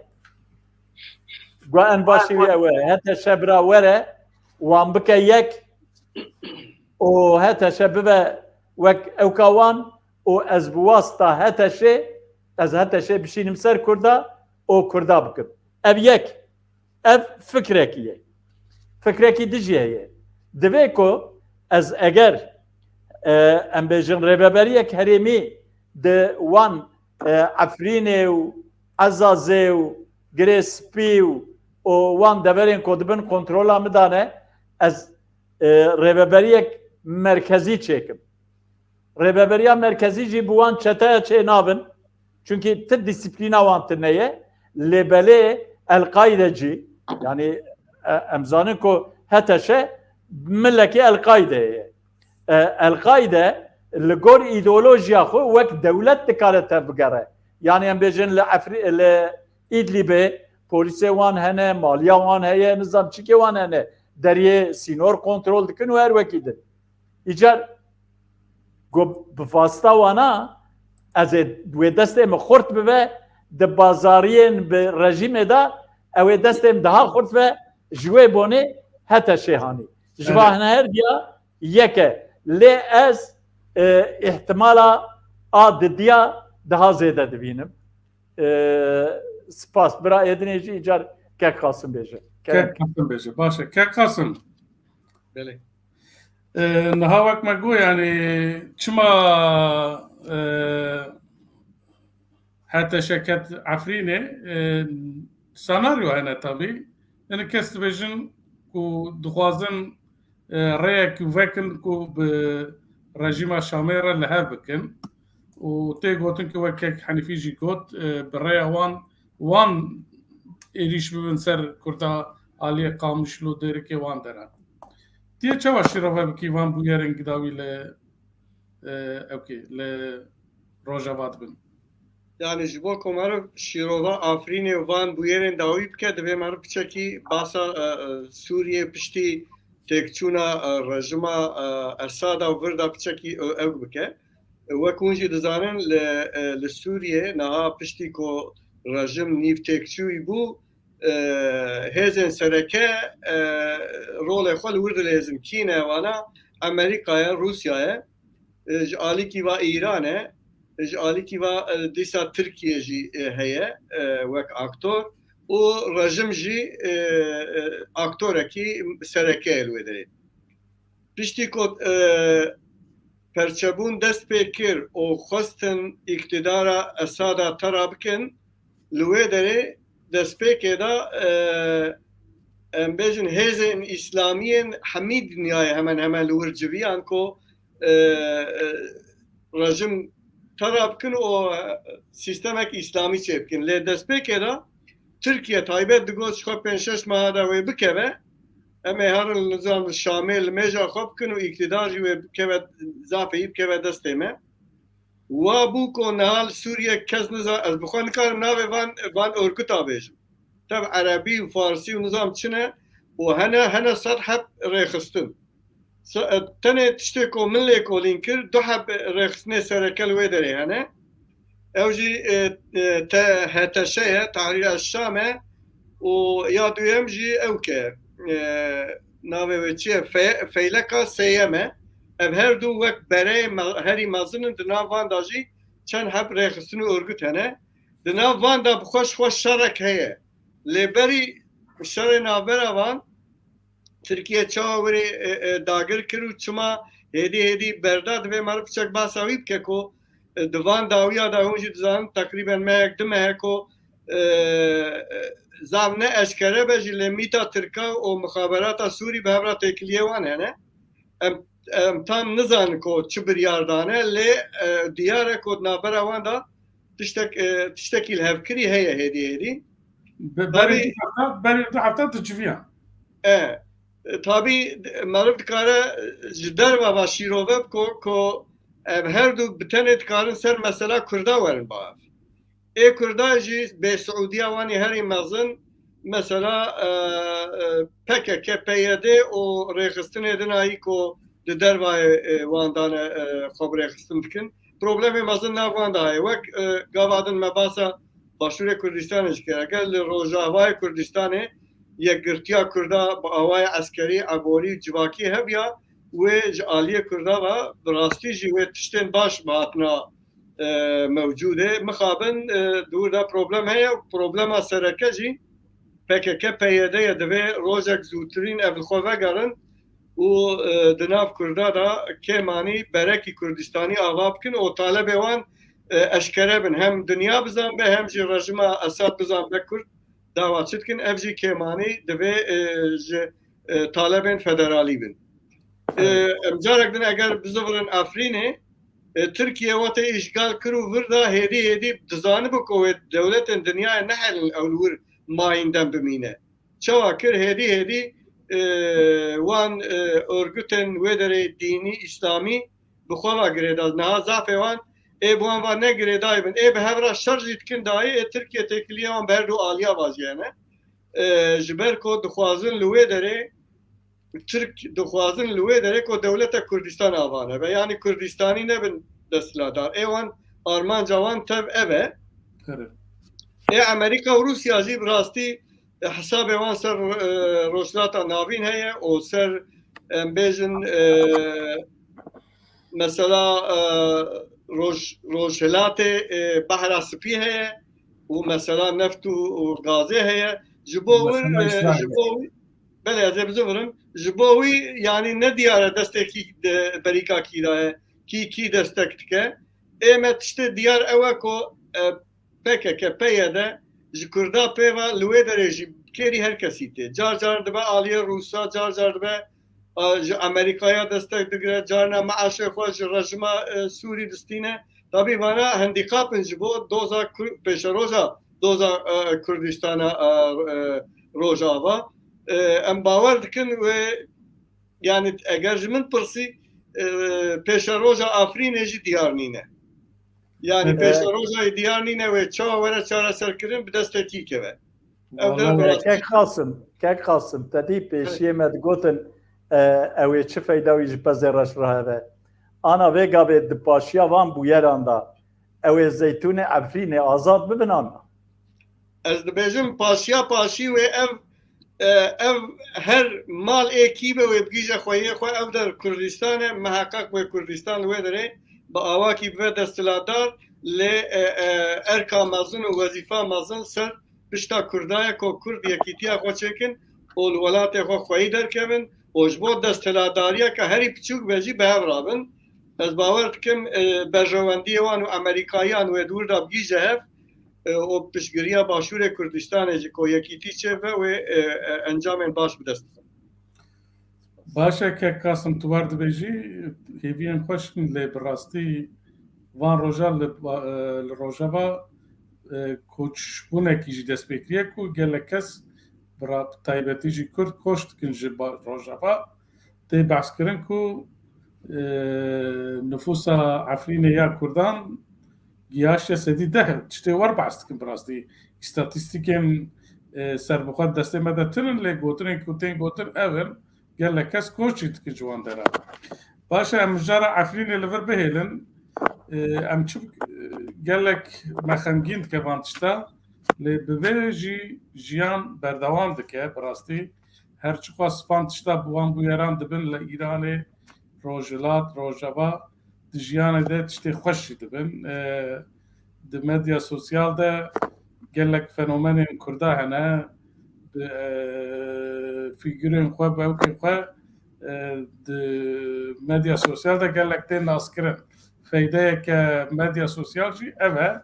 Gu en başî wî ew e. Hete şe bira were, wan bike yek û hete şe bibe wek ewka wan û ez bi wasta hete şe, ez hete şe bişînim ser Kurda û Kurda bikim. Ev yek, ev fikrekî ye. Fikrekî dijî heye. Divê ku ez eger, e, em bêjin rêveberiyek herêmî di wan, e, Efrînê û Ezazê û Girê Spî û, û wan deverên ku di bin kontrola min de ne, ez, e, rêveberiyek merkezî çêkim. Rêveberiya merkezî jî bi wan çeteya çê nabin. Çunkî ti dîsîplîna wan tune ye. Lê belê El-Qaîde jî, yanî, e, em zanin ku H T Ş milekî El-Qaîdeyê ye. E, El-Qaîde li gor îdeolojiya xwe wek dewlet dikare tevbigere. Yanî em bêjin li Efrî-, li Îdlîbê polîsê wan hene, maliya wan heye, nizam çikê wan hene. Deriyê sînor kontrol dikin û her wekî din. Îcar got, bi vasta wana ez ê wê destê min xurt bibe, di bazariyên bi rejîmê de ew ê destê min daha xurt be, ji wê bonê hete şêhanî. Ji Evet. van her diya yek e. Lê ez, e, îhtimala a didiya daha zêde dibînim. E, spas. Bira Êdinê jî îcar Kek Qasim bêje. Kerem. Kek Qasim bêje. Baş e. Kek Qasim. Belê. E, niha wek me got, yanî çima, e, H T Ş ket Efrînê, e, senaryo hene tabî. Yanî kes dibêjin ku dixwazin, e, rêyek vekin ku bi rejîma Şamê re li hev bikin. Û tê gotin ku wek Kek Henîfî jî got, e, bi rêya wan, wan êrîş bibin ser Kurda aliyê Qamişlo û Dêrikê wan de ne. Tu yê çawa şîrove bikî van bûyerên gidawî li, e, ewkê, li Rojava dibin? Yani ji bo ku meriv şîrova Afrînê û van bûyerên dawî bike, divê meriv piçekî basa, e, e, Sûriyê piştî têkçûna, e, rejima, e, Esada û vir de piçekî, e, ewk bike. E, wek hûn jî dizanin, li, e, li Sûriyê niha piştî ku rejim nîv têkçûyî bû, e, hêzên sereke, e, rolê xwe li wir dileyzin. Kî ne wana? Amerîka ye, Rûsya ye. E, ji alîkî va Îran e, ji alîkî va, e, dîsa Tirkiye jî, e, heye, e, wek aktor û rejim jî, e, e, aktorekî sereke ye li wê derê. Piştî ku, e, perçebûn dest pê kir û xwestin îktidara Esada tera bikin, li wê derê destpêkê de, e, em bêjin hêzên îslamiyên hemî dinyayê hemen hemen li wir civiyan ku, e, e, rejim tera bikin û, e, sîstemek îslamî çêbikin. Lê destpêkê de Tirkiye taybet digot ji xwe pênc şeş meha de wê bikeve, em ê herin li nizam li Şamê li mêja xwe bikin û îktidar jî wê bikeve, zafê yî bikeve destê me. Wa bû ku niha li Sûriye kes niza-, ez bi xwe nikarim navê van, van örgüta bêjim. Tev erebî û farsî û nizam çi ne û hene, hene sed heb rêxistin. Se-, e, tenê tiştê ku min lêkolîn kir, du heb rêxistinê sereke li wê derê hene. Ew jî, e, e, te-, H T Ş ye, Tahrir el-Şam e û ya duyem jî ewk e. E, navê wê çi ye? Fe-, Feyleka Sêyem e. Ev her du wek bereyê me-, herî mezin in, di nav van de jî çend heb rêxistin û örgüt hene. Di nav van de bi xwe ji xwe şerek heye. Lê berî şerê navbera van, Tirkiye çawa wirê, e, e, dagir kir û çima hêdî hêdî berda, divê meriv piçek basa wî bike ku, e, di van dawiya de hûn jî dizanin teqrîben mehek, du mehek ku, e, e, zaf ne eşkere be jî lê mîta Tirka û mixaberata Sûrî bi hev re têkiliyê wan hene. Em, em tam nizanin ku çi biryar dane, lê, e, diyar e ku di navbera wan de tiştek, e, tiştekî li hevkirî heye hêdî hêdî. Be-, berê Tabî du hefta, berê du hefta diciviyan. E, e, tabî meriv dikare ji derve ve şîrove biko ku ev her du bi tenê dikarin ser mesela Kurda werin ba ev. Ê Kurda jî bê Siûdiya wan ê herî mezin, mesela, e, e, P K K, P Y D û rêxistinê din ayî ku di dervayê, e, wan dane, e, xwe bi rêxistin dikin. Problemê mezin nav wan de heye. Wek, e, gava din me basa Başûrê Kurdistanê jî kir. Eger li Rojavayê Kurdistanê yekgirtiya Kurda bi awayê eskerî, eborî û civakî hebiya, wê ji aliyê Kurda ve bi rastî jî wê tiştên baş bi hatina, e, mewcûd e. Mixabin, e, di wir de problem heye û problema sereke jî P K K, P Y D ye, divê rojek zûtirîn ev li xwe vegerin û, e, di nav Kurda de kêmanî berekî Kurdistanî ava bikin û talebê wan, e, eşkere bin. Hem dinya bizanbe, hem jî rejima Esad bizanbe Kurd dawa çi dikin. Ev jî kêmanî divê, e, ji, e, talebên federalî bin. E, Evet. Em carek din eger bizivirin Efrînê, e, Tirkiye wextê îşgal kir û vir da hêdî hêdî dizanibû ku wê dewletên dinyayê nehelin ew li wir mayînden bimîne. Çawa kir? Hêdî hêdî, e, wan, e, örgütên wê derê dînî, îslamî bi xwe ve girêda. Niha zafê wan ê bi wan ve ne girêdayî bin. Ê bi hev re şer jî dikin dayî, ê Tirkiye têkiliya wan bi her du aliya ve jî hene. E, ji ber ku dixwazin li wê derê Tirk dixwazin li wê derê ku dewleta Kurdistan ava nebe. Yanî Kurdistanî nebin desthilatdar. Ê wan armanca wan tev ev e. Ê Amerîka û Rûsya jî bi rastî, e, hesabê wan ser, e, Rojhilata Navîn heye û ser, em bêjin, e, mesela, e, roj-, rojhilatê, e, Behra Spî heye û mesela neft û, û gazê heye. Ji bo wir, Mesela e, Îsraîl. Ji bo wî, belê, ez ê bizivirim. Ji bo wî, yanî ne diyar e destê kî de, berîka kî de ye, kî, kî destek dike. Ê me tiştê diyar ew e ku, e, P K K, P Y D ji Kurda pê ve li wê derê jî kêrî her kesî tê. Car car dibe aliyê Rûsa, car car dibe, a, ji Amerîkaya destek digire, carna meaşê xwe ji rejima, e, Sûrî distîne. Tabî vana handîkap in ji bo doza Kur-, pêşeroja doza, e, Kurdistana, e, e, Rojava. E, em bawer dikin wê, yanî eger ji min pirsî, e, pêşeroja Afrînê jî diyar nîne. Yanî Evet. Pêşerojayê diyar nîne wê çawa were çareserkirin, bi destê kî keve. Ev Vallahi demek kek Qasim, kek Qasim, te dî pêşiyê me digotin, e, ew ê çi feyda wî ji pezê reş re heve. Ana vê gavê di paşiya van bûyeran de, ew ê zeytûnê Efrînê azad bibin an? Ez dibêjim paşiya paşî wê ev, e, ev her mal ê kî be wê bigîje xweyê xwe, ev der Kurdistan e, miheqeq wê Kurdistan li wê derê bi awakî bibe desthilatdar, lê, e, e, erka mezin û wezîfa mezin ser pişta Kurda ye ku Kurd yekîtiya xwe çêkin û li welatê xwe xweyî derkevin û ji bo desthilatdariyeke herî piçûk be jî bi hev rabin. Ez bawer dikim, e, berjewendiyê wan û Amerîkayiyan wê di wir de bigihîje hev, e, û piştgiriya Başûrê Kurdistanê jî ku yekîtî çêbe wê, e, e, encamên baş bi dest bixin. Baş e, kek Qasim, tu war dibêjî, hêviyên xweş in, lê bi rastî van rojan li ba-, e, li Rojava, e, koçbûnekî jî dest pê kiriye ku gelek kes, bi ra-, bi taybetî jî Kurd koç dikin ji ba-, Rojava. Tê behs kirin ku, e, nifûsa Efrînê ya Kurdan gihaşte sedî deh. Tiştê wer behs dikin bi rastî. Îstatîstîkên, e, serbixwe destê me de tune ne, lê gotinên ku tên gotin ev in. Gelek kes koç jî dikin ji wan dera. Baş e, em mijara Efrînê li vir bihêlin. E, em çi, e, gelek me xemgîn dike van tişta, lê bi vê jî jiyan berdewam dike. Bi rastî her çiqas van tişta bi wan bûyeran dibin li Îranê, Rojhilat, Rojava, di jiyanê de tiştê xweş jî dibin. E, di medya sosyal de gelek fenomenên Kurda hene, bi, e, fîgurên xwe, bi ewkên xwe, e, di medya sosyal de gelek tên naskirin. Feydeyeke medya sosyal jî ev e.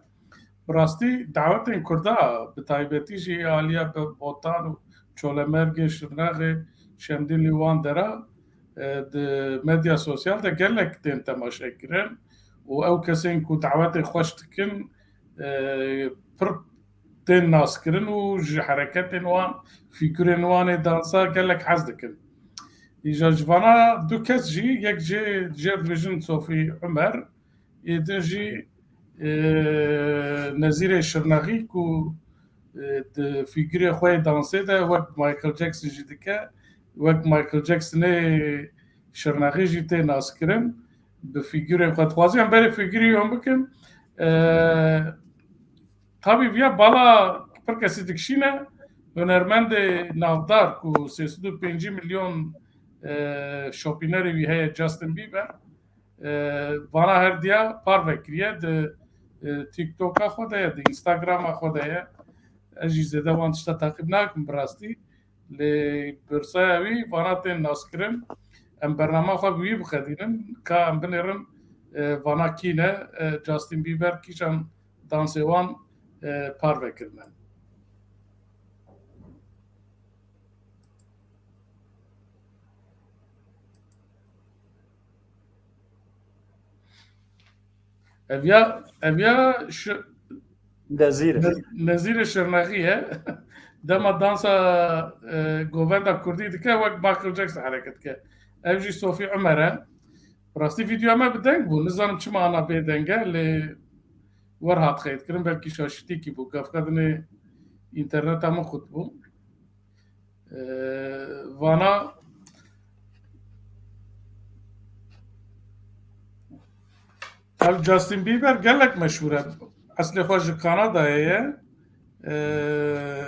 Bi rastî dawetên Kurda, bi taybetî jî aliya Be-, Botan û Çolemergê, Şirnexê, Şemdînlî wan dera, e, di medya sosyal de gelek tên temaşekirin û ew kesên ku dawetê xweş dikin, e, pir tên naskirin û ji hereketên wan, fîgurên wan ê dansa gelek hez dikin. Îja ji vana du kes jî, yek jê, jê dibêjin Sofî Umer, ê din jî, e, Nezîrê Şirnexî ku e, di fîgurê xwe yê dansê de wek Michael Jackson jî dike, wek Michael Jacksonê Şirnexî jî tê naskirin. Bi fîgurên xwe dixwazî em berê fîgurê wan bikin. E, tabî viya bala pir kesî dikişîne, hunermendê navdar ku sê sed û pêncî milyon, e, şopînerê wî heye, Justin Bieber, e, vana her diya parve kiriye, di, e, TikToka xwe de ye, di Instagrama xwe de ye. Ez jî zêde wan tişta taqîb nakim bi rastî. Lê pirsaya wî vana tên naskirin. Em bernama xwe bi wî biqedînin, ka em binêrin, e, vana kî ne, e, Justin Bieber, kîjan dansê wan, e, parve kirine. Ev ya, ev ya şi-, Nezîr e. Ne-, Nezîrê Şirnexî ye. Dema dansa, e, govenda kurdî dike, wek Michael Jackson hereket dike. Ev jî Sophie Umer e. Rastî vîdyoya me bi deng bû. Nizanim çima ana bê deng e, lê wer hat qeydkirin, belkî şaşîtîkî bû. Gavka dinê înterneta min qut bû. Ee, vana ev Justin Bieber gelek meşhûr e. Eslê xwe ji Kanadayê ye. Ee,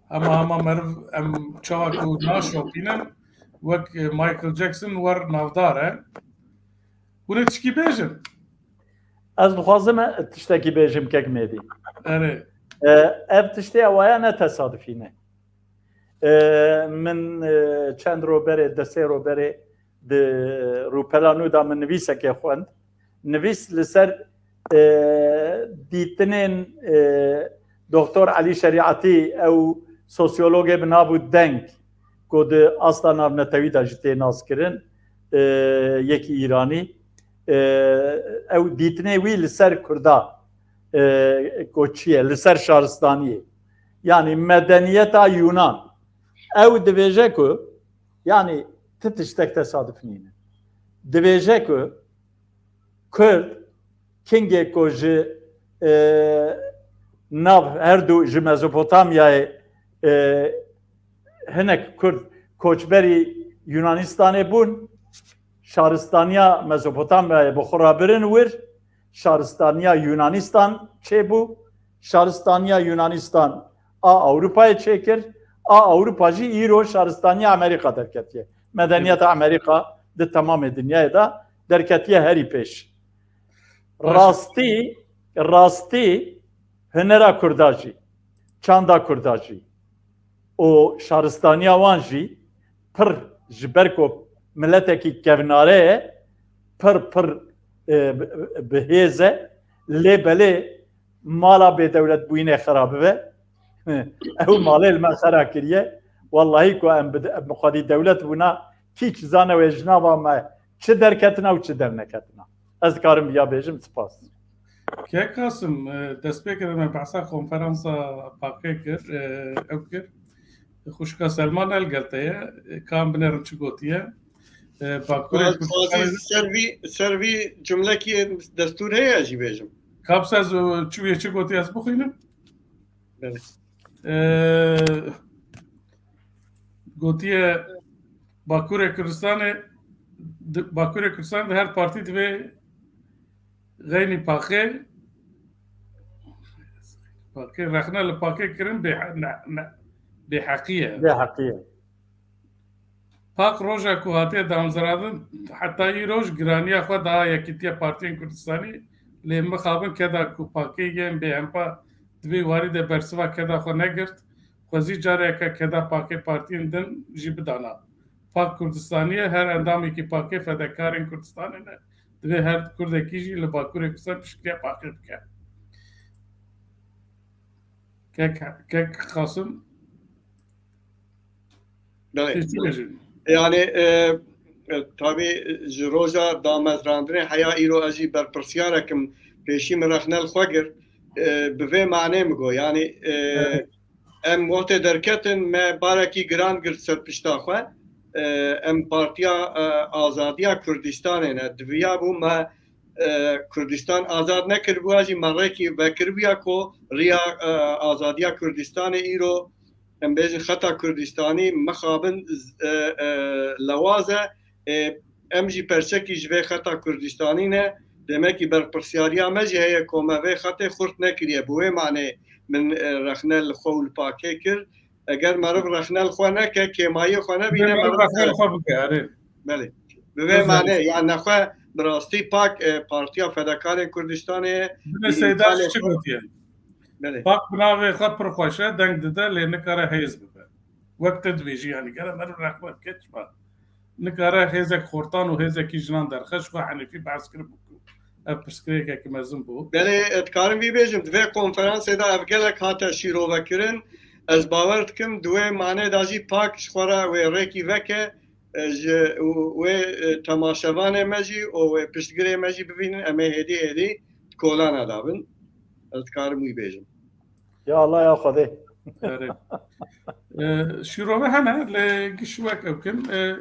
hema hema meriv em çawa ku naşopînin, wek Michael Jackson wer navdar e. Hûn ê tişkî bêjin? Ez dixwazim e, tiştekî bêjim, kek Mêdî. Erê. E, ev tiştê ewaya ne tesadifî ne. E, min, e, çend ro berê, du sê ro berê di rûpela nû de min nivîsekê xwend. Nivîs li ser, e, dîtinên, e, Doktor Elî Şerîetî, ew sosyologê bi nav û deng ku di asta navnetewî de jî tê naskirin, e, yekî Îranî, e, ew dîtinê wî li ser Kurda, e, ku çi ye, li ser şaristaniyê. Yanî medeniyeta Yunan. Ew dibêje ku, yanî ti tiştek tesadif nîne. Dibêje ku Kurd, kingê ku ji, e, nav her du ji Mezopotamyayê, e, hinek Kurd koçberî Yunanistanê bûn, şaristaniya Mezopotamyayê bi xwe re birin wir, şaristaniya Yunanistan çêbû, şaristaniya Yunanistan a Ewropayê çêkir, a Ewropa jî îro şaristaniya Amerîka derketiye. Medeniyeta Amerîka di temamê dinyayê de derketiye herî pêş. Baş. Rastî, rastî hunera Kurda jî, çanda Kurda jî û şaristaniya wan jî pir ji ber ku miletekî kevnare ye, pir, pir, e, bi, bi hêz e. Lê belê mala bêdewletbûyînê xera bibe. Ew malê li me xera kiriye. Wellahî ku em bi, em bi xwedî dewlet bûna, kî çi zane wê ji nava me çi derketina û çi derneketina. Ez dikarim viya bêjim, spas. Kek Qasim, e, destpêkê de me behsa konferansa Pakê kir, e, ew kir. Xwişka Selman el gel te ye, e, ka em binêrin çi gotiye. E, Bakurê Kurdistanê ser vî, ser vî cumlekî destûr heye ez jî bêjim. Kapsa ez, e, çi wê çi gotiye ez bixwînim. Belê. E, gotiye Bakurê Kurdistanê, di, Bakurê Kurdistanê de her partî divê xeynî Pakê, Pakê, rexne li Pakê kirin bê, ne, ne, bêheqî ye. Bêheqî ye. Pak roja ku hatiye damezrandin, heta îro ji giraniya xwe daha Yekîtiya Partiyên Kurdistanî, lê mixabin keda ku Pakê yên bêhempa di vê warî de bersiva keda xwe negirt, xwezî careke keda Pakê partiyên din jî bidana. Pak Kurdistanî ye, her endamekî Pakê fedekarên Kurdistanê ne. Divê her Kurdekî jî li Bakurê Kurdistan piştgiriya Pakê bike. Kek, kek Qasim. Belê. Tê çi bêjin? Yani, e, e, tabii ji roja damezrandinê heya îro ez jî berpirsiyarek im, pêşî min rexne li xwe girt. E, bi vê manê min got. Yani, e, Evet. Em wextê derketin, me barekî giran girt ser pişta xwe. E, em Partiya, e, Azadiya Kurdistanê ne. Diviya bû me e, Kurdistan azad nekiribûya jî me rêkî vekiribûya ku riya, e, azadiya Kurdistanê îro, em bêjin xeta Kurdistanî mixabin, e, e, lewaz e. E, em jî perçekî ji vê xeta Kurdistanî ne. Demekî berpirsiyariya me jî heye ku me vê xetê xurt nekiriye. Bi wê manê min, e, rexne li xwe û li pakê kir. Eger meriv rexne li xwe neke, kêmayiyê xwe nebîne, Dê meriv meriv rexne li xwe bike, erê. Belê. Bi vê Rizal. Manê, ya nexwe bi rastî pak, e, Partiya Fedakarên Kurdistanê ye. Binê Seyda çi gotiye? Belê. Pak bi navê xwe pir xweş e, deng dide, lê nikare hêz bibe. Wek te dibêjî, yanî gere meriv rexne bike, çima? Nikare hêzek xortan û hêzekî jinan derxe, ji xwe Henîfî behs kiribû ku ev pirsgirêkeke mezin bû. Belê, dikarim vî bêjim, di vê konferansê de ev gelek hate şîrove kirin. Ez bawer dikim, di wê manê de jî pak ji xwe re wê rêkî veke, e, ji wê, e, temaşevanê me jî û wê piştgirê me jî bibînin, em ê hêdî hêdî di kolana de bin. Ez dikarim wî bêjim. Ya Allah ya Xwedê. Erê. E, şîrove hene, lê giş wek ew kin. E,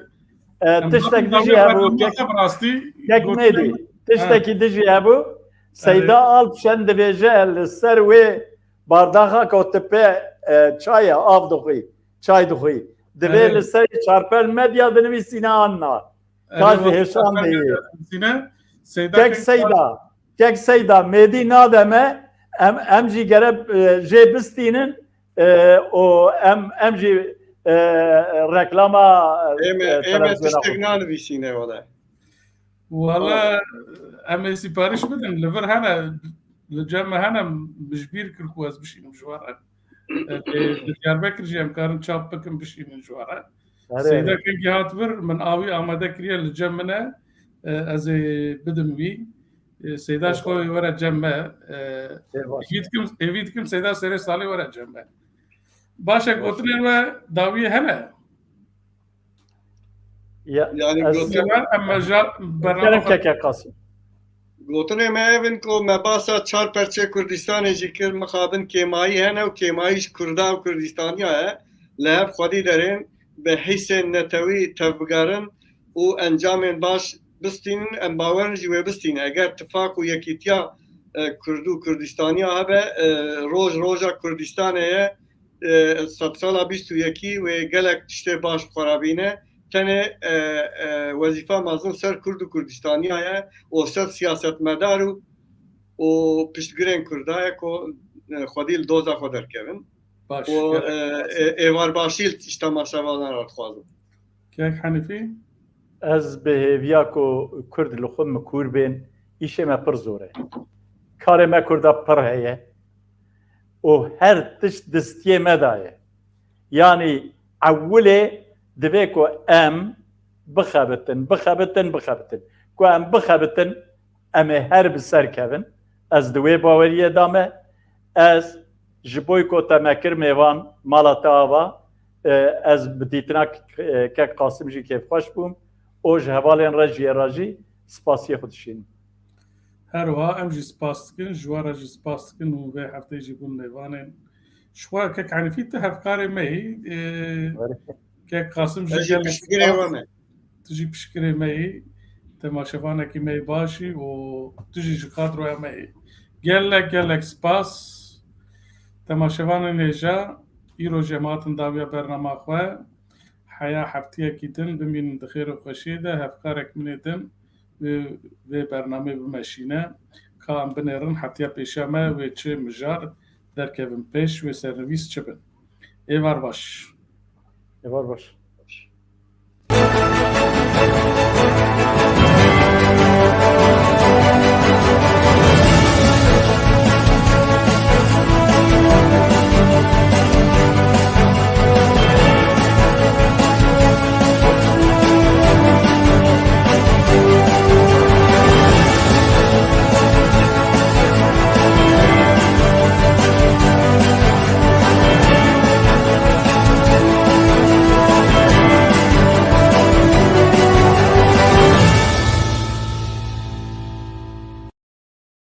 E, em tiştek bakin dijî dawî hebû, bernameya kek, bi rastî kek gotinê nêdî. Tiştekî dijî hebû. Seyda Alp Şen dibêje li ser wê bardaxa ku tu pê, e, çay e, av dixwî, çay dixwî. Divê Erê. Li ser Çarpel Medya dinivîsîne an na. Erê, Ka ji wek hêşan Çarpel bêyî. Medya dinivîsîne, Seyda Kek kek Seyda, kek Seyda, mêdî nade me, em, em jî gere, e, jê bistînin, e, û em, em jî, e, reklama, Ê me, e, ê me televizyona tiştek xwe. Nanivîsîne wele. Wele, em ê sîpariş bidin, li vir hene, li cem me hene, min ji bîr kir ku ez bişînim ji we re. E, lê li Diyarbekir jî em karin çap bikin, bişînin ji we re. Erê, Seyda erê. Kengî hat vir, min awî amade kiriye, li cem min e, e, ez ê bidim wî. E, Seyda ji xwe were cem me. E, Ê baş. Hêvî dikim, hêvî dikim Seyda serê salê were cem me. Baş e, gotinên we dawiyê hene? Ya, Yani ez gotinên me, em meja bername Kerem xwe keke Qasim. Gotinê me ev in ku me basa çar perçê Kurdistanê jî kir, mixabin kêmayî hene û kêmayî ji Kurda û Kurdistaniya ye. Li hev xwedî derên bi hîsên netewî tevbigerin û encamên baş bistînin, em bawer in jî wê bistînin. Eger tifaq û yekîtiya, e, Kurd û Kurdistaniya hebe, e, roj roja Kurdistanê ye, e, sedsala bîst û yekî wê gelek tiştê baş bi xwe re bîne. Tenê, e, e, wezîfa mezin ser Kurd û Kurdistaniya ye û ser siyasetmedar û, û piştgirên Kurda ye ku, e, xwedî li doza xwe derkevin. Baş, Û, gerek e, e, êvarbaşî ji temaşevanan re dixwazim. Kek Henîfî? Ez bi hêviya ku Kurd li xwe mikur bên, îşê me pir zor e. Karê me Kurda pir heye û her tişt destiyê me de ye. Yanî ewilê divê ku em bixebitin, bixebitin, bixebitin. Ku em bixebitin, em ê her bi ser kevin. Ez di wê baweriyê de me. Ez ji bo ku te me kir mêvan mala te ava, e, ez bi dîtina k-, e, kek Qasim jî kêfxweş bûm. Û ji hevalên re jî, ê re jî spasiyê xwe dişînim. Her wiha em jî spas dikin, ji we re jî spas dikin û vê hefteyê jî bûn mêvanên. Ji xwe kek Henîfî tu hevkarê me yî, e, Erê. Kek Qasim jî Ez jî gelek piştgirê spas. We me. Tu jî piştgirê me yî, temaşevanekî me yî baş î û tu jî ji kadroya me yî. Gelek, gelek spas. Temaşevanên hêja, îro jî em hatin dawiya bernama xwe. Heya heftiyekî din bimînin di xêr û xweşiyê de, hevkarek min ê din vê, vê bernameyê bimeşîne. Ka em binêrin hetiya pêşiya me wê çi mijar derkevin pêş, wê sernivîs çi bin. Êvar baş. Êvar baş.